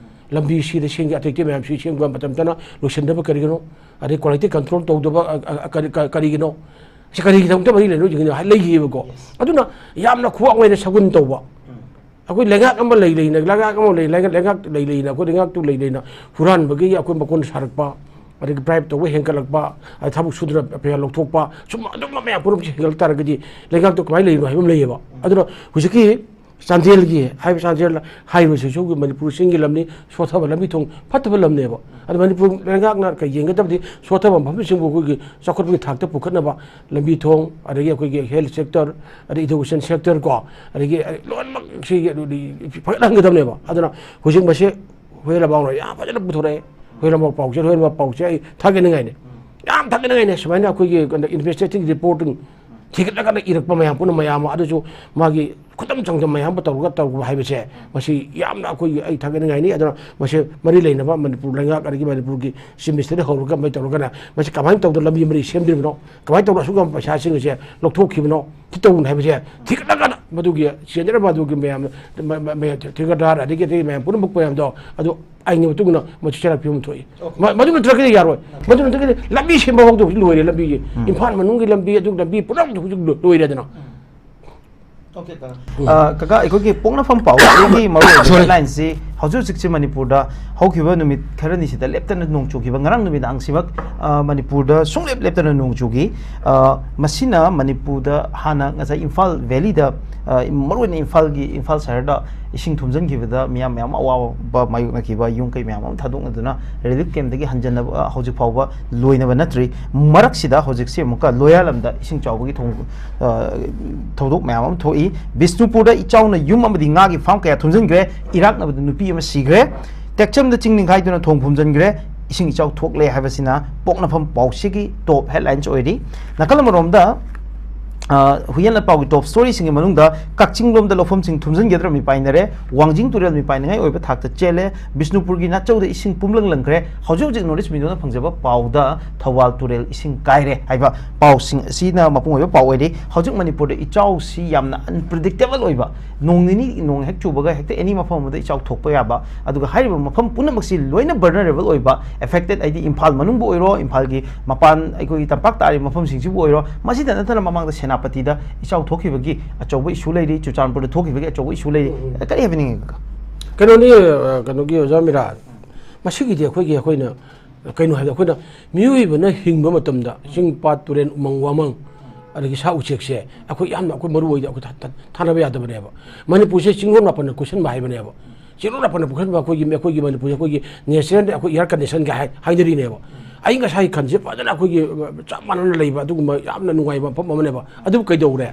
ꯂꯝꯕꯤ ꯁꯤꯗ ꯁꯦꯝꯒꯦ, ꯑꯇꯩ ꯑꯇꯩ ꯃꯌꯥꯝꯁꯤ ꯁꯦꯝꯒꯦ ꯃꯇꯝꯗꯅ ꯂꯣꯏꯁꯤꯟꯗꯕ ꯀꯔꯤꯒꯤꯅꯣ? ꯑꯗꯩ ꯀ꯭ꯋꯥꯂꯤꯇꯤ ꯀꯟꯇ꯭ꯔꯣꯜ ꯇꯧꯗꯕ, ꯑ, ꯑ, ꯀꯔꯤ-, ꯀ-, ꯀꯔꯤꯒꯤꯅꯣ? ꯁꯤ ꯀꯔꯤꯒꯤꯗꯃꯛꯇ ꯃꯔꯤ ꯂꯩꯅꯣ ꯍꯥꯏ ꯂꯩꯈꯤꯕꯀꯣ꯫ ꯑꯗꯨꯅ ꯌꯥꯝꯅ ꯈꯨꯋꯥꯡ ꯑꯣꯏꯅ ꯁꯒꯨꯟ ꯇꯧꯕ꯫ ꯑꯩꯈꯣꯏ ꯂꯩꯉꯥꯛ ꯑꯃ ꯂꯩ ꯂꯩꯅ, ꯂꯩꯉꯥꯛ ꯑꯃ ꯂꯩ, ꯂꯩꯉꯥꯛ, ꯂꯩꯉꯥꯛ ꯂꯩ ꯂꯩꯅ, ꯑꯩꯈꯣꯏ ꯂꯩꯉꯥꯛꯇꯨ ꯂꯩ ꯂꯩꯅ ꯍꯨꯔꯥꯟꯕꯒꯤ ꯑꯩꯈꯣꯏ ꯃꯀꯣꯟ ꯁꯥꯔꯛꯄ, ꯑꯗꯒꯤ ꯕ꯭ꯔꯥꯏꯕ ꯇꯧꯕ ꯍꯦꯟꯒꯠꯂꯛꯄ, ꯑꯗꯩ ꯊꯕꯛ ꯁꯨꯗꯅ ꯄꯩꯁꯥ ꯂꯧꯊꯣꯛꯄ, ꯁꯨꯝ ꯑꯗꯨꯝꯕ ꯃꯌꯥꯝ ꯄꯨꯝꯅꯃꯛꯁꯦ ꯍꯦꯟꯒꯠꯂꯛ ꯇꯥꯔꯒꯗꯤ ꯂꯩꯉꯥꯛꯇꯣ ꯀꯃꯥꯏꯅ ꯂꯩꯔꯤꯅꯣ ꯍꯥꯏꯕ ꯑꯃ ꯂꯩꯌꯦꯕ꯫ ꯑꯗꯨꯅ ꯍꯧꯖꯤꯛꯀꯤ ꯆꯥꯟꯗꯦꯜꯒꯤ ꯍꯥꯏꯔꯤꯕ ꯆꯥꯟꯗꯦꯜ ꯍꯥꯏꯔꯤꯕ ꯁꯤꯁꯨ ꯃꯅꯤꯄꯨꯔ ꯆꯤꯡꯒꯤ ꯂꯝꯅꯤ, ꯁꯣꯠꯊꯕ ꯂꯝꯕꯤ ꯊꯣꯡ ꯐꯠꯇꯕ ꯂꯝꯅꯦꯕ꯫ ꯑꯗꯣ ꯃꯅꯤꯄꯨꯔ ꯂꯩꯉꯥꯛꯅ ꯀꯩ ꯌꯦꯡꯒꯗꯕꯗꯤ ꯁꯣꯠꯊꯕ ꯃꯐꯝꯁꯤꯡꯕꯨ ꯑꯩꯈꯣꯏꯒꯤ ꯆꯥꯎꯈꯠꯄꯒꯤ ꯊꯥꯛꯇ ꯄꯨꯈꯠꯅꯕ ꯂꯝꯕꯤ ꯊꯣꯡ, ꯑꯗꯒꯤ ꯑꯩꯈꯣꯏꯒꯤ ꯍꯦꯜꯊ ꯁꯦꯛꯇꯔ, ꯑꯗꯩ ꯏꯗꯨꯀꯦꯁꯟ ꯁꯦꯛꯇꯔ ꯀꯣ, ꯑꯗꯒꯤ ꯂꯣꯏꯅꯃꯛ ꯁꯤꯒꯤ ꯑꯗꯨꯗꯤ ꯐꯒꯠꯍꯟꯒꯗꯕꯅꯦꯕ꯫ ꯑꯗꯨꯅ ꯍꯧꯖꯤꯛ ꯃꯁꯤ ꯍꯨꯏ ꯂꯕꯥꯎꯅ ꯌꯥꯝ ꯐꯖꯅ ꯄꯨꯊꯣꯔꯛꯑꯦ꯫ ꯍꯨꯏ ꯂꯕꯥꯎ ꯄꯥꯎꯆꯦ, ꯍꯨꯏ ꯂꯕꯥꯎ ꯄꯥꯎꯆꯦ ꯑꯩ ꯊꯥꯒꯠꯅꯤꯡꯉꯥꯏꯅꯤ꯫ ꯌꯥꯝ ꯊꯥꯒꯠꯅꯤꯡꯉꯥꯏꯅꯤ꯫ ꯁꯨꯃꯥꯏꯅ ꯑꯩꯈꯣꯏꯒꯤ ꯀꯩꯅꯣ ꯏꯟꯚꯦꯁꯇꯤꯒꯦꯇꯤꯡ ꯔꯤꯄꯣꯔꯠ ꯊꯤꯒꯠꯂꯒ ꯏꯔꯛꯄ ꯃꯌꯥꯝ ꯄꯨꯝꯅꯃꯛ ꯃꯌꯥꯝ ꯑꯃ, ꯑꯗꯨꯁꯨ ꯃꯥꯒꯤ ꯈꯨꯗꯝ ꯆꯥꯡꯗꯝ ꯃꯌꯥꯝ ꯑꯃ ꯇꯧꯔꯒ ꯇꯧꯕ ꯍꯥꯏꯕꯁꯦ, ꯃꯁꯤ ꯌꯥꯝꯅ ꯑꯩꯈꯣꯏꯒꯤ ꯑꯩ ꯊꯥꯒꯠꯅꯤꯡꯉꯥꯏꯅꯤ꯫ ꯑꯗꯨꯅ ꯃꯁꯤ ꯃꯔꯤ ꯂꯩꯅꯕ ꯃꯅꯤꯄꯨꯔ ꯂꯩꯉꯥꯛ ꯑꯗꯒꯤ ꯃꯅꯤꯄꯨꯔꯒꯤ ꯆꯤꯐ ꯃꯤꯅꯤꯁꯇꯔꯗꯒꯤ ꯍꯧꯔꯒ ꯃꯩ ꯇꯧꯔꯒꯅ ꯃꯁꯤ ꯀꯃꯥꯏꯅ ꯇꯧꯗꯅ ꯂꯝꯕꯤ ꯃꯔꯤ ꯁꯦꯝꯗ꯭ꯔꯤꯕꯅꯣ, ꯀꯃꯥꯏꯅ ꯇꯧꯗꯅ ꯑꯁꯨꯛ ꯌꯥꯝꯕ ꯄꯩꯁꯥꯁꯤꯡ ꯑꯁꯦ ꯂꯧꯊꯣꯛꯈꯤꯕꯅꯣ, ꯁꯤ ꯇꯧꯕꯅꯣ ꯍꯥꯏꯕꯁꯦ ꯊꯤꯒꯠꯂꯒ ꯃꯗꯨꯒꯤ ꯆꯦꯟꯅꯔꯕ ꯑꯗꯨꯒꯤ ꯃꯌꯥꯝ, ꯃ-, ꯃ-, ꯃ-, ꯊꯤꯀꯥꯗꯥꯔ ꯑꯗꯒꯤ ꯑꯇꯩ ꯃꯌꯥꯝ ꯄꯨꯝꯅꯃꯛ ꯃꯌꯥꯝꯗꯣ ꯑꯗꯨ ꯑꯩꯒꯤ ꯃꯇꯨꯡ ꯏꯟꯅ ꯃꯗꯨ ꯆꯦꯔꯥ ꯐꯤꯕꯝ ꯊꯣꯛꯏ꯫ ꯃ-, ꯃꯗꯨ ꯅꯠꯇ꯭ꯔꯒꯗꯤ ꯌꯥꯔꯣꯏ꯫ ꯃꯗꯨ ꯅꯠꯇ꯭ꯔꯒꯗꯤ ꯂꯝꯕꯤ ꯁꯦꯝꯕ ꯐꯥꯎꯗ ꯍꯧꯖꯤꯛ ꯂꯣꯏꯔꯦ꯫ ꯂꯝꯕꯤꯒꯤ ꯏꯝꯐꯥꯜ ꯃꯅꯨꯡꯒꯤ ꯂꯝꯕꯤ, ꯑꯗꯨ ꯂꯝꯕꯤ ꯄꯨꯝꯅꯃꯛꯇ ꯍꯧꯖꯤꯛ ꯂꯣ-, ꯂꯣꯏꯔꯦꯗꯅ꯫ ꯑꯣꯀꯦ, ꯀꯀꯥ꯫ ꯑ, ꯀꯀꯥ, ꯑꯩꯈꯣꯏꯒꯤ ꯄꯣꯛꯅꯐꯝ ꯄꯥꯎꯁꯤꯒꯤ ꯃꯔꯨꯑꯣꯏꯕ ꯁꯣꯔꯤ꯫ ꯍꯦꯗꯂꯥꯏꯟꯁꯤ ꯍꯧꯖꯤꯛ ꯍꯧꯖꯤꯛꯁꯤ ꯃꯅꯤꯄꯨꯔꯗ ꯍꯧꯈꯤꯕ ꯅꯨꯃꯤꯠ ꯈꯔꯅꯤꯁꯤꯗ ꯂꯦꯞꯇꯅ ꯅꯣꯡ ꯆꯨꯈꯤꯕ, ꯉꯔꯥꯡ ꯅꯨꯃꯤꯗꯥꯡꯁꯤꯃꯛ, ꯑ, ꯃꯅꯤꯄꯨꯔꯗ ꯁꯨꯡꯂꯦꯞ ꯂꯦꯞꯇꯅ ꯅꯣꯡ ꯆꯨꯈꯤ꯫ ꯑ, ꯃꯁꯤꯅ ꯃꯅꯤꯄꯨꯔꯗ ꯍꯥꯟꯅ ꯉꯁꯥꯏ ꯏꯝꯐꯥꯜ ꯚꯦꯂꯤꯗ, ꯑ, ꯃꯔꯨꯑꯣꯏꯅ ꯏꯝꯐꯥꯜꯒꯤ, ꯏꯝꯐꯥꯜ ꯁꯍꯔꯗ ꯏꯁꯤꯡ ꯊꯨꯝꯖꯤꯟꯈꯤꯕꯗ ꯃꯤꯌꯥꯝ ꯃꯌꯥꯝ ꯑꯃ ꯑꯋꯥꯕ ꯃꯥꯌꯣꯛꯅꯈꯤꯕ, ꯌꯨꯝ ꯀꯩ ꯃꯌꯥꯝ ꯑꯃ ꯊꯥꯗꯣꯛꯅꯗꯨꯅ ꯔꯤꯂꯤꯐ ꯀꯦꯝꯞꯇꯒꯤ ꯍꯟꯖꯟꯅꯕ, ꯑ, ꯍꯧꯖꯤꯛ ꯐꯥꯎꯕ ꯂꯣꯏꯅꯕ ꯅꯠꯇ꯭ꯔꯤ꯫ ꯃꯔꯛꯁꯤꯗ ꯍꯧꯖꯤꯛꯁꯤ ꯑꯃꯨꯛꯀ ꯂꯣꯌꯥꯂꯝꯗ ꯏꯁꯤꯡ ꯆꯥꯎꯕꯒꯤ ꯊꯧ-, ꯑ, ꯊꯧꯗꯣꯛ ꯃꯌꯥꯝ ꯑꯃ ꯊꯣꯛꯏ꯫ ꯕꯤꯁꯅꯨꯄꯨꯔꯗ ꯏꯆꯥꯎꯅ ꯌꯨꯝ ꯑꯃꯗꯤ ꯉꯥꯒꯤ ꯐꯥꯔꯝ ꯀꯌꯥ ꯊꯨꯝꯖꯤꯟꯈ꯭ꯔꯦ꯫ ꯏꯔꯥꯛꯅꯕꯗ ꯅꯨꯄꯤ ꯑꯃ ꯁꯤꯈ꯭ꯔꯦ꯫ ꯇꯦꯛꯆꯝꯗ ꯆꯤꯡ ꯅꯤꯡꯈꯥꯏꯗꯨꯅ ꯊꯣꯡ ꯐꯨꯝꯖꯤꯟꯈ꯭ꯔꯦ꯫ ꯏꯁꯤꯡ ꯏꯆꯥꯎ ꯊꯣꯛꯂꯦ ꯍꯥꯏꯕꯁꯤꯅ ꯄꯣꯛꯅꯐꯝ ꯄꯥꯎꯁꯤꯒꯤ ꯇꯣꯞ ꯍꯦꯗꯂꯥꯏꯟꯁ ꯑꯣꯏꯔꯤ꯫ ꯅꯥꯀꯜ ꯑꯃꯔꯣꯝꯗ ꯑ, ꯍꯨꯏꯌꯦꯟ ꯂꯥꯟꯄꯥꯎꯒꯤ ꯇꯣꯞ ꯁ꯭ꯇꯣꯔꯤꯁꯤꯡꯒꯤ ꯃꯅꯨꯡꯗ ꯀꯛꯆꯤꯡ ꯂꯣꯝꯗ ꯂꯧꯐꯝꯁꯤꯡ ꯊꯨꯝꯖꯤꯟꯒꯗ꯭ꯔꯥ ꯃꯤꯄꯥꯏꯅꯔꯦ, ꯋꯥꯡꯖꯤꯡ ꯇꯨꯔꯦꯜ ꯃꯤꯄꯥꯏꯅꯤꯡꯉꯥꯏ ꯑꯣꯏꯕ ꯊꯥꯛꯇ ꯆꯦꯜꯂꯦ, ꯕꯤꯁꯅꯨꯄꯨꯔꯒꯤ ꯅꯥꯆꯧꯗ ꯏꯁꯤꯡ ꯄꯨꯝꯂꯪ ꯂꯪꯈ꯭ꯔꯦ, ꯍꯧꯖꯤꯛ ꯍꯧꯖꯤꯛ ꯅꯣꯔꯠ ꯏꯁ ꯃꯤꯗꯣꯅ ꯐꯪꯖꯕ ꯄꯥꯎꯗ ꯊꯧꯕꯥꯜ ꯇꯨꯔꯦꯜ ꯏꯁꯤꯡ ꯀꯥꯏꯔꯦ ꯍꯥꯏꯕ ꯄꯥꯎꯁꯤꯡ ꯑꯁꯤꯅ ꯃꯄꯨꯡ ꯑꯣꯏꯕ ꯄꯥꯎ ꯑꯣꯏꯔꯤ꯫ ꯍꯧꯖꯤꯛ ꯃꯅꯤꯄꯨꯔꯗ ꯏꯆꯥꯎꯁꯤ ꯌꯥꯝꯅ ꯑꯟꯄ꯭ꯔꯤꯗꯤꯛꯇꯦꯕꯜ ꯑꯣꯏꯕ, ꯅꯣꯡ ꯅꯤꯅꯤ ꯅꯣꯡ ꯍꯦꯛ ꯆꯨꯕꯒ ꯍꯦꯛꯇ ꯑꯦꯅꯤ ꯃꯐꯝ ꯑꯃꯗ ꯏꯆꯥꯎ ꯊꯣꯛꯄ ꯌꯥꯕ, ꯑꯗꯨꯒ ꯍꯥꯏꯔꯤꯕ ꯃꯐꯝ ꯄꯨꯝꯅꯃꯛꯁꯤ ꯂꯣꯏꯅ ꯚꯜꯅꯔꯦꯕꯜ ꯑꯣꯏꯕ, ꯑꯦꯐꯦꯛꯇꯦꯠ ꯍꯥꯏꯗꯤ ꯏꯝꯐꯥꯜ ꯃꯅꯨꯡꯕꯨ ꯑꯣꯏꯔꯣ, ꯏꯝꯐꯥꯜꯒꯤ ꯃꯄꯥꯟ ꯑꯩꯈꯣꯏꯒꯤ ꯇꯝꯄꯥꯛ ꯇꯥꯔꯤꯕ ꯃꯐꯝꯁꯤꯡꯁꯤꯕꯨ ꯑꯣꯏꯔꯣ, ꯃꯁꯤꯗ ꯅꯠꯇꯅ ꯃꯃꯥꯡꯗ ꯁꯦꯅꯥꯄꯇꯤꯗ ꯏꯆꯥꯎ ꯊꯣꯛꯈꯤꯕꯒꯤ ꯑꯆꯧꯕ ꯏꯁꯨ ꯂꯩꯔꯤ, ꯆꯨꯔꯆꯥꯟꯄꯨꯔꯗ ꯊꯣꯛꯈꯤꯕꯒꯤ ꯑꯆꯧꯕ ꯏꯁꯨ ꯂꯩꯔꯤ꯫ ꯎꯝ, ꯎꯝ꯫ ꯀꯔꯤ ꯍꯥꯏꯕꯤꯅꯤꯡꯉꯤ ꯀꯀꯥ? ꯀꯩꯅꯣꯅꯤ, ꯑ, ꯀꯩꯅꯣꯒꯤ ꯑꯣꯖꯥ ꯃꯤꯔꯥ, ꯃꯁꯤꯒꯤꯗꯤ ꯑꯩꯈꯣꯏꯒꯤ, ꯑꯩꯈꯣꯏꯅ ꯀꯩꯅꯣ ꯍꯥꯏꯕꯗ, ꯑꯩꯈꯣꯏꯅ ꯃꯤꯑꯣꯏꯕꯅ ꯍꯤꯡꯕ ꯃꯇꯝꯗ ꯆꯤꯡ, ꯄꯥꯠ, ꯇꯨꯔꯦꯟ, ꯎꯃꯪ, ꯋꯥꯃꯪ, ꯑꯗꯒꯤ ꯁꯥ ꯎꯆꯦꯛꯁꯦ ꯑꯩꯈꯣꯏ ꯌꯥꯝꯅ, ꯑꯩꯈꯣꯏ ꯃꯔꯨ ꯑꯣꯏꯗ ꯑꯩꯈꯣꯏ ꯊꯥ-, ꯊꯥ-, ꯊꯥꯅꯕ ꯌꯥꯗꯕꯅꯦꯕ꯫ ꯃꯅꯤꯄꯨꯔꯁꯦ ꯆꯤꯡꯂꯣꯟ ꯃꯥꯄꯟꯅ ꯀꯣꯏꯁꯟꯕ ꯍꯥꯏꯕꯅꯦꯕ꯫ ꯆꯤꯡꯂꯣꯟ ꯃꯥꯄꯟꯅ ꯀꯣꯏꯁꯟꯕ ꯑꯩꯈꯣꯏꯒꯤ, ꯑꯩꯈꯣꯏꯒꯤ ꯃꯅꯤꯄꯨꯔꯁꯦ ꯑꯩꯈꯣꯏꯒꯤ ꯅꯦꯆꯔꯦꯜ, ꯑꯩꯈꯣꯏ ꯑꯦꯌꯔ ꯀꯟꯗꯤꯁꯟꯒ ꯍꯥꯏ-, ꯍꯥꯏꯅꯔꯤꯅꯦꯕ꯫ ꯑꯏꯪ ꯑꯁꯥꯒꯤ ꯈꯜꯁꯦ ꯐꯖꯅ ꯑꯩꯈꯣꯏꯒꯤ, ꯑ, ꯆꯞ ꯃꯥꯟꯅꯅ ꯂꯩꯕ ꯑꯗꯨꯒꯨꯝꯕ ꯌꯥꯝꯅ ꯅꯨꯡꯉꯥꯏꯕ ꯃꯐꯝ ꯑꯃꯅꯦꯕ꯫ ꯑꯗꯨꯕꯨ ꯀꯩꯗꯧꯔꯦ?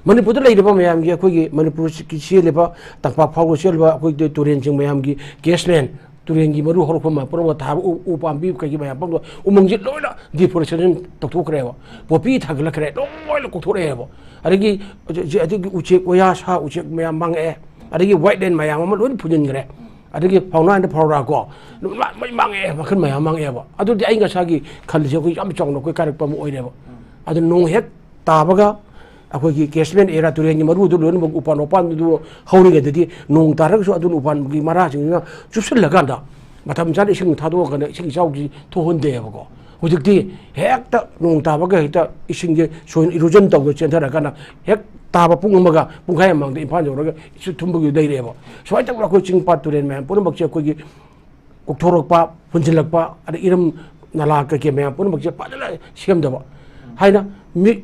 ꯃꯅꯤꯄꯨꯔꯗ ꯂꯩꯔꯤꯕ ꯃꯌꯥꯝꯒꯤ, ꯑꯩꯈꯣꯏꯒꯤ ꯃꯅꯤꯄꯨꯔꯒꯤ ꯆꯦꯜꯂꯤꯕ, ꯇꯝꯄꯥꯛ ꯐꯥꯎꯕ ꯆꯦꯜꯂꯤꯕ ꯑꯩꯈꯣꯏꯒꯤ ꯇꯨꯔꯦꯟꯁꯤꯡ ꯃꯌꯥꯝꯒꯤ ꯀꯦꯁꯃꯦꯟ, ꯇꯨꯔꯦꯟꯒꯤ ꯃꯔꯨ ꯍꯧꯔꯛꯐꯝ ꯄꯨꯝꯅꯃꯛ ꯊꯥꯕ ꯎ, ꯎ ꯄꯥꯝꯕꯤ ꯀꯩꯀꯩ ꯃꯌꯥꯝ ꯄꯨꯝꯅꯃꯛ, ꯎꯃꯪꯁꯤ ꯂꯣꯏꯅ ꯗꯤꯐꯣꯔꯦꯁꯇꯦꯁꯟ ꯇꯧꯊꯣꯛꯈ꯭ꯔꯦꯕ, ꯄꯣꯄꯤ ꯊꯥꯒꯠꯂꯛꯈ꯭ꯔꯦ, ꯂꯣꯏꯅ ꯀꯣꯛꯊꯣꯔꯛꯑꯦꯕ꯫ ꯑꯗꯒꯤ, ꯑꯗꯒꯤ ꯎꯆꯦꯛ ꯋꯥꯌꯥ, ꯁꯥ ꯎꯆꯦꯛ ꯃꯌꯥꯝ ꯃꯥꯡꯉꯛꯑꯦ, ꯑꯗꯒꯤ ꯋꯥꯏꯠ ꯂꯦꯟ ꯃꯌꯥꯝ ꯑꯃ ꯂꯣꯏꯅ ꯐꯨꯖꯤꯟꯈ꯭ꯔꯦ꯫ ꯑꯗꯒꯤ ꯐꯥꯎꯅꯥ ꯑꯦꯟ ꯐꯥꯎꯔꯥ ꯀꯣ, ꯂꯣꯏ ꯃꯥꯡꯉꯛꯑꯦ, ꯃꯈꯜ ꯃꯌꯥꯝ ꯃꯥꯡꯉꯛꯑꯦꯕ꯫ ꯑꯗꯨꯗꯤ ꯑꯏꯪ ꯑꯁꯥꯒꯤ ꯈꯜꯁꯦ ꯑꯩꯈꯣꯏ ꯌꯥꯝ ꯆꯥꯎꯅ ꯑꯩꯈꯣꯏ ꯀꯥꯏꯔꯛꯄ ꯑꯃ ꯑꯣꯏꯔꯦꯕ꯫ ꯑꯗꯨ ꯅꯣꯡ ꯍꯦꯛ ꯇꯥꯕꯒ ꯑꯩꯈꯣꯏꯒꯤ ꯀꯦꯁꯃꯦꯟ ꯑꯦꯔꯤꯌꯥ, ꯇꯨꯔꯦꯟꯒꯤ ꯃꯔꯨꯗꯨ ꯂꯣꯏꯅꯃꯛ ꯎꯄꯥꯟ ꯋꯥꯄꯥꯟꯗꯨ ꯍꯧꯔꯤꯉꯩꯗꯗꯤ ꯅꯣꯡ ꯇꯥꯔꯒꯁꯨ ꯑꯗꯨꯅ ꯎꯄꯥꯟꯒꯤ ꯃꯔꯥꯁꯤꯡꯗꯨꯅ ꯆꯨꯞꯁꯤꯜꯂꯀꯥꯟꯗ ꯃꯇꯝ ꯆꯥꯅ ꯏꯁꯤꯡ ꯊꯥꯗꯣꯛꯑꯀꯥꯟꯗ ꯏꯁꯤꯡ ꯏꯆꯥꯎꯁꯤ ꯊꯣꯛꯍꯟꯗꯦꯕꯀꯣ꯫ ꯍꯧꯖꯤꯛꯇꯤ ꯍꯦꯛꯇ ꯅꯣꯡ ꯇꯥꯕꯒ ꯍꯦꯛꯇ ꯏꯁꯤꯡꯁꯦ ꯁꯣꯏꯜ ꯏꯔꯣꯖꯟ ꯇꯧꯗꯅ ꯆꯦꯟꯊꯔꯀꯥꯟꯗ ꯍꯦꯛ ꯇꯥꯕ ꯄꯨꯡ ꯑꯃꯒ ꯄꯨꯡꯈꯥꯏ ꯃꯃꯥꯡꯗ ꯏꯝꯐꯥꯜ ꯌꯧꯔꯒ ꯏꯁꯤꯡ ꯊꯨꯝꯕꯒꯤ ꯂꯩꯔꯛꯑꯦꯕ꯫ ꯁꯨꯃꯥꯏꯅ ꯇꯧꯗꯅ ꯑꯩꯈꯣꯏ ꯆꯤꯡ ꯄꯥꯠ ꯇꯨꯔꯦꯟ ꯃꯌꯥꯝ ꯄꯨꯝꯅꯃꯛꯁꯦ ꯑꯩꯈꯣꯏꯒꯤ ꯀꯣꯛꯊꯣꯔꯛꯄ, ꯐꯨꯟꯖꯤꯜꯂꯛꯄ, ꯑꯗꯩ ꯏꯔꯝ ꯅꯂꯥ ꯀꯩꯀꯩ ꯃꯌꯥꯝ ꯄꯨꯝꯅꯃꯛꯁꯦ ꯐꯖꯅ ꯁꯦꯝꯗꯕ꯫ ꯍꯥꯏꯅ ꯃꯤ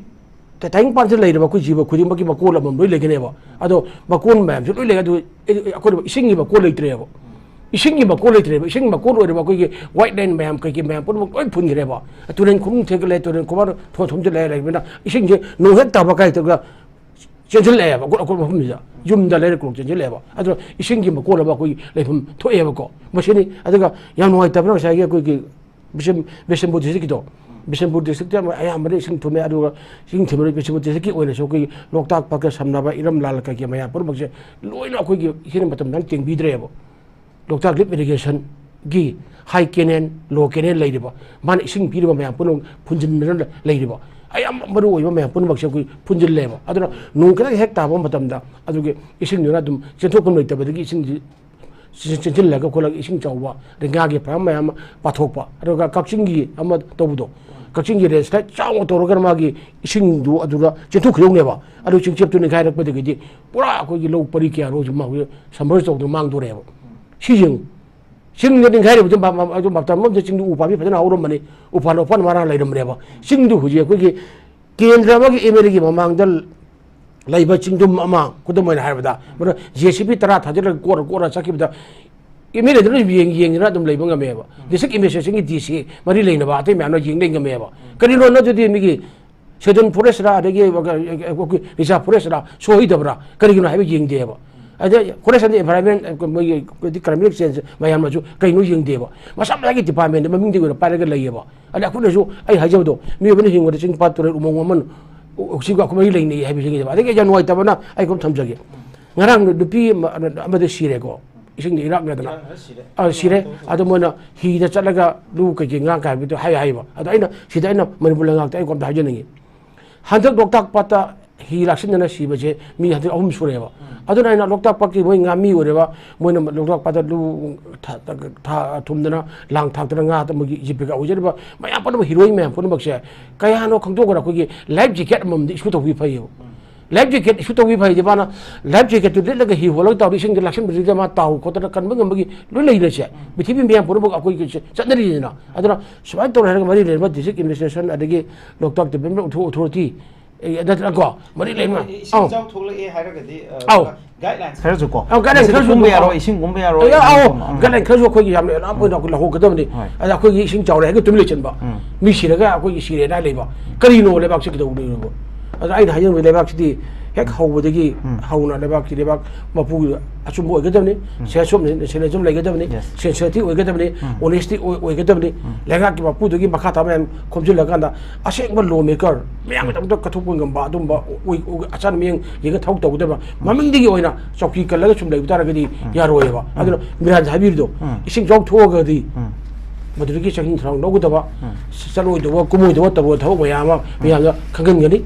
ꯇꯥꯏꯕꯪ ꯄꯥꯟꯁꯤꯗ ꯂꯩꯔꯤꯕ ꯑꯩꯈꯣꯏ ꯖꯤꯕ ꯈꯨꯗꯤꯡꯃꯛꯀꯤ ꯃꯀꯣꯜ ꯑꯃꯃꯝ ꯂꯣꯏ ꯂꯩꯒꯅꯦꯕ꯫ ꯑꯗꯣ ꯃꯀꯣꯜ ꯃꯌꯥꯝꯁꯦ ꯂꯣꯏ ꯂꯩ, ꯑꯗꯨ ꯑꯩꯈꯣꯏꯅ ꯏꯁꯤꯡꯒꯤ ꯃꯀꯣꯜ ꯂꯩꯇ꯭ꯔꯦꯕ꯫ ꯏꯁꯤꯡꯒꯤ ꯃꯀꯣꯜ ꯂꯩꯇ꯭ꯔꯦꯕ꯫ ꯏꯁꯤꯡꯒꯤ ꯃꯀꯣꯜ ꯑꯣꯏꯔꯤꯕ ꯑꯩꯈꯣꯏꯒꯤ ꯋꯥꯏꯠ ꯂꯦꯟ ꯃꯌꯥꯝ ꯀꯩꯀꯩ ꯃꯌꯥꯝ ꯄꯨꯝꯅꯃꯛ ꯂꯣꯏ ꯐꯨꯟꯈ꯭ꯔꯦꯕ꯫ ꯇꯨꯔꯦꯟ ꯈꯣꯡꯅꯨꯡ ꯊꯦꯛꯀꯠꯂꯦ, ꯇꯨꯔꯦꯟ ꯈꯣꯡꯕꯥꯟ ꯊꯣꯡ ꯊꯣꯝꯖꯤꯜꯂꯦ ꯂꯩꯕꯅꯤꯅ ꯏꯁꯤꯡꯁꯦ ꯅꯣꯡ ꯍꯦꯛ ꯇꯥꯕ ꯀꯥꯏ ꯇꯧꯔꯒ ꯆꯦꯟꯁꯤꯜꯂꯛꯑꯦꯕ, ꯑꯀꯨꯠ ꯑꯀꯨꯠ ꯃꯐꯝꯁꯤꯗ ꯌꯨꯝꯗ ꯂꯩꯔꯛ ꯂꯣꯛ ꯆꯦꯟꯁꯤꯜꯂꯛꯑꯦꯕ꯫ ꯑꯗꯨꯅ ꯏꯁꯤꯡꯒꯤ ꯃꯀꯣꯜ ꯑꯃ ꯑꯩꯈꯣꯏꯒꯤ ꯂꯩꯐꯝ ꯊꯣꯛꯑꯦꯕꯀꯣ꯫ ꯃꯁꯤꯅꯤ꯫ ꯑꯗꯨꯒ ꯌꯥꯝ ꯅꯨꯡꯉꯥꯏꯇꯕꯅ ꯉꯁꯥꯏꯒꯤ ꯑꯩꯈꯣꯏꯒꯤ ꯕꯤꯁꯦꯝ-, ꯕꯤꯁꯦꯝꯄꯨꯔ ꯗꯤꯁꯇ꯭ꯔꯤꯛꯀꯤꯗꯣ, ꯕꯤꯁꯦꯝꯄꯨꯔ ꯗꯤꯁꯇ꯭ꯔꯤꯛꯇ ꯑꯌꯥꯝꯕꯅ ꯏꯁꯤꯡ ꯊꯨꯝꯃꯦ꯫ ꯑꯗꯨꯒ ꯏꯁꯤꯡ ꯊꯨꯝꯃꯦ, ꯕꯤꯁꯦꯝꯄꯨꯔ ꯗꯤꯁꯇ꯭ꯔꯤꯛꯀꯤ ꯑꯣꯏꯅꯁꯨ ꯑꯩꯈꯣꯏꯒꯤ ꯂꯣꯛꯇꯥꯛ ꯄꯥꯠꯀ ꯁꯝꯅꯕ ꯏꯔꯝ ꯂꯥꯜ ꯀꯩꯀꯩ ꯃꯌꯥꯝ ꯄꯨꯝꯅꯃꯛꯁꯦ ꯂꯣꯏꯅ ꯑꯩꯈꯣꯏꯒꯤ ꯏꯁꯤꯡ ꯃꯇꯝꯗ ꯇꯦꯡꯕꯤꯗ꯭ꯔꯦꯕ꯫ ꯂꯣꯛꯇꯥꯛ ꯂꯤꯐ ꯏꯔꯤꯒꯦꯁꯟꯒꯤ ꯍꯥꯏ ꯀꯦꯅꯦꯜ, ꯂꯣ ꯀꯦꯅꯦꯜ ꯂꯩꯔꯤꯕ, ꯃꯥꯅ ꯏꯁꯤꯡ ꯄꯤꯔꯤꯕ ꯃꯌꯥꯝ ꯄꯨꯝꯅꯃꯛ ꯐꯨꯟꯖꯤꯟꯗꯅ ꯂꯩꯔꯤꯕ, ꯑꯌꯥꯝꯕ ꯃꯔꯨ ꯑꯣꯏꯕ ꯃꯌꯥꯝ ꯄꯨꯝꯅꯃꯛꯁꯦ ꯑꯩꯈꯣꯏ ꯐꯨꯟꯖꯤꯜꯂꯦꯕ꯫ ꯑꯗꯨꯅ ꯅꯣꯡ ꯈꯤꯇꯪ ꯍꯦꯛ ꯇꯥꯕ ꯃꯇꯝꯗ ꯑꯗꯨꯒꯤ ꯏꯁꯤꯡꯗꯨꯅ ꯑꯗꯨꯝ ꯆꯦꯟꯊꯣꯛꯐꯝ ꯂꯩꯇꯕꯗꯒꯤ ꯏꯁꯤꯡꯁꯤ ꯆꯦꯟ-, ꯆꯦꯟꯁꯤꯜꯂꯒ ꯈꯣꯠꯂꯒ ꯏꯁꯤꯡ ꯆꯥꯎꯕ, ꯑꯗꯩ ꯉꯥꯒꯤ ꯐꯥꯔꯝ ꯃꯌꯥꯝ ꯑꯃ ꯄꯥꯊꯣꯛꯄ, ꯑꯗꯨꯒ ꯀꯛꯆꯤꯡꯒꯤ ꯑꯃ ꯇꯧꯕꯗꯣ, ꯀꯛꯆꯤꯡꯒꯤ ꯂꯦꯟꯁ꯭ꯂꯥꯏꯠ ꯆꯥꯎꯅ ꯇꯧꯔꯒ ꯃꯥꯒꯤ ꯏꯁꯤꯡꯗꯨ ꯑꯗꯨꯗ ꯆꯦꯟꯊꯣꯛꯈꯤꯗꯧꯅꯦꯕ꯫ ꯑꯗꯨ ꯆꯤꯡꯆꯦꯞꯇꯨ ꯅꯤꯡꯈꯥꯏꯔꯛꯄꯗꯒꯤꯗꯤ ꯄꯨꯔꯥ ꯑꯩꯈꯣꯏꯒꯤ ꯂꯧ ꯄꯔꯤ ꯀꯌꯥꯔꯣ ꯍꯧꯖꯤꯛ ꯃꯥ ꯍꯧꯖꯤꯛ ꯁꯝꯃꯔ ꯇꯧꯗꯅ ꯃꯥꯡꯗꯣꯔꯦꯕ꯫ ꯁꯤ ꯌꯦꯡꯉꯨ꯫ ꯆꯤꯡꯗ ꯅꯤꯡꯈꯥꯏꯔꯤꯕꯗꯨ ꯃ-, ꯃ-, ꯑꯗꯨ ꯃꯇꯝ ꯑꯃꯗ ꯆꯤꯡꯗꯨ ꯎ ꯄꯥꯝꯕꯤ ꯐꯖꯅ ꯍꯧꯔꯝꯕꯅꯤ, ꯎ ꯄꯥꯟ ꯋꯥꯄꯥꯟ ꯃꯔꯥꯡ ꯂꯩꯔꯝꯕꯅꯦꯕ꯫ ꯆꯤꯡꯗꯨ ꯍꯧꯖꯤꯛ ꯑꯩꯈꯣꯏꯒꯤ ꯀꯦꯟꯗ꯭ꯔ ꯑꯃꯒꯤ ꯑꯦꯝ ꯑꯦꯜ ꯑꯦꯒꯤ ꯃꯃꯥꯡꯗ ꯂꯩꯕ ꯆꯤꯡꯗꯨꯝ ꯑꯃ, ꯈꯨꯗꯝ ꯑꯣꯏꯅ ꯍꯥꯏꯔꯕꯗ, ꯃꯗꯨ ꯖꯦ ꯁꯤ ꯕꯤ ꯇꯔꯥ ꯊꯥꯖꯤꯜꯂꯒ ꯀꯣꯠꯂ ꯀꯣꯠꯂ ꯆꯠꯈꯤꯕꯗ ꯑꯦꯝ ꯑꯦꯜ ꯑꯦꯗꯨꯅ ꯌꯦꯡ-, ꯌꯦꯡꯗꯅ ꯑꯗꯨꯝ ꯂꯩꯕ ꯉꯝꯃꯦꯕ꯫ ꯗꯤꯁꯇ꯭ꯔꯤꯛ ꯑꯦꯗꯃꯤꯅꯤꯁꯇ꯭ꯔꯦꯁꯟꯒꯤ ꯗꯤ ꯁꯤ ꯃꯔꯤ ꯂꯩꯅꯕ ꯑꯇꯩ ꯃꯌꯥꯝꯅ ꯌꯦꯡ ꯂꯩ ꯉꯝꯃꯦꯕ꯫ ꯀꯔꯤꯅꯣ ꯑꯗꯨꯗꯤ ꯃꯤꯒꯤ ꯁꯦꯗꯨꯜ ꯐꯣꯔꯦꯁ꯭ꯠꯔ ꯑꯗꯒꯤ ꯔꯤꯖꯥꯔꯚ ꯐꯣꯔꯦꯁ꯭ꯠꯔ ꯁꯣꯏꯗꯕ꯭ꯔꯥ ꯀꯔꯤꯒꯤꯅꯣ ꯍꯥꯏꯕ ꯌꯦꯡꯗꯦꯕ꯫ ꯑꯗ ꯐꯣꯔꯦꯁ꯭ꯠ ꯑꯦꯟ ꯑꯦꯟꯚꯥꯏꯔꯟꯃꯦꯟ ꯃꯣꯏꯒꯤ ꯀ꯭ꯂꯥꯏꯃꯦꯠ ꯆꯦꯟꯖ ꯃꯌꯥꯝꯅꯁꯨ ꯀꯩꯅꯣ ꯌꯦꯡꯗꯦꯕ꯫ ꯃꯁꯥ ꯃꯁꯥꯒꯤ ꯗꯤꯄꯥꯔꯠꯃꯦꯟꯗ ꯃꯃꯤꯡꯗꯤ ꯑꯣꯏꯅ ꯄꯥꯏꯔꯒ ꯂꯩꯌꯦꯕ꯫ ꯑꯗ ꯑꯩꯈꯣꯏꯅꯁꯨ ꯑꯩ ꯍꯥꯏꯖꯕꯗꯣ ꯃꯤꯑꯣꯏꯕꯅ ꯍꯤꯡꯕꯗ ꯆꯤꯡ ꯄꯥꯠ ꯇꯨꯔꯦꯜ ꯎꯃꯪ ꯋꯥꯃꯟ ꯎ-, ꯎꯆꯤꯒ ꯑꯩꯈꯣꯏ ꯃꯔꯤ ꯂꯩꯅꯩ ꯍꯥꯏꯕꯁꯤꯅꯦꯕ꯫ ꯑꯗꯒꯤ ꯑꯩ ꯌꯥꯝ ꯅꯨꯡꯉꯥꯏꯇꯕꯅ ꯑꯩ ꯀꯝ ꯊꯝꯖꯒꯦ꯫ ꯉꯔꯥꯡ ꯅꯨꯄꯤ ꯑꯃ, ꯑꯃꯗ ꯁꯤꯔꯦꯀꯣ, ꯏꯁꯤꯡꯗ ꯏꯔꯥꯛꯅꯗꯅ꯫ ꯁꯤꯔꯦ꯫ ꯑ, ꯁꯤꯔꯦ꯫ ꯑꯗꯣ ꯃꯣꯏꯅ ꯍꯤꯗ ꯆꯠꯂꯒ ꯂꯨ ꯀꯩꯀꯩ ꯉꯥ ꯀꯥꯏꯕꯗꯣ ꯍꯥꯏ ꯍꯥꯏꯕ꯫ ꯑꯗꯣ ꯑꯩꯅ ꯁꯤꯗ ꯑꯩꯅ ꯃꯅꯤꯄꯨꯔ ꯂꯩꯉꯥꯛꯇ ꯑꯩ ꯀꯣꯝꯇ ꯍꯥꯏꯖꯅꯤꯡꯉꯤ꯫ ꯍꯟꯗꯛ ꯂꯣꯛꯇꯥꯛ ꯄꯥꯠꯇ ꯍꯤ ꯂꯥꯛꯁꯤꯟꯗꯅ ꯁꯤꯕꯁꯦ ꯃꯤ ꯍꯟꯗꯛ ꯑꯍꯨꯝ ꯁꯨꯔꯦꯕ꯫ ꯑꯗꯨꯅ ꯑꯩꯅ ꯂꯣꯛꯇꯥꯛ ꯄꯥꯠꯀꯤ ꯃꯣꯏ ꯉꯥꯃꯤ ꯑꯣꯏꯔꯦꯕ, ꯃꯣꯏꯅ ꯂꯣꯛꯇꯥꯛ ꯄꯥꯠꯇ ꯂꯨ ꯊꯥ-, ꯊꯥ-, ꯊꯨꯝꯗꯅ, ꯂꯥꯡ ꯊꯥꯛꯇꯅ ꯉꯥ ꯃꯣꯏꯒꯤ ꯖꯤꯕꯤꯀꯥ ꯑꯣꯏꯖꯔꯤꯕ ꯃꯌꯥꯝ ꯄꯨꯝꯅꯃꯛ, ꯍꯤꯔꯣꯏ ꯃꯌꯥꯝ ꯄꯨꯝꯅꯃꯛꯁꯦ ꯀꯌꯥꯅꯣ ꯈꯪꯗꯣꯛꯈ꯭ꯔ ꯑꯩꯈꯣꯏꯒꯤ ꯂꯥꯏꯐ ꯖꯦꯀꯦꯠ ꯑꯃꯃꯝꯗꯤ ꯏꯁꯨ ꯇꯧꯕꯤ ꯐꯩꯌꯦꯕ꯫ ꯂꯥꯏꯐ ꯖꯦꯀꯦꯠ ꯏꯁꯨ ꯇꯧꯕꯤ ꯐꯩꯗꯤ ꯃꯥꯅ ꯂꯥꯏꯐ ꯖꯦꯀꯦꯠꯇꯨ ꯂꯤꯠꯂꯒ ꯍꯤ ꯍꯣꯜꯂꯒ ꯇꯧꯔꯗꯤ ꯏꯁꯤꯡꯗ ꯂꯥꯛꯁꯤꯟꯕꯗꯨꯗ ꯃꯥ ꯇꯥꯎ ꯈꯣꯠꯇꯅ ꯀꯟꯕ ꯉꯝꯕꯒꯤ ꯂꯣꯏ ꯂꯩꯔꯦꯁꯦ꯫ ꯄ꯭ꯔꯤꯊꯤꯕꯤ ꯃꯌꯥꯝ ꯄꯨꯝꯅꯃꯛ ꯑꯩꯈꯣꯏꯒꯤ ꯆꯠꯅꯔꯤꯅꯤꯅ꯫ ꯑꯗꯨꯅ ꯁꯨꯃꯥꯏꯅ ꯇꯧꯔꯦ ꯍꯥꯏꯔꯒ ꯃꯔꯤ ꯂꯩꯅꯕ ꯗꯤꯁꯇ꯭ꯔꯤꯛ ꯑꯦꯗꯃꯤꯅꯤꯁꯇ꯭ꯔꯦꯁꯟ ꯑꯗꯒꯤ ꯂꯣꯛꯇꯥꯛ ꯗꯤꯕꯦꯂꯞꯃꯦꯟ ꯑꯣꯊꯣ-, ꯑꯣꯊꯣꯔꯤꯇꯤ, ꯑꯦ, ꯅꯠꯇ꯭ꯔꯒꯀꯣ, ꯃꯔꯤ ꯂꯩꯅꯕ꯫ ꯏꯁꯤꯡ ꯑꯧ꯫ ꯏꯆꯥꯎ ꯊꯣꯛꯂꯛꯑꯦ ꯍꯥꯏꯔꯒꯗꯤ, ꯑ, ꯑꯧ꯫ ꯒꯥꯏꯗꯂꯥꯏꯟꯁ ꯈꯔꯁꯨ ꯀꯣ꯫ ꯑꯧ, ꯒꯥꯏꯗꯂꯥꯏꯟ ꯃꯁꯤꯗ ꯈꯔꯁꯨ ꯀꯨꯝꯕ ꯀꯣ꯫ ꯌꯥꯔꯣꯏ, ꯏꯁꯤꯡ ꯀꯨꯝꯕ ꯌꯥꯔꯣꯏ, ꯑꯦ, ꯑꯧ, ꯑꯗꯨꯒꯨꯝꯕ꯫ ꯎꯝ꯫ ꯒꯥꯏꯗꯂꯥꯏꯟ ꯈꯔꯁꯨ ꯑꯩꯈꯣꯏꯒꯤ ꯌꯥꯝꯅ ꯑꯦꯂꯥꯔꯝ ꯑꯣꯏꯅ ꯑꯩꯈꯣꯏ ꯂꯧꯍꯧꯒꯗꯕꯅꯤ꯫ ꯍꯣꯏ꯫ ꯑꯗ ꯑꯩꯈꯣꯏꯒꯤ ꯏꯁꯤꯡ ꯆꯥꯎꯔꯦ ꯍꯥꯏꯔꯒ ꯇꯨꯃꯤꯟ ꯂꯩꯁꯤꯟꯕ꯫ ꯎꯝ꯫ ꯃꯤ ꯁꯤꯔꯒ ꯑꯩꯈꯣꯏꯒꯤ ꯁꯤꯔꯦꯅ ꯂꯩꯕ꯫ ꯀꯔꯤꯅꯣ ꯂꯩꯕꯥꯛꯁꯤ ꯀꯩꯗꯧꯕꯅꯣ? ꯑꯗ ꯑꯩꯅ ꯍꯥꯏꯖꯅꯤꯡꯕ ꯂꯩꯕꯥꯛꯁꯤꯗꯤ ꯍꯦꯛ ꯍꯧꯕꯗꯒꯤ ꯍꯧꯅ ꯂꯩꯕꯥꯛꯀꯤ ꯂꯩꯕꯥꯛ ꯃꯄꯨ ꯑꯆꯨꯝꯕ ꯑꯣꯏꯒꯗꯕꯅꯤ, ꯁꯦꯟꯁꯨꯝ ꯁꯦꯟꯁꯨꯝ ꯂꯩꯒꯗꯕꯅꯤ, Yes. sincerity ꯑꯣꯏꯒꯗꯕꯅꯤ, honesty ꯑꯣꯏꯒꯗꯕꯅꯤ꯫ ꯂꯩꯉꯥꯛꯀꯤ ꯃꯄꯨꯗꯨꯒꯤ ꯃꯈꯥ ꯇꯥꯕ ꯃꯌꯥꯝ ꯈꯣꯝꯖꯤꯜꯂꯀꯥꯟꯗ ꯑꯁꯦꯡꯕ law maker ꯃꯌꯥꯝꯒꯤꯗꯃꯛꯇ ꯀꯠꯊꯣꯛꯄ ꯉꯝꯕ ꯑꯗꯨꯝꯕ ꯑꯣꯏ-, ꯑꯣꯏ-, ꯑꯆꯥꯟ ꯃꯤꯌꯥꯡ ꯌꯦꯡꯉ ꯊꯕꯛ ꯇꯧꯒꯗꯕ, ꯃꯃꯤꯡꯗꯒꯤ ꯑꯣꯏꯅ ꯆꯧꯀꯤ ꯀꯜꯂꯒ ꯁꯨꯝ ꯂꯩꯕ ꯇꯥꯔꯒꯗꯤ ꯌꯥꯔꯣꯏꯑꯕ꯫ ꯑꯗꯨꯅ ꯃꯤꯔꯥꯟꯗ ꯍꯥꯏꯕꯤꯔꯤꯗꯣ, ꯏꯁꯤꯡ ꯏꯆꯥꯎ ꯊꯣꯛꯑꯒꯗꯤ ꯃꯗꯨꯗꯒꯤ ꯆꯦꯛꯁꯤꯟ ꯊꯧꯔꯥꯡ ꯂꯧꯒꯗꯕ, ꯆꯠꯂꯣꯏꯗꯕ ꯀꯨꯝꯃꯣꯏꯗꯕ ꯇꯧꯕ ꯊꯕꯛ ꯃꯌꯥꯝ ꯑꯃ ꯃꯌꯥꯝꯗ ꯈꯪꯍꯟꯒꯅꯤ꯫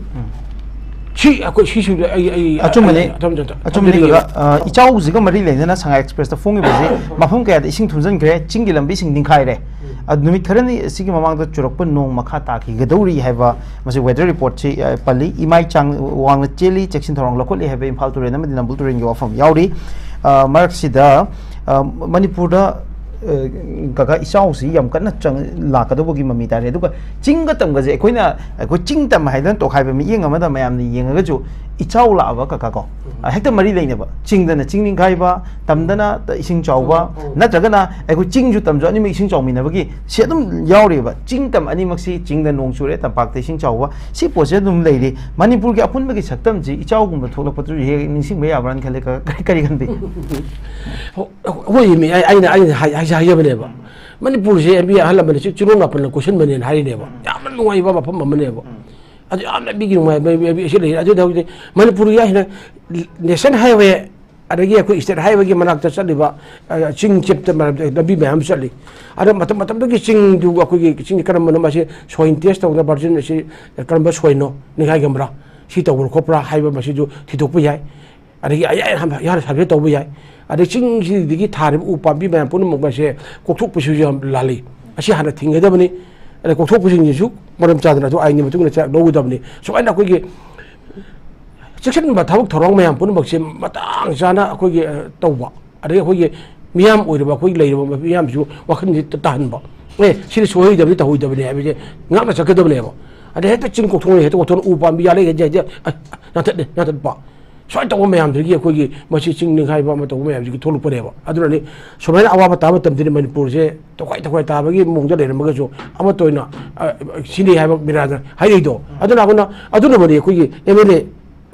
ꯁꯤ ꯑꯩꯈꯣꯏ ꯁꯤꯁꯨ ꯑꯩ ꯑꯩ ꯑꯆꯨꯝꯕꯅꯤ꯫ ꯑꯩ ꯑꯊꯝ-, ꯑꯊꯝ-, ꯑꯆꯨꯝꯕꯅꯤ ꯊꯝꯖꯅꯤꯡꯉꯤ꯫ ꯀꯀꯥ꯫ ꯑ, ꯏꯆꯥꯎꯁꯤꯒ ꯃꯔꯤ ꯂꯩꯅꯅ ꯁꯉꯥꯏ ꯑꯦꯛꯁꯄ꯭ꯔꯦꯁꯇ ꯐꯣꯡꯉꯤꯕꯁꯤ ꯃꯐꯝ ꯀꯌꯥꯗ ꯏꯁꯤꯡ ꯊꯨꯝꯖꯤꯟꯈ꯭ꯔꯦ, ꯆꯤꯡꯒꯤ ꯂꯝꯕꯤꯁꯤꯡ ꯅꯤꯡꯈꯥꯏꯔꯦ꯫ ꯑ, ꯅꯨꯃꯤꯠ ꯈꯔꯅꯤ ꯑꯁꯤꯒꯤ ꯃꯃꯥꯡꯗ ꯆꯨꯔꯛꯄ ꯅꯣꯡ ꯃꯈꯥ ꯇꯥꯈꯤꯒꯗꯧꯔꯤ ꯍꯥꯏꯕ ꯃꯁꯤ weather reportꯁꯤ, ꯑ, ꯄꯜꯂꯤ꯫ ꯏꯃꯥꯏ ꯆꯥꯡ ꯋꯥꯡꯅ ꯆꯦꯜꯂꯤ, ꯆꯦꯛꯁꯤꯟ ꯊꯧꯔꯥꯡ ꯂꯧꯈꯠꯂꯤ ꯍꯥꯏꯕ ꯏꯝꯐꯥꯜ ꯇꯨꯔꯦꯜ ꯑꯃꯗꯤ ꯅꯝꯕꯨꯜ ꯇꯨꯔꯦꯜꯒꯤ ꯋꯥꯐꯝ ꯌꯥꯎꯔꯤ꯫ ꯑ, ꯃꯔꯛꯁꯤꯗ, ꯑ, ꯃꯅꯤꯄꯨꯔꯗ, ꯑ, ꯀꯀꯥ, ꯏꯆꯥꯎꯁꯤ ꯌꯥꯝ ꯀꯟꯅ ꯆꯪ-, ꯂꯥꯛꯀꯗꯧꯕꯒꯤ ꯃꯃꯤ ꯇꯥꯔꯦ꯫ ꯑꯗꯨꯒ ꯆꯤꯡꯒ ꯇꯝꯒꯁꯦ ꯑꯩꯈꯣꯏꯅ, ꯑꯩꯈꯣꯏ ꯆꯤꯡ ꯇꯝ ꯍꯥꯏꯗꯅ ꯇꯣꯈꯥꯏꯕ ꯃꯤꯠꯌꯦꯡ ꯑꯃꯗ ꯃꯌꯥꯝꯅ ꯌꯦꯡꯉꯒꯁꯨ ꯏꯆꯥꯎ ꯂꯥꯛꯑꯕ ꯀꯀꯥ ꯀꯣ, ꯑ, ꯍꯦꯛꯇ ꯃꯔꯤ ꯂꯩꯅꯕ꯫ ꯆꯤꯡꯗꯅ ꯆꯤꯡ ꯅꯤꯡꯈꯥꯏꯕ, ꯇꯝꯗꯅ ꯏꯁꯤꯡ ꯆꯥꯎꯕ, ꯅꯠꯇ꯭ꯔꯒꯅ ꯑꯩꯈꯣꯏ ꯆꯤꯡꯁꯨ ꯇꯝꯁꯨ ꯑꯅꯤꯃꯛ ꯏꯁꯤꯡ ꯆꯥꯎꯃꯤꯟꯅꯕꯒꯤ ꯁꯤ ꯑꯗꯨꯝ ꯌꯥꯎꯔꯤꯕ꯫ ꯆꯤꯡ ꯇꯝ ꯑꯅꯤꯃꯛꯁꯤ, ꯆꯤꯡꯗ ꯅꯣꯡ ꯆꯨꯔꯦ, ꯇꯝꯄꯥꯛꯇ ꯏꯁꯤꯡ ꯆꯥꯎꯕ, ꯁꯤ ꯄꯣꯠꯁꯦ ꯑꯗꯨꯝ ꯂꯩꯔꯤ꯫ ꯃꯅꯤꯄꯨꯔꯒꯤ ꯑꯄꯨꯟꯕꯒꯤ ꯁꯛꯇꯝꯁꯤ ꯏꯆꯥꯎꯒꯨꯝꯕ ꯊꯣꯛꯂꯛꯄꯗꯨꯁꯨ ꯍꯦꯛ ꯅꯤꯡꯁꯤꯡꯕ ꯌꯥꯕ꯭ꯔꯥꯅ ꯈꯜꯂꯦ꯫ ꯀ-, ꯀꯔꯤ, ꯀꯔꯤ ꯈꯟꯕꯤ? ꯍꯣ-, ꯍꯣꯏ, ꯃꯤ, ꯑꯩ-, ꯑꯩꯅ, ꯑꯩꯅ ꯍꯥꯏ-, ꯍꯥꯏꯖ-, ꯍꯥꯏꯖꯕꯅꯦꯕ꯫ ꯃꯅꯤꯄꯨꯔꯁꯦ ꯃꯤ ꯑꯍꯜ ꯂꯃꯟꯅ ꯆꯤ-, ꯆꯤꯔꯣ ꯅꯥꯄꯜꯅ ꯀꯣꯏꯁꯟꯕꯅꯦꯅ ꯍꯥꯏꯔꯤꯅꯦꯕ꯫ ꯌꯥꯝꯅ ꯅꯨꯡꯉꯥꯏꯕ ꯃꯐꯝ ꯑꯃꯅꯦꯕ꯫ ꯑꯗꯨ ꯌꯥꯝꯅ ꯃꯤꯒꯤ ꯅꯨꯡꯉꯥꯏꯕ, ꯃꯤ, ꯃꯤ, ꯁꯤ ꯂꯩ꯫ ꯑꯗꯨꯗ ꯍꯧꯖꯤꯛ ꯃꯅꯤꯄꯨꯔꯒꯤ ꯍꯥꯏꯁꯤꯅ national highway, ꯑꯗꯒꯤ ꯑꯩꯈꯣꯏ state highwayꯒꯤ ꯃꯅꯥꯛꯇ ꯆꯠꯂꯤꯕ, ꯑ, ꯆꯤꯡ ꯆꯦꯞꯇ ꯃꯔꯛꯇ ꯂꯝꯕꯤ ꯃꯌꯥꯝ ꯆꯠꯂꯤ꯫ ꯑꯗꯣ ꯃꯇꯝ ꯃꯇꯝꯗꯨꯒꯤ ꯆꯤꯡꯗꯨ, ꯑꯩꯈꯣꯏꯒꯤ ꯆꯤꯡ ꯀꯔꯝꯕꯅꯣ, ꯃꯁꯤ soil test ꯇꯧꯅ version ꯑꯁꯤ ꯀꯔꯝꯕ soilꯅꯣ, ꯅꯤꯡꯈꯥꯏꯒꯟꯕ꯭ꯔꯥ, ꯁꯤ ꯇꯧꯕ꯭ꯔꯥ ꯈꯣꯠꯄ꯭ꯔꯥ ꯍꯥꯏꯕ ꯃꯁꯤꯁꯨ ꯊꯤꯗꯣꯛꯄ ꯌꯥꯏ꯫ ꯑꯗꯒꯤ ꯑꯌꯥ-, ꯑꯌꯥ-, ꯑꯌꯥ survey ꯇꯧꯕ ꯌꯥꯏ꯫ ꯑꯗꯩ ꯆꯤꯡꯁꯤꯗꯒꯤ ꯊꯥꯔꯤꯕ ꯎ ꯄꯥꯝꯕꯤ ꯃꯌꯥꯝ ꯄꯨꯝꯅꯃꯛ ꯑꯁꯦ ꯀꯣꯛꯊꯣꯛꯄꯁꯤꯁꯨ ꯌꯥꯝ ꯂꯥꯜꯂꯤ꯫ ꯑꯁꯤ ꯍꯥꯟꯅ ꯊꯤꯡꯒꯗꯕꯅꯤ꯫ ꯑꯗꯩ ꯀꯣꯛꯊꯣꯛꯄꯁꯤꯡꯁꯤꯁꯨ ꯃꯔꯝ ꯆꯥꯗꯅ ꯑꯗꯨ ꯑꯥꯏꯟꯒꯤ ꯃꯇꯨꯡ ꯏꯟꯅ ꯆ-, ꯂꯧꯒꯗꯕꯅꯤ꯫ ꯁꯨꯃꯥꯏꯅ ꯑꯩꯈꯣꯏꯒꯤ ꯆꯦꯛꯁꯤꯟꯕ ꯊꯕꯛ ꯊꯧꯔꯥꯡ ꯃꯌꯥꯝ ꯄꯨꯝꯅꯃꯛꯁꯦ ꯃꯇꯥꯡ ꯆꯥꯅ ꯑꯩꯈꯣꯏꯒꯤ, ꯑ, ꯇꯧꯕ꯫ ꯑꯗꯒꯤ ꯑꯩꯈꯣꯏꯒꯤ ꯃꯤꯌꯥꯝ ꯑꯣꯏꯔꯤꯕ ꯑꯩꯈꯣꯏꯒꯤ ꯂꯩꯔꯤꯕ ꯃꯤꯌꯥꯝꯁꯤꯁꯨ ꯋꯥꯈꯜꯁꯤ ꯇ-, ꯇꯥꯍꯟꯕ꯫ ꯑꯦ, ꯁꯤꯗꯤ ꯁꯣꯏꯔꯣꯏꯗꯕꯅꯤ, ꯇꯧꯍꯣꯏꯗꯕꯅꯤ ꯍꯥꯏꯕꯁꯦ ꯉꯥꯛꯅ ꯆꯠꯀꯗꯕꯅꯦꯕ꯫ ꯑꯗꯩ ꯍꯦꯛꯇ ꯆꯤꯡ ꯀꯣꯛꯊꯣꯛꯅ ꯍꯦꯛꯇ ꯀꯣꯛꯊꯣꯛꯅ ꯎ ꯄꯥꯝꯕꯤ ꯌꯥꯜꯂꯦ ꯍꯦꯛꯇ, ꯍꯦꯛꯇ, ꯑ, ꯌꯥꯟꯊꯠꯂꯦ, ꯌꯥꯟꯊꯠꯄ꯫ ꯁꯨꯃꯥꯏꯅ ꯇꯧꯕ ꯃꯌꯥꯝꯗꯨꯗꯒꯤ ꯑꯩꯈꯣꯏꯒꯤ ꯃꯁꯤ ꯆꯤꯡ ꯅꯤꯡꯈꯥꯏꯕ ꯑꯃ ꯇꯧꯕ ꯃꯌꯥꯝꯁꯤꯒꯤ ꯊꯣꯛꯂꯛꯄꯅꯦꯕ꯫ ꯑꯗꯨꯅꯅꯤ ꯁꯨꯃꯥꯏꯅ ꯑꯋꯥꯕ ꯇꯥꯕ ꯃꯇꯝꯗꯗꯤ ꯃꯅꯤꯄꯨꯔꯁꯦ ꯇꯣꯈꯥꯏ ꯇꯣꯈꯥꯏ ꯇꯥꯕꯒꯤ ꯃꯑꯣꯡꯗ ꯂꯩꯔꯝꯃꯒꯁꯨ ꯑꯃꯠꯇ ꯑꯣꯏꯅ, ꯑ, ꯁꯤꯅꯤ ꯍꯥꯏꯕ ꯃꯤꯔꯥꯗ ꯍꯥꯏꯔꯛꯏꯗꯣ꯫ ꯑꯗꯨꯅ ꯑꯩꯈꯣꯏꯅ, ꯑꯗꯨꯅꯕꯨꯅꯤ ꯑꯩꯈꯣꯏꯒꯤ M L A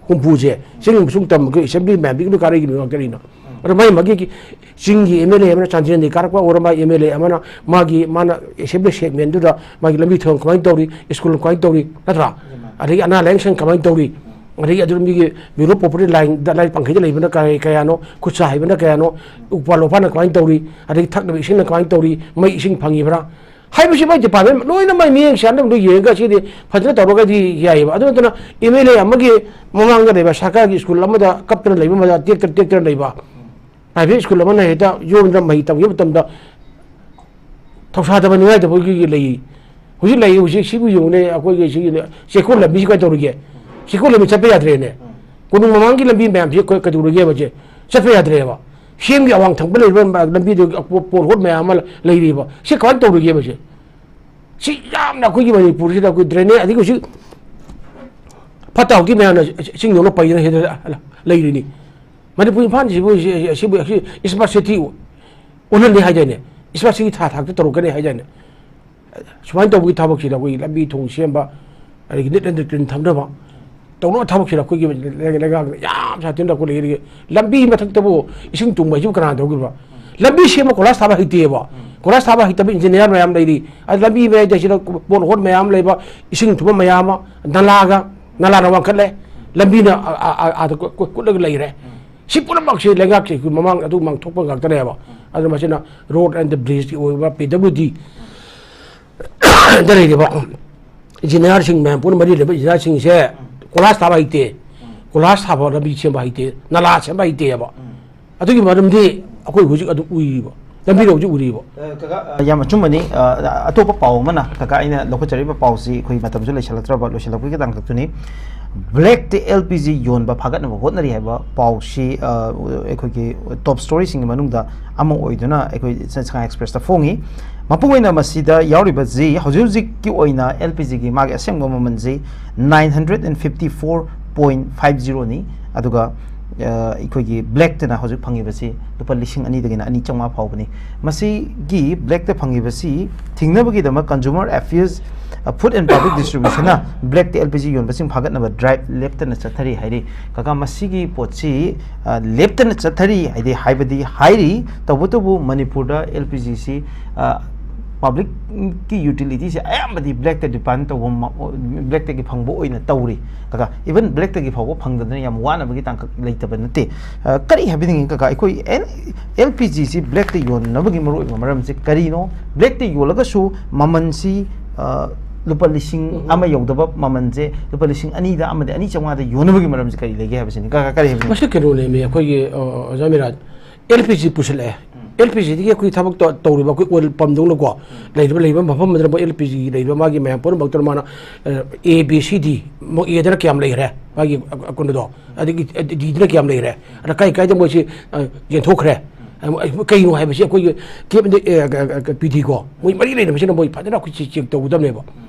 ꯍꯨꯝꯐꯨꯁꯦ ꯆꯤꯡ ꯃꯁꯨꯡ ꯇꯝꯕꯒꯤ ꯑꯦꯁꯦꯝꯕ꯭ꯂꯤ ꯃꯌꯥꯝꯁꯤꯒꯤꯗꯨ ꯀꯥꯔꯛꯏꯗꯨꯅ ꯀꯔꯤꯅꯣ? ꯑꯗꯣ ꯃꯥꯒꯤ ꯃꯥꯒꯤ ꯆꯤꯡꯒꯤ ꯑꯦꯝ ꯑꯦꯜ ꯑꯦ ꯑꯃꯅ, ꯆꯥꯟꯗꯦꯜꯗꯒꯤ ꯀꯥꯔꯛꯄ ꯑꯣꯏꯔꯣ, ꯃꯥꯒꯤ ꯑꯦꯝ ꯑꯦꯜ ꯑꯦ ꯑꯃꯅ ꯃꯥꯒꯤ, ꯃꯥꯅ ꯑꯦꯁꯦꯝꯕ꯭ꯂꯤ ꯁꯦꯒꯃꯦꯟꯗꯨꯗ ꯃꯥꯒꯤ ꯂꯝꯕꯤ ꯊꯣꯡ ꯀꯃꯥꯏꯅ ꯇꯧꯔꯤ, ꯁ꯭ꯀꯨꯜ ꯀꯃꯥꯏꯅ ꯇꯧꯔꯤ, ꯅꯠꯇ꯭ꯔꯥ? ꯑꯗꯒꯤ ꯑꯅꯥ ꯂꯥꯏꯌꯦꯡ ꯁꯪ ꯀꯃꯥꯏꯅ ꯇꯧꯔꯤ, ꯑꯗꯒꯤ ꯑꯗꯨ ꯃꯤꯒꯤ ꯕ꯭ꯌꯨꯔꯣ ꯄ꯭ꯔꯣꯄꯔꯇꯤ ꯂꯥꯏꯟꯗ ꯂꯥꯏꯔꯤꯛ ꯄꯪꯈꯩꯗ ꯂꯩꯕꯅ ꯀꯌꯥ-, ꯀꯌꯥꯅꯣ, ꯈꯨꯠ ꯁꯥ ꯍꯩꯕꯅ ꯀꯌꯥꯅꯣ, ꯎꯄꯥꯜ ꯋꯥꯄꯥꯟꯅ ꯀꯃꯥꯏꯅ ꯇꯧꯔꯤ, ꯑꯗꯒꯤ ꯊꯛꯅꯕ ꯏꯁꯤꯡꯅ ꯀꯃꯥꯏꯅ ꯇꯧꯔꯤ, ꯃꯩ ꯏꯁꯤꯡ ꯐꯪꯉꯤꯕ꯭ꯔꯥ ꯍꯥꯏꯕꯁꯤ ꯃꯥꯏ ꯗꯤꯄꯥꯔꯠꯃꯦꯟ ꯂꯣꯏꯅ ꯃꯥꯏ ꯃꯤꯠꯌꯦꯡ ꯁꯦꯡꯅ ꯑꯗꯨꯝ ꯌꯦꯡꯉꯒ ꯁꯤꯗꯤ ꯐꯖꯅ ꯇꯧꯔꯒꯗꯤ ꯌꯥꯏꯑꯕ꯫ ꯑꯗꯨ ꯅꯠꯇꯅ ꯑꯦꯝ ꯑꯦꯜ ꯑꯦ ꯑꯃꯒꯤ ꯃꯃꯥꯡꯗ ꯂꯩꯕ ꯁꯔꯀꯥꯔꯒꯤ ꯁ꯭ꯀꯨꯜ ꯑꯃꯗ ꯀꯞꯇꯅ ꯂꯩꯕ, ꯃꯗ ꯇꯦꯛꯇꯅ ꯇꯦꯛꯇꯅ ꯂꯩꯕ, ꯄ꯭ꯔꯥꯏꯚꯦꯠ ꯁ꯭ꯀꯨꯜ ꯑꯃꯅ ꯍꯦꯛꯇ ꯌꯣꯝꯗꯅ ꯃꯍꯩ ꯇꯝꯈꯤꯕ ꯃꯇꯝꯗ ꯊꯧꯁꯥꯗꯕ ꯅꯤꯡꯉꯥꯏꯗꯕꯒꯤ ꯂꯩ꯫ ꯍꯧꯖꯤꯛ ꯂꯩ, ꯍꯧꯖꯤꯛ ꯁꯤꯕꯨ ꯌꯦꯡꯉꯨꯅꯦ, ꯑꯩꯈꯣꯏꯒꯤ ꯁꯤꯒꯤ ꯆꯦꯛꯀꯣꯟ ꯂꯝꯕꯤꯁꯤ ꯀꯃꯥꯏꯅ ꯇꯧꯔꯤꯒꯦ? ꯆꯦꯛꯀꯣꯟ ꯂꯝꯕꯤ ꯆꯠꯄ ꯌꯥꯗ꯭ꯔꯦꯅꯦ꯫ ꯀꯣꯅꯨꯡ ꯃꯃꯥꯡꯒꯤ ꯂꯝꯕꯤ ꯃꯌꯥꯝꯁꯤ ꯀ-, ꯀꯩꯗꯧꯔꯒꯦꯕ ꯁꯦ? ꯆꯠꯄ ꯌꯥꯗ꯭ꯔꯦꯕ꯫ ꯁꯤ ꯑꯦꯝꯒꯤ ꯑꯋꯥꯡ ꯊꯪꯕ ꯂꯩꯔꯤꯕ ꯂꯝꯕꯤꯗꯨ ꯄꯣ-, ꯄꯣꯜ ꯍꯣꯜ ꯃꯌꯥꯝ ꯑꯃ ꯂꯩꯔꯤꯕ꯫ ꯁꯤ ꯀꯃꯥꯏꯅ ꯇꯧꯔꯤꯒꯦꯕ ꯁꯦ? ꯁꯤ ꯌꯥꯝꯅ ꯑꯩꯈꯣꯏꯒꯤ ꯃꯅꯤꯄꯨꯔꯁꯤꯗ ꯑꯩꯈꯣꯏ ꯗ꯭ꯔꯦꯅꯦꯖ, ꯑꯗꯒꯤ ꯍꯧꯖꯤꯛ ꯐꯠꯇ ꯍꯥꯎꯊꯤ ꯃꯌꯥꯝꯅ ꯏꯁꯤꯡ ꯌꯧꯅ ꯄꯩꯗꯅ ꯍꯦꯟꯅ ꯂꯩꯔꯤꯅꯤ꯫ ꯃꯅꯤꯄꯨꯔ ꯏꯝꯐꯥꯜꯁꯤꯕꯨ ꯁꯤ-, ꯁꯤꯕꯨ ꯁꯤ ꯁ꯭ꯃꯥꯔꯠ ꯁꯤꯇꯤ ꯑꯣꯜꯍꯟꯅꯤ ꯍꯥꯏꯗꯥꯏꯅꯦ? ꯁ꯭ꯃꯥꯔꯠ ꯁꯤꯇꯤ ꯊꯥ ꯊꯥꯛꯇ ꯇꯧꯔꯛꯀꯅꯤ ꯍꯥꯏꯗꯥꯏꯅꯦ? ꯁꯨꯃꯥꯏꯅ ꯇꯧꯕꯒꯤ ꯊꯕꯛꯁꯤꯗ ꯑꯩꯈꯣꯏꯒꯤ ꯂꯝꯕꯤ ꯊꯣꯡ ꯁꯦꯝꯕ, ꯑꯗꯒꯤ ꯅꯤꯠ ꯑꯦꯟ ꯀ꯭ꯂꯤꯟ ꯊꯝꯅꯕ ꯇꯧꯅꯕ ꯊꯕꯛꯁꯤꯗ ꯑꯩꯈꯣꯏꯒꯤ ꯂꯩ-, ꯂꯩꯉꯥꯛꯅ ꯌꯥꯝ ꯁꯥꯊꯤꯅ ꯇꯧꯈꯠꯂꯛꯏ꯫ ꯑꯗꯒꯤ ꯂꯝꯕꯤ ꯃꯊꯛꯇꯕꯨ ꯏꯁꯤꯡ ꯇꯨꯡꯕ ꯍꯥꯏꯁꯤꯕꯨ ꯀꯅꯥꯅ ꯇꯧꯈꯤꯕ? ꯂꯝꯕꯤ ꯁꯦꯝꯕ ꯀꯣꯏꯂꯥꯁ ꯊꯥꯕ ꯍꯩꯇꯦꯕ꯫ ꯀꯣꯏꯂꯥꯁ ꯊꯥꯕ ꯍꯩꯇꯕ ꯏꯟꯖꯤꯅꯤꯌꯥꯔ ꯃꯌꯥꯝ ꯂꯩꯔꯤ꯫ ꯑꯗ ꯂꯝꯕꯤ ꯃꯌꯥꯏꯗ ꯁꯤꯗ ꯄꯣꯠ ꯍꯣꯠ ꯃꯌꯥꯝ ꯂꯩꯕ, ꯏꯁꯤꯡ ꯊꯨꯝꯕ ꯃꯌꯥꯝ ꯑꯃ, ꯅꯂꯥꯒ, ꯅꯂꯥꯅ ꯋꯥꯡꯈꯠꯂꯦ, ꯂꯝꯕꯤꯅ ꯑ-, ꯑ-, ꯑ-, ꯑꯥꯗ ꯀꯨ-, ꯀꯨ-, ꯀꯨꯠꯂꯒ ꯂꯩꯔꯦ꯫ ꯁꯤ ꯄꯨꯝꯅꯃꯛꯁꯦ ꯂꯩꯉꯥꯛꯁꯦ ꯑꯩꯈꯣꯏ ꯃꯃꯥꯡ ꯑꯗꯨ ꯃꯥꯡꯊꯣꯛꯄ ꯉꯥꯛꯇꯅꯦꯕ꯫ ꯑꯗꯨꯅ ꯃꯁꯤꯅ ꯔꯣꯗ ꯑꯦꯟ ꯗ ꯕ꯭ꯔꯤꯖꯀꯤ ꯑꯣꯏꯕ ꯄꯤ ꯗꯕ꯭ꯂꯤꯎ ꯗꯤ ꯗ ꯂꯩꯔꯤꯕ ꯏꯟꯖꯤꯅꯤꯌꯥꯔꯁꯤꯡ ꯃꯌꯥꯝ ꯄꯨꯟꯅ ꯃꯔꯤ ꯂꯩꯅꯕ ꯏꯟꯖꯤꯅꯤꯌꯥꯔꯁꯤꯡꯁꯦ ꯀꯣꯏꯂꯥꯁ ꯊꯥꯕ ꯍꯩꯇꯦ, ꯀꯣꯏꯂꯥꯁ ꯊꯥꯕ ꯂꯝꯕꯤ ꯁꯦꯝꯕ ꯍꯩꯇꯦ, ꯅꯂꯥ ꯁꯦꯝꯕ ꯍꯩꯇꯦꯕ꯫ ꯑꯗꯨꯒꯤ ꯃꯔꯝꯗꯤ ꯑꯩꯈꯣꯏ ꯍꯧꯖꯤꯛ ꯑꯗꯨꯝ ꯎꯏꯔꯤꯕ, ꯂꯝꯕꯤꯗ ꯍꯧꯖꯤꯛ ꯎꯔꯤꯕ꯫ ꯑ, ꯀꯀꯥ, ꯑ, ꯌꯥꯝ ꯑꯆꯨꯝꯕꯅꯤ꯫ ꯑ, ꯑꯇꯣꯞꯄ ꯄꯥꯎ ꯑꯃꯅ, ꯀꯀꯥ, ꯑꯩꯅ ꯂꯧꯈꯠꯆꯔꯤꯕ ꯄꯥꯎꯁꯤ ꯑꯩꯈꯣꯏ ꯃꯇꯝꯁꯨ ꯂꯩꯁꯤꯜꯂꯛꯇ꯭ꯔꯕ, ꯂꯣꯏꯁꯤꯜꯂꯛꯄꯒꯤ ꯇꯥꯡꯀꯛꯇꯨꯅꯤ꯫ ꯕ꯭ꯂꯦꯛꯇ ꯑꯦꯜ ꯄꯤ ꯖꯤ ꯌꯣꯟꯕ ꯐꯥꯒꯠꯅꯕ ꯍꯣꯠꯅꯔꯤ ꯍꯥꯏꯕ ꯄꯥꯎꯁꯤ, ꯑ, ꯑꯩꯈꯣꯏꯒꯤ ꯇꯣꯞ ꯁ꯭ꯇꯣꯔꯤꯁꯤꯡꯒꯤ ꯃꯅꯨꯡꯗ ꯑꯃ ꯑꯣꯏꯗꯨꯅ ꯑꯩꯈꯣꯏ ꯁꯉꯥꯏ ꯑꯦꯛꯁꯄ꯭ꯔꯦꯁꯇ ꯐꯣꯡꯉꯤ꯫ ꯃꯄꯨꯡ ꯑꯣꯏꯅ ꯃꯁꯤꯗ ꯌꯥꯎꯔꯤꯕꯁꯤ ꯍꯧꯖꯤꯛ ꯍꯧꯖꯤꯛꯀꯤ ꯑꯣꯏꯅ ꯑꯦꯜ ꯄꯤ ꯖꯤꯒꯤ ꯃꯥꯒꯤ ꯑꯁꯦꯡꯕ ꯃꯃꯜꯁꯤ nine hundred and fifty four point five zero ꯅꯤ꯫ ꯑꯗꯨꯒ ꯑ, ꯑꯩꯈꯣꯏꯒꯤ ꯕ꯭ꯂꯦꯛꯇꯅ ꯍꯧꯖꯤꯛ ꯐꯪꯉꯤꯕꯁꯤ ꯂꯨꯄꯥ ꯂꯤꯁꯤꯡ ꯑꯅꯤꯗꯒꯤꯅ ꯑꯅꯤ ꯆꯥꯝꯃꯉꯥ ꯐꯥꯎꯕꯅꯤ꯫ ꯃꯁꯤꯒꯤ ꯕ꯭ꯂꯦꯛꯇ ꯐꯪꯉꯤꯕꯁꯤ ꯊꯤꯡꯅꯕꯒꯤꯗꯃꯛ Consumer Affairs, uh, Food and Public Distributionꯅ ꯕ꯭ꯂꯦꯛꯇ L P G ꯌꯣꯟꯕꯁꯤꯡ ꯐꯥꯒꯠꯅꯕ ꯗ꯭ꯔꯥꯏꯚ ꯂꯦꯞꯇꯅ ꯆꯠꯊꯔꯤ ꯍꯥꯏꯔꯤ꯫ ꯀꯀꯥ, ꯃꯁꯤꯒꯤ ꯄꯣꯠꯁꯤ, ꯑ, ꯂꯦꯞꯇꯅ ꯆꯠꯊꯔꯤ ꯍꯥꯏꯗꯤ, ꯍꯥꯏꯕꯗꯤ ꯍꯥꯏꯔꯤ, ꯇꯧꯕꯇꯕꯨ ꯃꯅꯤꯄꯨꯔꯗ L P G ꯁꯤ, ꯑ, ꯄꯕ꯭ꯂꯤꯛꯀꯤ ꯌꯨꯇꯤꯂꯤꯇꯤꯁꯦ ꯑꯌꯥꯝꯕꯗꯤ ꯕ꯭ꯂꯦꯛꯇ ꯗꯤꯄꯦꯟ ꯇꯧꯕ ꯃ-, ꯕ꯭ꯂꯦꯛꯇꯒꯤ ꯐꯪꯕ ꯑꯣꯏꯅ ꯇꯧꯔꯤ꯫ ꯀꯀꯥ, ꯏꯚꯟ ꯕ꯭ꯂꯦꯛꯇꯒꯤ ꯐꯥꯎꯕ ꯐꯪꯗꯗꯅ ꯌꯥꯝ ꯋꯥꯅꯕꯒꯤ ꯇꯥꯡꯀꯛ ꯂꯩꯇꯕ ꯅꯠꯇꯦ꯫ ꯑ, ꯀꯔꯤ ꯍꯥꯏꯕꯤꯅꯤꯡꯉꯤ ꯀꯀꯥ? ꯑꯩꯈꯣꯏ ꯑꯦꯟ-, L P G ꯁꯤ ꯕ꯭ꯂꯦꯛꯇ ꯌꯣꯟꯅꯕꯒꯤ ꯃꯔꯨꯑꯣꯏꯕ ꯃꯔꯝꯁꯦ ꯀꯔꯤꯅꯣ? ꯕ꯭ꯂꯦꯛꯇ ꯌꯣꯜꯂꯒꯁꯨ ꯃꯃꯜꯁꯤ, ꯑ, ꯂꯨꯄꯥ ꯂꯤꯁꯤꯡ ꯎꯝ꯫ ꯑꯃ ꯌꯧꯗꯕ ꯃꯃꯜꯁꯦ ꯂꯨꯄꯥ ꯂꯤꯁꯤꯡ ꯑꯅꯤꯗ ꯑꯃꯗꯤ ꯑꯅꯤ ꯆꯥꯝꯃꯉꯥꯗ ꯌꯣꯟꯅꯕꯒꯤ ꯃꯔꯝꯁꯦ ꯀꯔꯤ ꯂꯩꯒꯦ ꯍꯥꯏꯕꯁꯤꯅꯤ꯫ ꯀꯀꯥ, ꯀꯔꯤ ꯍꯥꯏꯕꯤꯅꯤꯡꯉꯤ? ꯃꯁꯤ ꯀꯩꯅꯣꯅꯦꯃꯤ, ꯑꯩꯈꯣꯏꯒꯤ, ꯑ, ꯑꯣꯖꯥ ꯃꯤꯔꯥꯖ, L P G ꯄꯨꯁꯤꯜꯂꯛꯑꯦ꯫ ꯎꯝ꯫ L P G ꯗꯒꯤ ꯑꯩꯈꯣꯏ ꯊꯕꯛ ꯇꯧ-, ꯇꯧꯔꯤꯕ ꯑꯩꯈꯣꯏ ꯑꯣꯏꯜ ꯄꯝꯗꯧꯅꯀꯣ, ꯎꯝ꯫ ꯂꯩꯔꯤꯕ, ꯂꯩꯔꯤꯕ ꯃꯐꯝ ꯑꯃꯗꯅ ꯃꯣꯏ L P G ꯂꯩꯔꯤꯕ ꯃꯥꯒꯤ ꯃꯌꯥꯝ ꯄꯨꯝꯅꯃꯛꯇꯅ ꯃꯥꯅ, ꯑ, A, B, C, D, ꯃꯣꯏ Aꯗꯅ ꯀꯌꯥꯝ ꯂꯩꯈ꯭ꯔꯦ, ꯃꯥꯒꯤ, ꯑ, ꯑ, ꯀꯩꯅꯣꯗꯣ, ꯑꯗꯒꯤ, ꯑ, Dꯗꯅ ꯀꯌꯥꯝ ꯂꯩꯈ꯭ꯔꯦ, ꯑꯗ ꯀꯥꯏ ꯀꯥꯏꯗ ꯃꯣꯏꯁꯤ, ꯑ, ꯌꯦꯟꯊꯣꯛꯈ꯭ꯔꯦ, ꯑ, ꯀꯩꯅꯣ ꯍꯥꯏꯕꯁꯤ ꯑꯩꯈꯣꯏꯒꯤ ꯀꯦꯞ ꯑꯦꯟ ꯑꯦ, ꯑ, ꯑ, ꯑ, P D ꯀꯣ, ꯃꯣꯏ ꯃꯔꯤ ꯂꯩꯅꯕꯁꯤꯅ ꯃꯣꯏ ꯐꯖꯅ ꯑꯩꯈꯣꯏ ꯆꯦꯛ ꯇꯧꯒꯗꯕꯅꯦꯕ꯫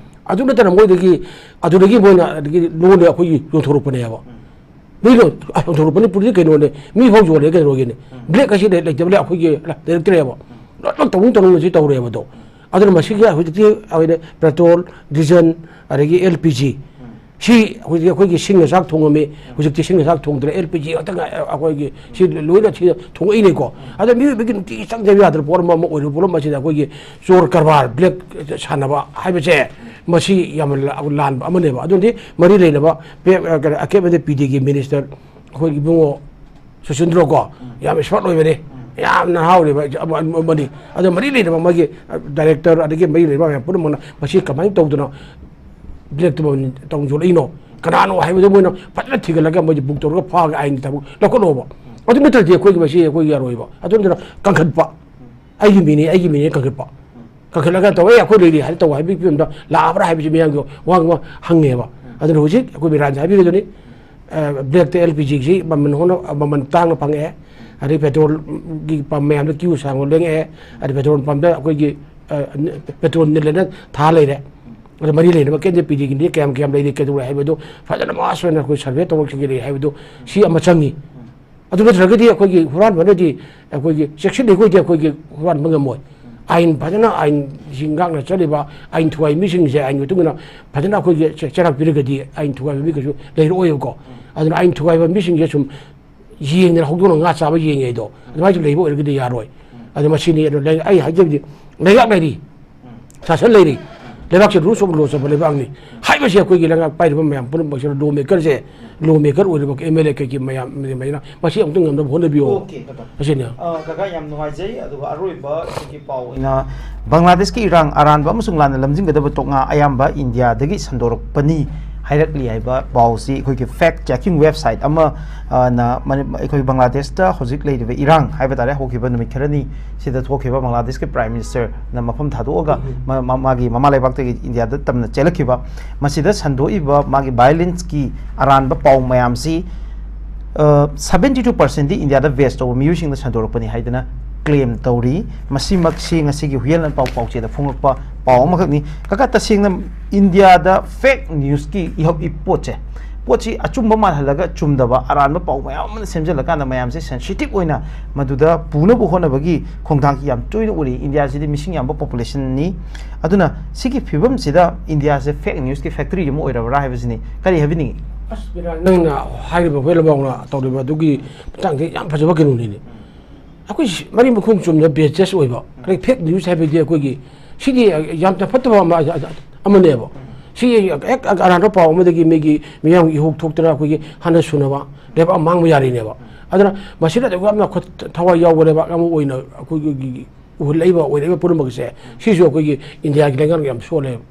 ꯑꯗꯨ ꯅꯠꯇꯅ ꯃꯣꯏꯗꯒꯤ, ꯑꯗꯨꯗꯒꯤ ꯃꯣꯏꯅ ꯑꯗꯒꯤ ꯂꯣꯟꯗ ꯑꯩꯈꯣꯏꯒꯤ ꯌꯣꯟꯊꯣꯔꯛꯄꯅꯦꯕ꯫ ꯃꯤ ꯂꯣ-, ꯑ, ꯌꯣꯟꯊꯣꯔꯛꯄꯅꯤ, ꯄꯨꯔꯤꯗꯤ ꯀꯩꯅꯣꯅꯦ, ꯃꯤ ꯐꯥꯎ ꯌꯣꯜꯂꯦ ꯀꯩꯅꯣꯒꯤꯅꯦ꯫ ꯎꯝ꯫ ꯕ꯭ꯂꯦꯛ ꯑꯁꯤ ꯂꯩ-, ꯂꯩꯇꯕ ꯂꯩ, ꯑꯩꯈꯣꯏꯒꯤ ꯂꯩꯔꯛꯇ꯭ꯔꯦꯕ꯫ ꯂꯣꯏꯅꯃꯛ ꯇꯧꯅꯤꯡ ꯇꯧꯅꯤꯡꯕꯁꯤ ꯇꯧꯔꯦꯕ ꯑꯗꯣ꯫ ꯑꯗꯨꯅ ꯃꯁꯤꯒꯤ ꯍꯧꯖꯤꯛꯇꯤ ꯑꯩꯈꯣꯏꯅ ꯄꯦꯇ꯭ꯔꯣꯜ, ꯗꯤꯖꯜ, ꯑꯗꯒꯤ L P G, ꯎꯝ꯫ ꯁꯤ ꯍꯧꯖꯤꯛ ꯑꯩꯈꯣꯏꯒꯤ ꯁꯤꯡꯅ ꯆꯥꯛ ꯊꯣꯡꯉꯝꯃꯤ, ꯎꯝ꯫ ꯍꯧꯖꯤꯛꯇꯤ ꯁꯤꯡꯅ ꯆꯥꯛ ꯊꯣꯡꯗ꯭ꯔꯦ, L P G ꯉꯥꯛꯇ ꯉꯥꯏ-, ꯑꯩꯈꯣꯏꯒꯤ ꯁꯤ ꯂꯣꯏꯅ ꯁꯤꯗ ꯊꯣꯡꯉꯛꯏꯅꯦꯀꯣ꯫ ꯎꯝ꯫ ꯑꯗ ꯃꯤꯑꯣꯏꯕꯒꯤ ꯅꯨꯡꯇꯤꯒꯤ ꯆꯪꯗꯕ ꯌꯥꯗ꯭ꯔꯕ ꯄꯣꯠ ꯑꯃ, ꯑꯃ ꯑꯣꯏꯔꯤꯕ ꯄꯣꯠ ꯑꯃ ꯑꯁꯤꯗ ꯑꯩꯈꯣꯏꯒꯤ ꯆꯣꯔ ꯀꯔꯕꯥꯔ, ꯕ꯭ꯂꯦꯛ ꯁꯥꯟꯅꯕ ꯍꯥꯏꯕꯁꯦ ꯃꯁꯤ ꯌꯥꯝꯅ ꯂꯥꯟꯕ ꯑꯃꯅꯦꯕ꯫ ꯑꯗꯨꯅꯗꯤ ꯃꯔꯤ ꯂꯩꯅꯕ ꯄꯦ-, ꯑ, ꯀꯩꯅꯣ, ꯑꯀꯦꯞ ꯑꯃꯗꯤ P D ꯒꯤ ꯃꯤꯅꯤꯁꯇꯔ ꯑꯩꯈꯣꯏꯒꯤ ꯏꯕꯨꯡꯉꯣ ꯁꯨꯁꯤꯟꯗ꯭ꯔꯣꯀꯣ, ꯎꯝ꯫ ꯌꯥꯝ ꯑꯦꯛꯁꯄꯔꯠ ꯑꯣꯏꯕꯅꯤ, ꯎꯝ꯫ ꯌꯥꯝꯅ ꯅꯍꯥ ꯑꯣꯏꯔꯤꯕ ꯑꯃ-, ꯑꯃꯅꯤ꯫ ꯑꯗꯣ ꯃꯔꯤ ꯂꯩꯅꯕ ꯃꯥꯒꯤ, ꯑ, ꯗꯥꯏꯔꯦꯛꯇꯔ, ꯑꯗꯒꯤ ꯃꯔꯤ ꯂꯩꯅꯕ ꯃꯌꯥꯝ ꯄꯨꯝꯅꯃꯛꯅ ꯃꯁꯤ ꯀꯃꯥꯏꯅ ꯇꯧꯗꯅ ꯕ꯭ꯂꯦꯛꯇ ꯃꯃꯜ ꯇꯧ ꯌꯣꯜꯂꯛꯏꯅꯣ, ꯀꯅꯥꯅꯣ ꯍꯥꯏꯕꯗꯨ ꯃꯣꯏꯅ ꯐꯖꯅ ꯊꯤꯒꯠꯂꯒ ꯃꯣꯏꯁꯦ ꯕꯨꯛ ꯇꯧꯔꯒ ꯐꯥꯒ ꯑꯥꯏꯟꯒꯤ ꯊꯕꯛ ꯂꯧꯈꯠꯂꯣꯕ꯫ ꯑꯗꯨ ꯅꯠꯇ꯭ꯔꯗꯤ ꯑꯩꯈꯣꯏꯒꯤ ꯃꯁꯤ ꯑꯩꯈꯣꯏ ꯌꯥꯔꯣꯏꯕ꯫ ꯑꯗꯨꯅ ꯀꯟꯈꯠꯄ, ꯑꯩꯒꯤ ꯃꯤꯅꯤ, ꯑꯩꯒꯤ ꯃꯤꯅꯤ ꯀꯟꯈꯠꯄ꯫ ꯀꯟꯈꯠꯂꯒ ꯇꯧꯋꯦ, ꯑꯩꯈꯣꯏ ꯂꯩꯔꯤ ꯍꯥꯏꯅ ꯇꯧ ꯍꯥꯏꯕꯒꯤ ꯐꯤꯕꯝꯗ ꯂꯥꯛꯑꯕ꯭ꯔꯥ ꯍꯥꯏꯕꯁꯤ ꯃꯤꯌꯥꯝꯒꯤ ꯋꯥ, ꯋꯥ ꯍꯪꯉꯦꯕ꯫ ꯑꯗꯨꯅ ꯍꯧꯖꯤꯛ ꯑꯩꯈꯣꯏ ꯃꯤꯔꯥꯟꯁꯦ ꯍꯥꯏꯕꯤꯒꯗꯣꯏꯅꯤ, ꯑ, ꯕ꯭ꯂꯦꯛꯇ L P G ꯁꯤ ꯃꯃꯜ ꯍꯣꯡꯅ, ꯃꯃꯜ ꯇꯥꯡꯅ ꯐꯪꯉꯛꯑꯦ, ꯑꯗꯩ ꯄꯦꯇ꯭ꯔꯣꯜꯒꯤ ꯄꯝ ꯃꯌꯥꯝꯗ ꯀ꯭ꯌꯨ ꯁꯥꯡꯅ ꯂꯦꯡꯉꯛꯑꯦ, ꯑꯗꯩ ꯄꯦꯇ꯭ꯔꯣꯜ ꯄꯝꯗ ꯑꯩꯈꯣꯏꯒꯤ, ꯑ, ꯄꯦꯇ꯭ꯔꯣꯜ ꯅꯤꯜꯂꯦꯅ ꯊꯥ ꯂꯩꯔꯦ꯫ ꯑꯗ ꯃꯔꯤ ꯂꯩꯅꯕ ꯀꯦꯟꯗ꯭ꯔ P D ꯒꯤꯗꯤ ꯀꯌꯥꯝ, ꯀꯌꯥꯝ ꯂꯩꯔꯤ, ꯀꯩꯗꯧꯔꯦ ꯍꯥꯏꯕꯗꯨ ꯐꯖꯅ ꯃꯥꯁ ꯑꯣꯏꯅ ꯑꯩꯈꯣꯏ ꯁꯔꯚꯦ ꯇꯧꯔꯛꯈꯤꯒꯦ ꯍꯥꯏꯕꯗꯨ ꯁꯤ ꯑꯃ ꯆꯪꯉꯤ꯫ ꯑꯗꯨ ꯅꯠꯇ꯭ꯔꯒꯗꯤ ꯑꯩꯈꯣꯏꯒꯤ ꯍꯨꯔꯥꯟꯕꯅꯗꯤ ꯑꯩꯈꯣꯏꯒꯤ ꯆꯦꯛꯁꯤꯜꯂꯤꯈꯣꯏꯗꯤ ꯑꯩꯈꯣꯏꯒꯤ ꯍꯨꯔꯥꯟꯕ ꯉꯝꯃꯣꯏ꯫ ꯑꯥꯏꯟ ꯐꯖꯅ, ꯑꯥꯏꯟꯁꯤ ꯉꯥꯛꯅ ꯆꯠꯂꯤꯕ, ꯑꯥꯏꯟ ꯊꯨꯒꯥꯏꯕ ꯃꯤꯁꯤꯡꯁꯦ ꯑꯥꯏꯟꯒꯤ ꯃꯇꯨꯡ ꯏꯟꯅ ꯐꯖꯅ ꯑꯩꯈꯣꯏꯒꯤ ꯆꯦ-, ꯆꯩꯔꯥꯛ ꯄꯤꯔꯒꯗꯤ ꯑꯥꯏꯟ ꯊꯨꯒꯥꯏꯕ ꯃꯤ ꯀꯩꯁꯨ ꯂꯩꯔꯛꯑꯣꯏꯕꯀꯣ꯫ ꯑꯗꯨꯅ ꯑꯥꯏꯟ ꯊꯨꯒꯥꯏꯕ ꯃꯤꯁꯤꯡꯁꯦ ꯁꯨꯝ ꯌꯦꯡꯗꯅ ꯍꯧꯗꯣꯡꯅ ꯉꯥ ꯆꯥꯕ ꯌꯦꯡꯉꯦ ꯍꯥꯏꯗꯣ ꯑꯗꯨꯃꯥꯏꯅ ꯂꯩꯕ ꯑꯣꯏꯔꯒꯗꯤ ꯌꯥꯔꯣꯏ꯫ ꯑꯗꯨ ꯃꯁꯤꯅꯤ꯫ ꯑꯗꯨ ꯂꯩ-, ꯑꯩ ꯍꯥꯏꯖꯕꯗꯤ ꯂꯩꯉꯥꯛ ꯂꯩꯔꯤ, ꯁꯥꯁꯟ ꯂꯩꯔꯤ, ꯂꯩꯕꯥꯛꯁꯦ rules of law ꯆꯠꯄ ꯂꯩꯕꯥꯛꯅꯤ꯫ ꯍꯥꯏꯕꯁꯦ ꯑꯩꯈꯣꯏꯒꯤ ꯂꯩꯉꯥꯛ ꯄꯥꯏꯔꯤꯕ ꯃꯌꯥꯝ ꯄꯨꯝꯅꯃꯛꯁꯤꯅ law maker ꯁꯦ, law maker ꯑꯣꯏꯔꯤꯕ M L A ꯀꯩꯒꯤ ꯃꯌꯥꯝ, ꯃꯌꯥꯝ ꯃꯁꯤ ꯑꯃꯨꯛꯇꯪ ꯉꯝꯅꯕ ꯍꯣꯠꯅꯕꯤꯌꯨ꯫ Okay, ꯀꯀꯥ꯫ ꯑꯁꯤꯅꯤ꯫ ꯑ, ꯀꯀꯥ, ꯌꯥꯝ ꯅꯨꯡꯉꯥꯏꯖꯩ꯫ ꯑꯗꯨꯒ ꯑꯔꯣꯏꯕ ꯑꯩꯈꯣꯏꯒꯤ ꯄꯥꯎ ꯑꯣꯏꯅ ꯕꯪꯒ꯭ꯂꯥꯗꯦꯁꯀꯤ ꯏꯔꯥꯡ, ꯑꯔꯥꯟꯕ ꯑꯃꯁꯨꯡ ꯂꯥꯟꯅ ꯂꯝꯖꯤꯡꯒꯗꯕ ꯇꯣꯛꯉꯥ ꯑꯌꯥꯝꯕ ꯏꯟꯗꯤꯌꯥꯗꯒꯤ ꯁꯟꯗꯣꯔꯛꯄꯅꯤ ꯍꯥꯏꯔꯛꯂꯤ ꯍꯥꯏꯕ ꯄꯥꯎꯁꯤ ꯑꯩꯈꯣꯏꯒꯤ fact checking website ꯑꯃ, ꯑ, ꯅ ꯃꯅꯤ-, ꯑꯩꯈꯣꯏ ꯕꯪꯒ꯭ꯂꯥꯗꯦꯁꯇ ꯍꯧꯖꯤꯛ ꯂꯩꯔꯤꯕ ꯏꯔꯥꯡ ꯍꯥꯏꯕ ꯇꯥꯔꯦ, ꯍꯧꯈꯤꯕ ꯅꯨꯃꯤꯠ ꯈꯔꯅꯤ ꯁꯤꯗ ꯊꯣꯛꯈꯤꯕ ꯕꯪꯒ꯭ꯂꯥꯗꯦꯁꯀꯤ Prime Ministerꯅ ꯃꯐꯝ ꯊꯥꯗꯣꯛꯑꯒ ꯎꯝ꯫ ꯃ-, ꯃ-, ꯃꯥꯒꯤ ꯃꯃꯥ ꯂꯩꯕꯥꯛꯇꯒꯤ ꯏꯟꯗꯤꯌꯥꯗ ꯇꯝꯅ ꯆꯦꯜꯂꯛꯈꯤꯕ, ꯃꯁꯤꯗ ꯁꯟꯗꯣꯛꯏꯕ ꯃꯥꯒꯤ violenceꯀꯤ ꯑꯔꯥꯟꯕ ꯄꯥꯎ ꯃꯌꯥꯝꯁꯤ, ꯑ, seventy two percentꯗꯤ ꯏꯟꯗꯤꯌꯥꯗ base ꯇꯧꯕ ꯃꯤꯑꯣꯏꯁꯤꯡꯅ ꯁꯟꯗꯣꯔꯛꯄꯅꯤ ꯍꯥꯏꯗꯅ claim ꯇꯧꯔꯤ꯫ ꯃꯁꯤꯃꯛꯁꯤ ꯉꯁꯤꯒꯤ ꯍꯨꯏꯌꯦꯟ ꯂꯥꯟꯄꯥꯎ ꯄꯥꯎꯆꯦꯗ ꯐꯣꯡꯂꯛꯄ ꯄꯥꯎ ꯑꯃꯈꯛꯅꯤ꯫ ꯀꯀꯥ, ꯇꯁꯦꯡꯅ ꯏꯟꯗꯤꯌꯥꯗ fake newsꯀꯤ ꯏꯍꯧ ꯏꯄꯣꯠꯁꯦ, ꯄꯣꯠꯁꯤ ꯑꯆꯨꯝꯕ ꯃꯥꯜꯍꯜꯂꯒ ꯆꯨꯝꯗꯕ ꯑꯔꯥꯟꯕ ꯄꯥꯎ ꯃꯌꯥꯝ ꯑꯃꯅ ꯁꯦꯝꯖꯤꯜꯂꯀꯥꯟꯗ ꯃꯌꯥꯝꯁꯦ sensitive ꯑꯣꯏꯅ ꯃꯗꯨꯗ ꯄꯨꯅꯕ ꯍꯣꯠꯅꯕꯒꯤ ꯈꯣꯡꯊꯥꯡꯁꯤ ꯌꯥꯝ ꯇꯣꯏꯅ ꯎꯔꯤ꯫ ꯏꯟꯗꯤꯌꯥꯁꯤꯗꯤ ꯃꯤꯁꯤꯡ ꯌꯥꯝꯕ populationꯅꯤ꯫ ꯑꯗꯨꯅ ꯁꯤꯒꯤ ꯐꯤꯕꯝꯁꯤꯗ ꯏꯟꯗꯤꯌꯥꯁꯦ fake newsꯀꯤ factory ꯑꯃ ꯑꯣꯏꯔꯕ꯭ꯔꯥ ꯍꯥꯏꯕꯁꯤꯅꯤ꯫ ꯀꯔꯤ ꯍꯥꯏꯕꯤꯅꯤꯡꯉꯤ? ꯑꯁ, ꯕꯤꯔꯥ, ꯅꯪꯅ ꯍꯥꯏꯔꯤꯕ ꯍꯨꯏꯌꯦꯟ ꯂꯥꯟꯄꯥꯎꯅ ꯇꯧꯔꯤꯕ ꯑꯗꯨꯒꯤ ꯃꯇꯥꯡꯗ ꯌꯥꯝ ꯐꯖꯕ ꯀꯩꯅꯣꯅꯤꯅꯦ꯫ ꯑꯩꯈꯣꯏ ꯁꯤ-, ꯃꯔꯤ ꯃꯈꯣꯡ ꯆꯨꯝꯅ baseless ꯑꯣꯏꯕ, ꯑꯗꯩ fake news ꯍꯥꯏꯕꯗꯤ ꯑꯩꯈꯣꯏꯒꯤ ꯁꯤꯗꯤ ꯌꯥꯝꯅ ꯐꯠꯇꯕ ꯑꯃ, ꯑꯃꯅꯦꯕ꯫ ꯁꯤ ꯍꯦꯛ ꯑꯔꯥꯟꯕ ꯄꯥꯎ ꯑꯃꯗꯒꯤ ꯃꯤꯒꯤ ꯃꯤꯌꯥꯝꯒꯤ ꯏꯍꯧ ꯊꯣꯛꯇꯅ ꯑꯩꯈꯣꯏꯒꯤ ꯍꯟꯅ ꯁꯨꯅꯕ ꯂꯩꯕꯥꯛ ꯑꯃ ꯃꯥꯡꯕ ꯌꯥꯔꯤꯅꯦꯕ꯫ ꯑꯗꯨꯅ ꯃꯁꯤꯗ ꯑꯗꯨꯛ ꯌꯥꯝꯅ ꯈꯨꯠ-, ꯊꯋꯥꯏ ꯌꯥꯎꯕ ꯂꯩꯕꯥꯛ ꯑꯃ ꯑꯣꯏꯅ ꯑꯩꯈꯣꯏꯒꯤ ꯎꯍꯜꯂꯛꯏꯕ, ꯑꯣꯏꯔꯛꯏꯕ ꯄꯨꯝꯅꯃꯛꯁꯦ, ꯁꯤꯁꯨ ꯑꯩꯈꯣꯏꯒꯤ ꯏꯟꯗꯤꯌꯥꯒꯤ ꯂꯩꯉꯥꯛ ꯌꯥꯝ ꯁꯣꯜꯂꯦꯕ꯫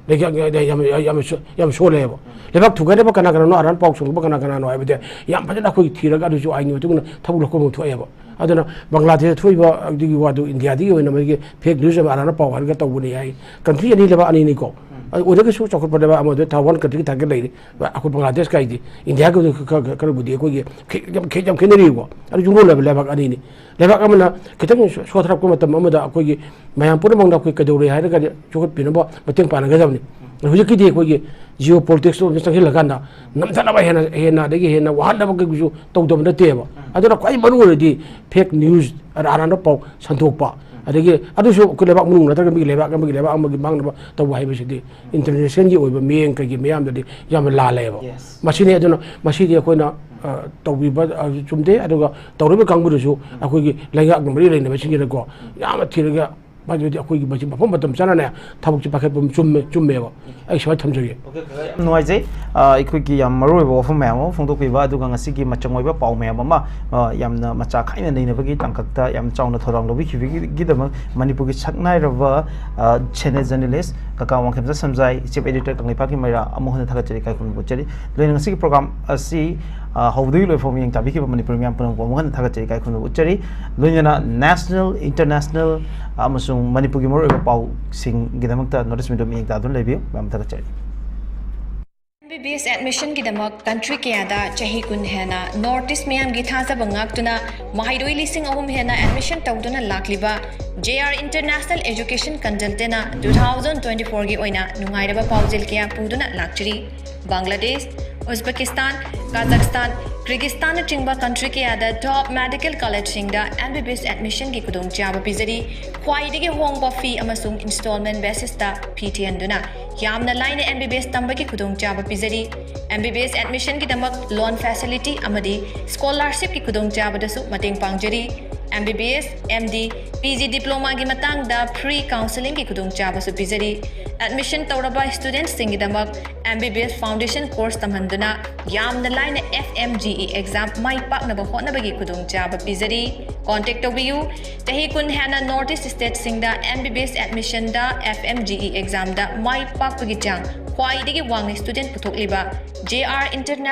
ꯂꯩꯉꯥꯛ ꯌꯥꯝ, ꯌꯥꯝ, ꯌꯥꯝ, ꯌꯥꯝ ꯁꯣ-, ꯌꯥꯝ ꯁꯣꯜꯂꯦꯕ꯫ ꯂꯩꯕꯥꯛ ꯊꯨꯒꯥꯏꯅꯕ ꯀꯅꯥ ꯀꯅꯥꯅꯣ, ꯑꯔꯥꯟ ꯄꯥꯎ ꯁꯟꯗꯣꯛꯄ ꯀꯅꯥ ꯀꯅꯥꯅꯣ ꯍꯥꯏꯕꯗꯤ ꯌꯥꯝ ꯐꯖꯅ ꯑꯩꯈꯣꯏ ꯊꯤꯔꯒ ꯑꯗꯨꯁꯨ ꯑꯥꯏꯟꯒꯤ ꯃꯇꯨꯡ ꯏꯟꯅ ꯊꯕꯛ ꯂꯧꯈꯠꯐꯝ ꯊꯣꯛꯑꯦꯕ꯫ ꯑꯗꯨꯅ ꯕꯪꯒ꯭ꯂꯥꯗꯦꯁꯇ ꯊꯣꯛꯏꯕ ꯑꯗꯨꯒꯤ ꯋꯥꯗꯨ ꯏꯟꯗꯤꯌꯥꯗꯒꯤ ꯑꯣꯏꯅ ꯃꯣꯏꯒꯤ fake news ꯑꯃ, ꯑꯔꯥꯟꯕ ꯄꯥꯎ ꯍꯥꯏꯔꯒ ꯇꯧꯕꯅꯤ ꯍꯥꯏ꯫ Country ꯑꯅꯤ, ꯂꯩꯕꯥꯛ ꯑꯅꯤꯅꯤꯀꯣ꯫ ꯑꯗꯨ ꯑꯣꯏꯔꯒꯁꯨ ꯆꯥꯎꯈꯠꯄ ꯂꯩꯕꯥꯛ ꯑꯃꯗ ꯊꯥ one countryꯒꯤ target ꯂꯩꯔꯤ꯫ ꯑꯩꯈꯣꯏ ꯕꯪꯒ꯭ꯂꯥꯗꯦꯁ ꯀꯥꯏꯗꯤ ꯏꯟꯗꯤꯌꯥꯒ ꯈ-, ꯈ-, ꯈꯔꯕꯨꯗꯤ ꯑꯩꯈꯣꯏꯒꯤ ꯈꯦ-, ꯌꯥꯝ ꯈꯦ-, ꯌꯥꯝ ꯈꯦꯠꯅꯔꯤꯀꯣ꯫ ꯑꯗꯨ ꯌꯨꯝꯂꯣꯟꯅꯕ ꯂꯩꯕꯥꯛ ꯑꯅꯤꯅꯤ꯫ ꯂꯩꯕꯥꯛ ꯑꯃꯅ ꯈꯤꯇꯪ ꯁꯣ-, ꯁꯣꯊꯔꯛꯄ ꯃꯇꯝ ꯑꯃꯗ ꯑꯩꯈꯣꯏꯒꯤ ꯃꯌꯥꯝ ꯄꯨꯝꯅꯃꯛꯅ ꯑꯩꯈꯣꯏ ꯀꯩꯗꯧꯔꯦ ꯍꯥꯏꯔꯒꯗꯤ ꯆꯥꯎꯈꯠꯄꯤꯅꯕ ꯃꯇꯦꯡ ꯄꯥꯡꯅꯒꯗꯕꯅꯤ꯫ ꯍꯧꯖꯤꯛꯀꯤꯗꯤ ꯑꯩꯈꯣꯏꯒꯤ ꯖꯤꯑꯣ ꯄꯣꯂꯤꯇꯤꯛꯁꯇꯣ ꯆꯪꯁꯤꯜꯂꯀꯥꯟꯗ ꯅꯝꯊꯅꯕ ꯍꯦꯟꯅ ꯍꯦꯟꯅ ꯑꯗꯒꯤ ꯍꯦꯟꯅ ꯋꯥꯍꯟꯅꯕ ꯀꯩꯒꯤꯁꯨ ꯇꯧꯗꯕ ꯅꯠꯇꯦꯕ꯫ ꯑꯗꯨꯅ ꯈ꯭ꯋꯥꯏ ꯃꯔꯨ ꯑꯣꯏꯔꯗꯤ ꯐꯦꯛ ꯅ꯭ꯌꯨꯁ, ꯑꯔꯥꯟꯕ ꯄꯥꯎ ꯁꯟꯗꯣꯛꯄ, ꯑꯗꯒꯤ ꯑꯗꯨꯁꯨ ꯑꯩꯈꯣꯏ ꯂꯩꯕꯥꯛ ꯃꯅꯨꯡ ꯅꯠꯇ꯭ꯔꯒ ꯃꯤꯒꯤ ꯂꯩꯕꯥꯛ ꯑꯃꯒꯤ ꯂꯩꯕꯥꯛ ꯑꯃꯒꯤ ꯃꯥꯡꯅꯕ ꯇꯧꯕ ꯍꯥꯏꯕꯁꯤꯗꯤ ꯏꯟꯇꯔꯅꯦꯁꯅꯦꯜꯒꯤ ꯑꯣꯏꯕ ꯃꯤꯠꯌꯦꯡ ꯀꯩꯒꯤ ꯃꯤꯌꯥꯝꯗꯗꯤ ꯌꯥꯝꯅ ꯂꯥꯜꯂꯦꯕ꯫ ꯃꯁꯤꯅꯤ꯫ ꯑꯗꯨꯅ ꯃꯁꯤꯗꯤ ꯑꯩꯈꯣꯏꯅ ꯑ, ꯇꯧꯕꯤꯕ ꯑ, ꯆꯨꯝꯗꯦ꯫ ꯑꯗꯨꯒ ꯇꯧꯔꯤꯕ ꯀꯥꯡꯕꯨꯗꯨꯁꯨ ꯑꯩꯈꯣꯏꯒꯤ ꯂꯩꯉꯥꯛꯅ ꯃꯔꯤ ꯂꯩꯅꯕꯁꯤꯡꯁꯤꯅꯀꯣ ꯌꯥꯝꯅ ꯊꯤꯔꯒ, ꯃꯗꯨꯗꯤ ꯑꯩꯈꯣꯏꯒꯤ ꯃꯁꯤ ꯃꯐꯝ ꯃꯇꯝ ꯆꯥꯅꯅꯦ ꯊꯕꯛꯁꯤ ꯄꯥꯏꯈꯠꯄ ꯆꯨꯝꯃꯦ, ꯆꯨꯝꯃꯦꯕ꯫ ꯑꯩ ꯁꯨꯃꯥꯏꯅ ꯊꯝꯖꯒꯦ꯫ ꯌꯥꯝ ꯅꯨꯡꯉꯥꯏꯖꯩ꯫ ꯑ, ꯑꯩꯈꯣꯏꯒꯤ ꯌꯥꯝ ꯃꯔꯨꯑꯣꯏꯕ ꯋꯥꯐꯝ ꯃꯌꯥꯝ ꯑꯃ ꯐꯣꯡꯗꯣꯛꯄꯤꯕ, ꯑꯗꯨꯒ ꯉꯁꯤꯒꯤ ꯃꯆꯪ ꯑꯣꯏꯕ ꯄꯥꯎ ꯃꯌꯥꯝ ꯑꯃ, ꯑ, ꯌꯥꯝꯅ ꯃꯆꯥ ꯈꯥꯏꯅ ꯅꯩꯅꯕꯒꯤ ꯇꯥꯡꯀꯛꯇ ꯌꯥꯝ ꯆꯥꯎꯅ ꯊꯧꯗꯥꯡ ꯂꯧꯕꯤꯈꯤꯕꯒꯤꯗꯃꯛ ꯃꯅꯤꯄꯨꯔꯒꯤ ꯁꯛꯅꯥꯏꯔꯕ, ꯑ, ꯁꯦꯅꯦꯠ ꯖꯔꯅꯦꯂꯤꯁ ꯀꯀꯥ ꯋꯥꯡꯈꯦꯝꯆꯥ ꯁꯝꯖꯥꯏ, ꯆꯤꯐ ꯑꯦꯗꯤꯇꯔ ꯀꯪꯂꯩꯄꯥꯛꯀꯤ ꯃꯩꯔꯥ, ꯑꯃꯨꯛ ꯍꯟꯅ ꯊꯥꯒꯠꯆꯔꯤ, ꯏꯀꯥꯏ ꯈꯨꯝꯅꯕ ꯎꯠꯆꯔꯤ꯫ ꯂꯣꯏꯅ ꯉꯁꯤꯒꯤ ꯄ꯭ꯔꯣꯒ꯭ꯔꯥꯝ ꯑꯁꯤ, ꯑ, ꯍꯧꯕꯗꯒꯤ ꯂꯣꯏꯐꯥꯎ ꯃꯤꯠꯌꯦꯡ ꯇꯥꯕꯤꯈꯤꯕ ꯃꯅꯤꯄꯨꯔ ꯃꯤꯌꯥꯝ ꯄꯨꯝꯅꯃꯛꯄꯨ ꯑꯃꯨꯛ ꯍꯟꯅ ꯊꯥꯒꯠꯆꯔꯤ, ꯏꯀꯥꯏ ꯈꯨꯝꯅꯕ ꯎꯠꯆꯔꯤ꯫ ꯂꯣꯏꯅꯅ ꯅꯦꯁꯅꯦꯜ, ꯏꯟꯇꯔꯅꯦꯁꯅꯦꯜ, ꯑꯃꯁꯨꯡ ꯃꯅꯤꯄꯨꯔꯒꯤ ꯃꯔꯨꯑꯣꯏꯕ ꯄꯥꯎꯁꯤꯡꯒꯤꯗꯃꯛꯇ ꯅꯣꯔꯠ ꯏꯁ ꯃꯤꯗꯤꯌꯥ ꯃꯤꯠꯌꯦꯡ ꯇꯥꯗꯨꯅ ꯂꯩꯕꯤꯌꯨ꯫ ꯃꯌꯥꯝ ꯊꯥꯒꯠꯆꯔꯤ꯫ M B B S ꯑꯦꯗꯃꯤꯁꯟꯒꯤꯗꯃꯛ country ꯀꯌꯥꯗ ꯆꯍꯤ ꯀꯨꯟ ꯍꯦꯟꯅ ꯅꯣꯔꯠ ꯏꯁ ꯃꯤꯌꯥꯝꯒꯤ ꯊꯥꯖꯕ ꯉꯥꯛꯇꯨꯅ ꯃꯍꯩꯔꯣꯏ ꯂꯤꯁꯤꯡ ꯑꯍꯨꯝ ꯍꯦꯟꯅ ꯑꯦꯗꯃꯤꯁꯟ ꯇꯧꯗꯨꯅ ꯂꯥꯛꯂꯤꯕ ꯖꯦ ꯑꯥꯔ ꯏꯟꯇꯔꯅꯦꯁꯅꯦꯜ ꯑꯦꯖꯨꯀꯦꯁꯟ ꯀꯟꯁꯜꯇꯦꯟꯅ ꯇꯨ ꯊꯥꯎꯖꯟ ꯇ꯭ꯋꯦꯟꯇꯤ ꯐꯣꯔꯒꯤ ꯑꯣꯏꯅ ꯅꯨꯡꯉꯥꯏꯔꯕ ꯄꯥꯎꯖꯦꯜ ꯀꯌꯥ ꯄꯨꯗꯨꯅ ꯂꯥꯛꯆꯔꯤ꯫ ꯕꯪꯒ꯭ꯂꯥꯗꯦꯁ, ꯎꯖꯕꯦꯀꯤꯁꯇꯥꯟ, ꯀꯥꯖꯥꯛꯁꯇꯥꯟ, ꯀꯤꯔꯒꯤꯁꯇꯥꯟꯅꯆꯤꯡꯕ ꯀꯟꯇ꯭ꯔꯤ ꯀꯌꯥꯗ ꯇꯣꯞ ꯃꯦꯗꯤꯀꯦꯜ ꯀꯣꯂꯦꯖꯁꯤꯡꯗ ꯑꯦꯝ ꯕꯤ ꯕꯤ ꯑꯦꯁ ꯑꯦꯗꯃꯤꯁꯟꯒꯤ ꯈꯨꯗꯣꯡꯆꯥꯕ ꯄꯤꯖꯔꯤ꯫ ꯈ꯭ꯋꯥꯏꯗꯒꯤ ꯍꯣꯡꯕ ꯐꯤ ꯑꯃꯁꯨꯡ ꯏꯟꯁꯇꯣꯜꯃꯦꯟ ꯕꯦꯁꯤꯁꯇ ꯐꯤ ꯊꯤꯍꯟꯗꯨꯅ ꯌꯥꯝꯅ ꯂꯥꯏꯅ ꯑꯦꯝ ꯕꯤ ꯕꯤ ꯑꯦꯁ ꯇꯝꯕꯒꯤ ꯈꯨꯗꯣꯡꯆꯥꯕ ꯄꯤꯖꯔꯤ꯫ ꯑꯦꯝ ꯕꯤ ꯕꯤ ꯑꯦꯁ ꯑꯦꯗꯃꯤꯁꯟꯒꯤꯗꯃꯛ ꯂꯣꯟ ꯐꯦꯁꯤꯂꯤꯇꯤ ꯑꯃꯗꯤ ꯁ꯭ꯀꯣꯂꯥꯔꯁꯤꯞꯀꯤ ꯈꯨꯗꯣꯡꯆꯥꯕꯗꯁꯨ ꯃꯇꯦꯡ ꯄꯥꯡꯖꯔꯤ꯫ M B B S, M D, P G ꯗꯤꯄ꯭ꯂꯣꯃꯥꯒꯤ ꯃꯇꯥꯡꯗ ꯐ꯭ꯔꯤ ꯀꯥꯎꯟꯁꯦꯂꯤꯡꯒꯤ ꯈꯨꯗꯣꯡꯆꯥꯕꯁꯨ ꯄꯤꯖꯔꯤ꯫ ꯑꯦꯗꯃꯤꯁꯟ ꯇꯧꯔꯕ ꯁ꯭ꯇꯨꯗꯦꯟꯠꯁꯤꯡꯒꯤꯗꯃꯛ M B B S foundation course ꯇꯝꯍꯟꯗꯨꯅ ꯌꯥꯝꯅ ꯂꯥꯏꯅ F M G E exam ꯃꯥꯏ ꯄꯥꯛꯅꯕ ꯍꯣꯠꯅꯕꯒꯤ ꯈꯨꯗꯣꯡꯆꯥꯕ ꯄꯤꯖꯔꯤ꯫ ꯀꯣꯟꯇꯦꯛ ꯇꯧꯕꯤꯌꯨ꯫ ꯆꯍꯤ ꯀꯨꯟ ꯍꯦꯟꯅ ꯅꯣꯔꯠ ꯏꯁ ꯁ꯭ꯇꯦꯠꯁꯤꯡꯗ ꯑꯦꯝ ꯕꯤ ꯕꯤ ꯑꯦꯁ ꯑꯦꯗꯃꯤꯁꯟꯗ ꯑꯦꯐ ꯑꯦꯝ ꯖꯤ ꯏ ꯑꯦꯛꯖꯥꯝꯗ ꯃꯥꯏ ꯄꯥꯛꯄꯒꯤ ꯆꯥꯡ ꯈ꯭ꯋꯥꯏꯗꯒꯤ ꯋꯥꯡꯅ ꯁ꯭ꯇꯨꯗꯦꯟꯠ ꯄꯨꯊꯣꯛꯂꯤꯕ ꯖꯦ ꯑꯥꯔ ꯏꯟꯇꯔꯅꯦꯁꯅꯦꯜ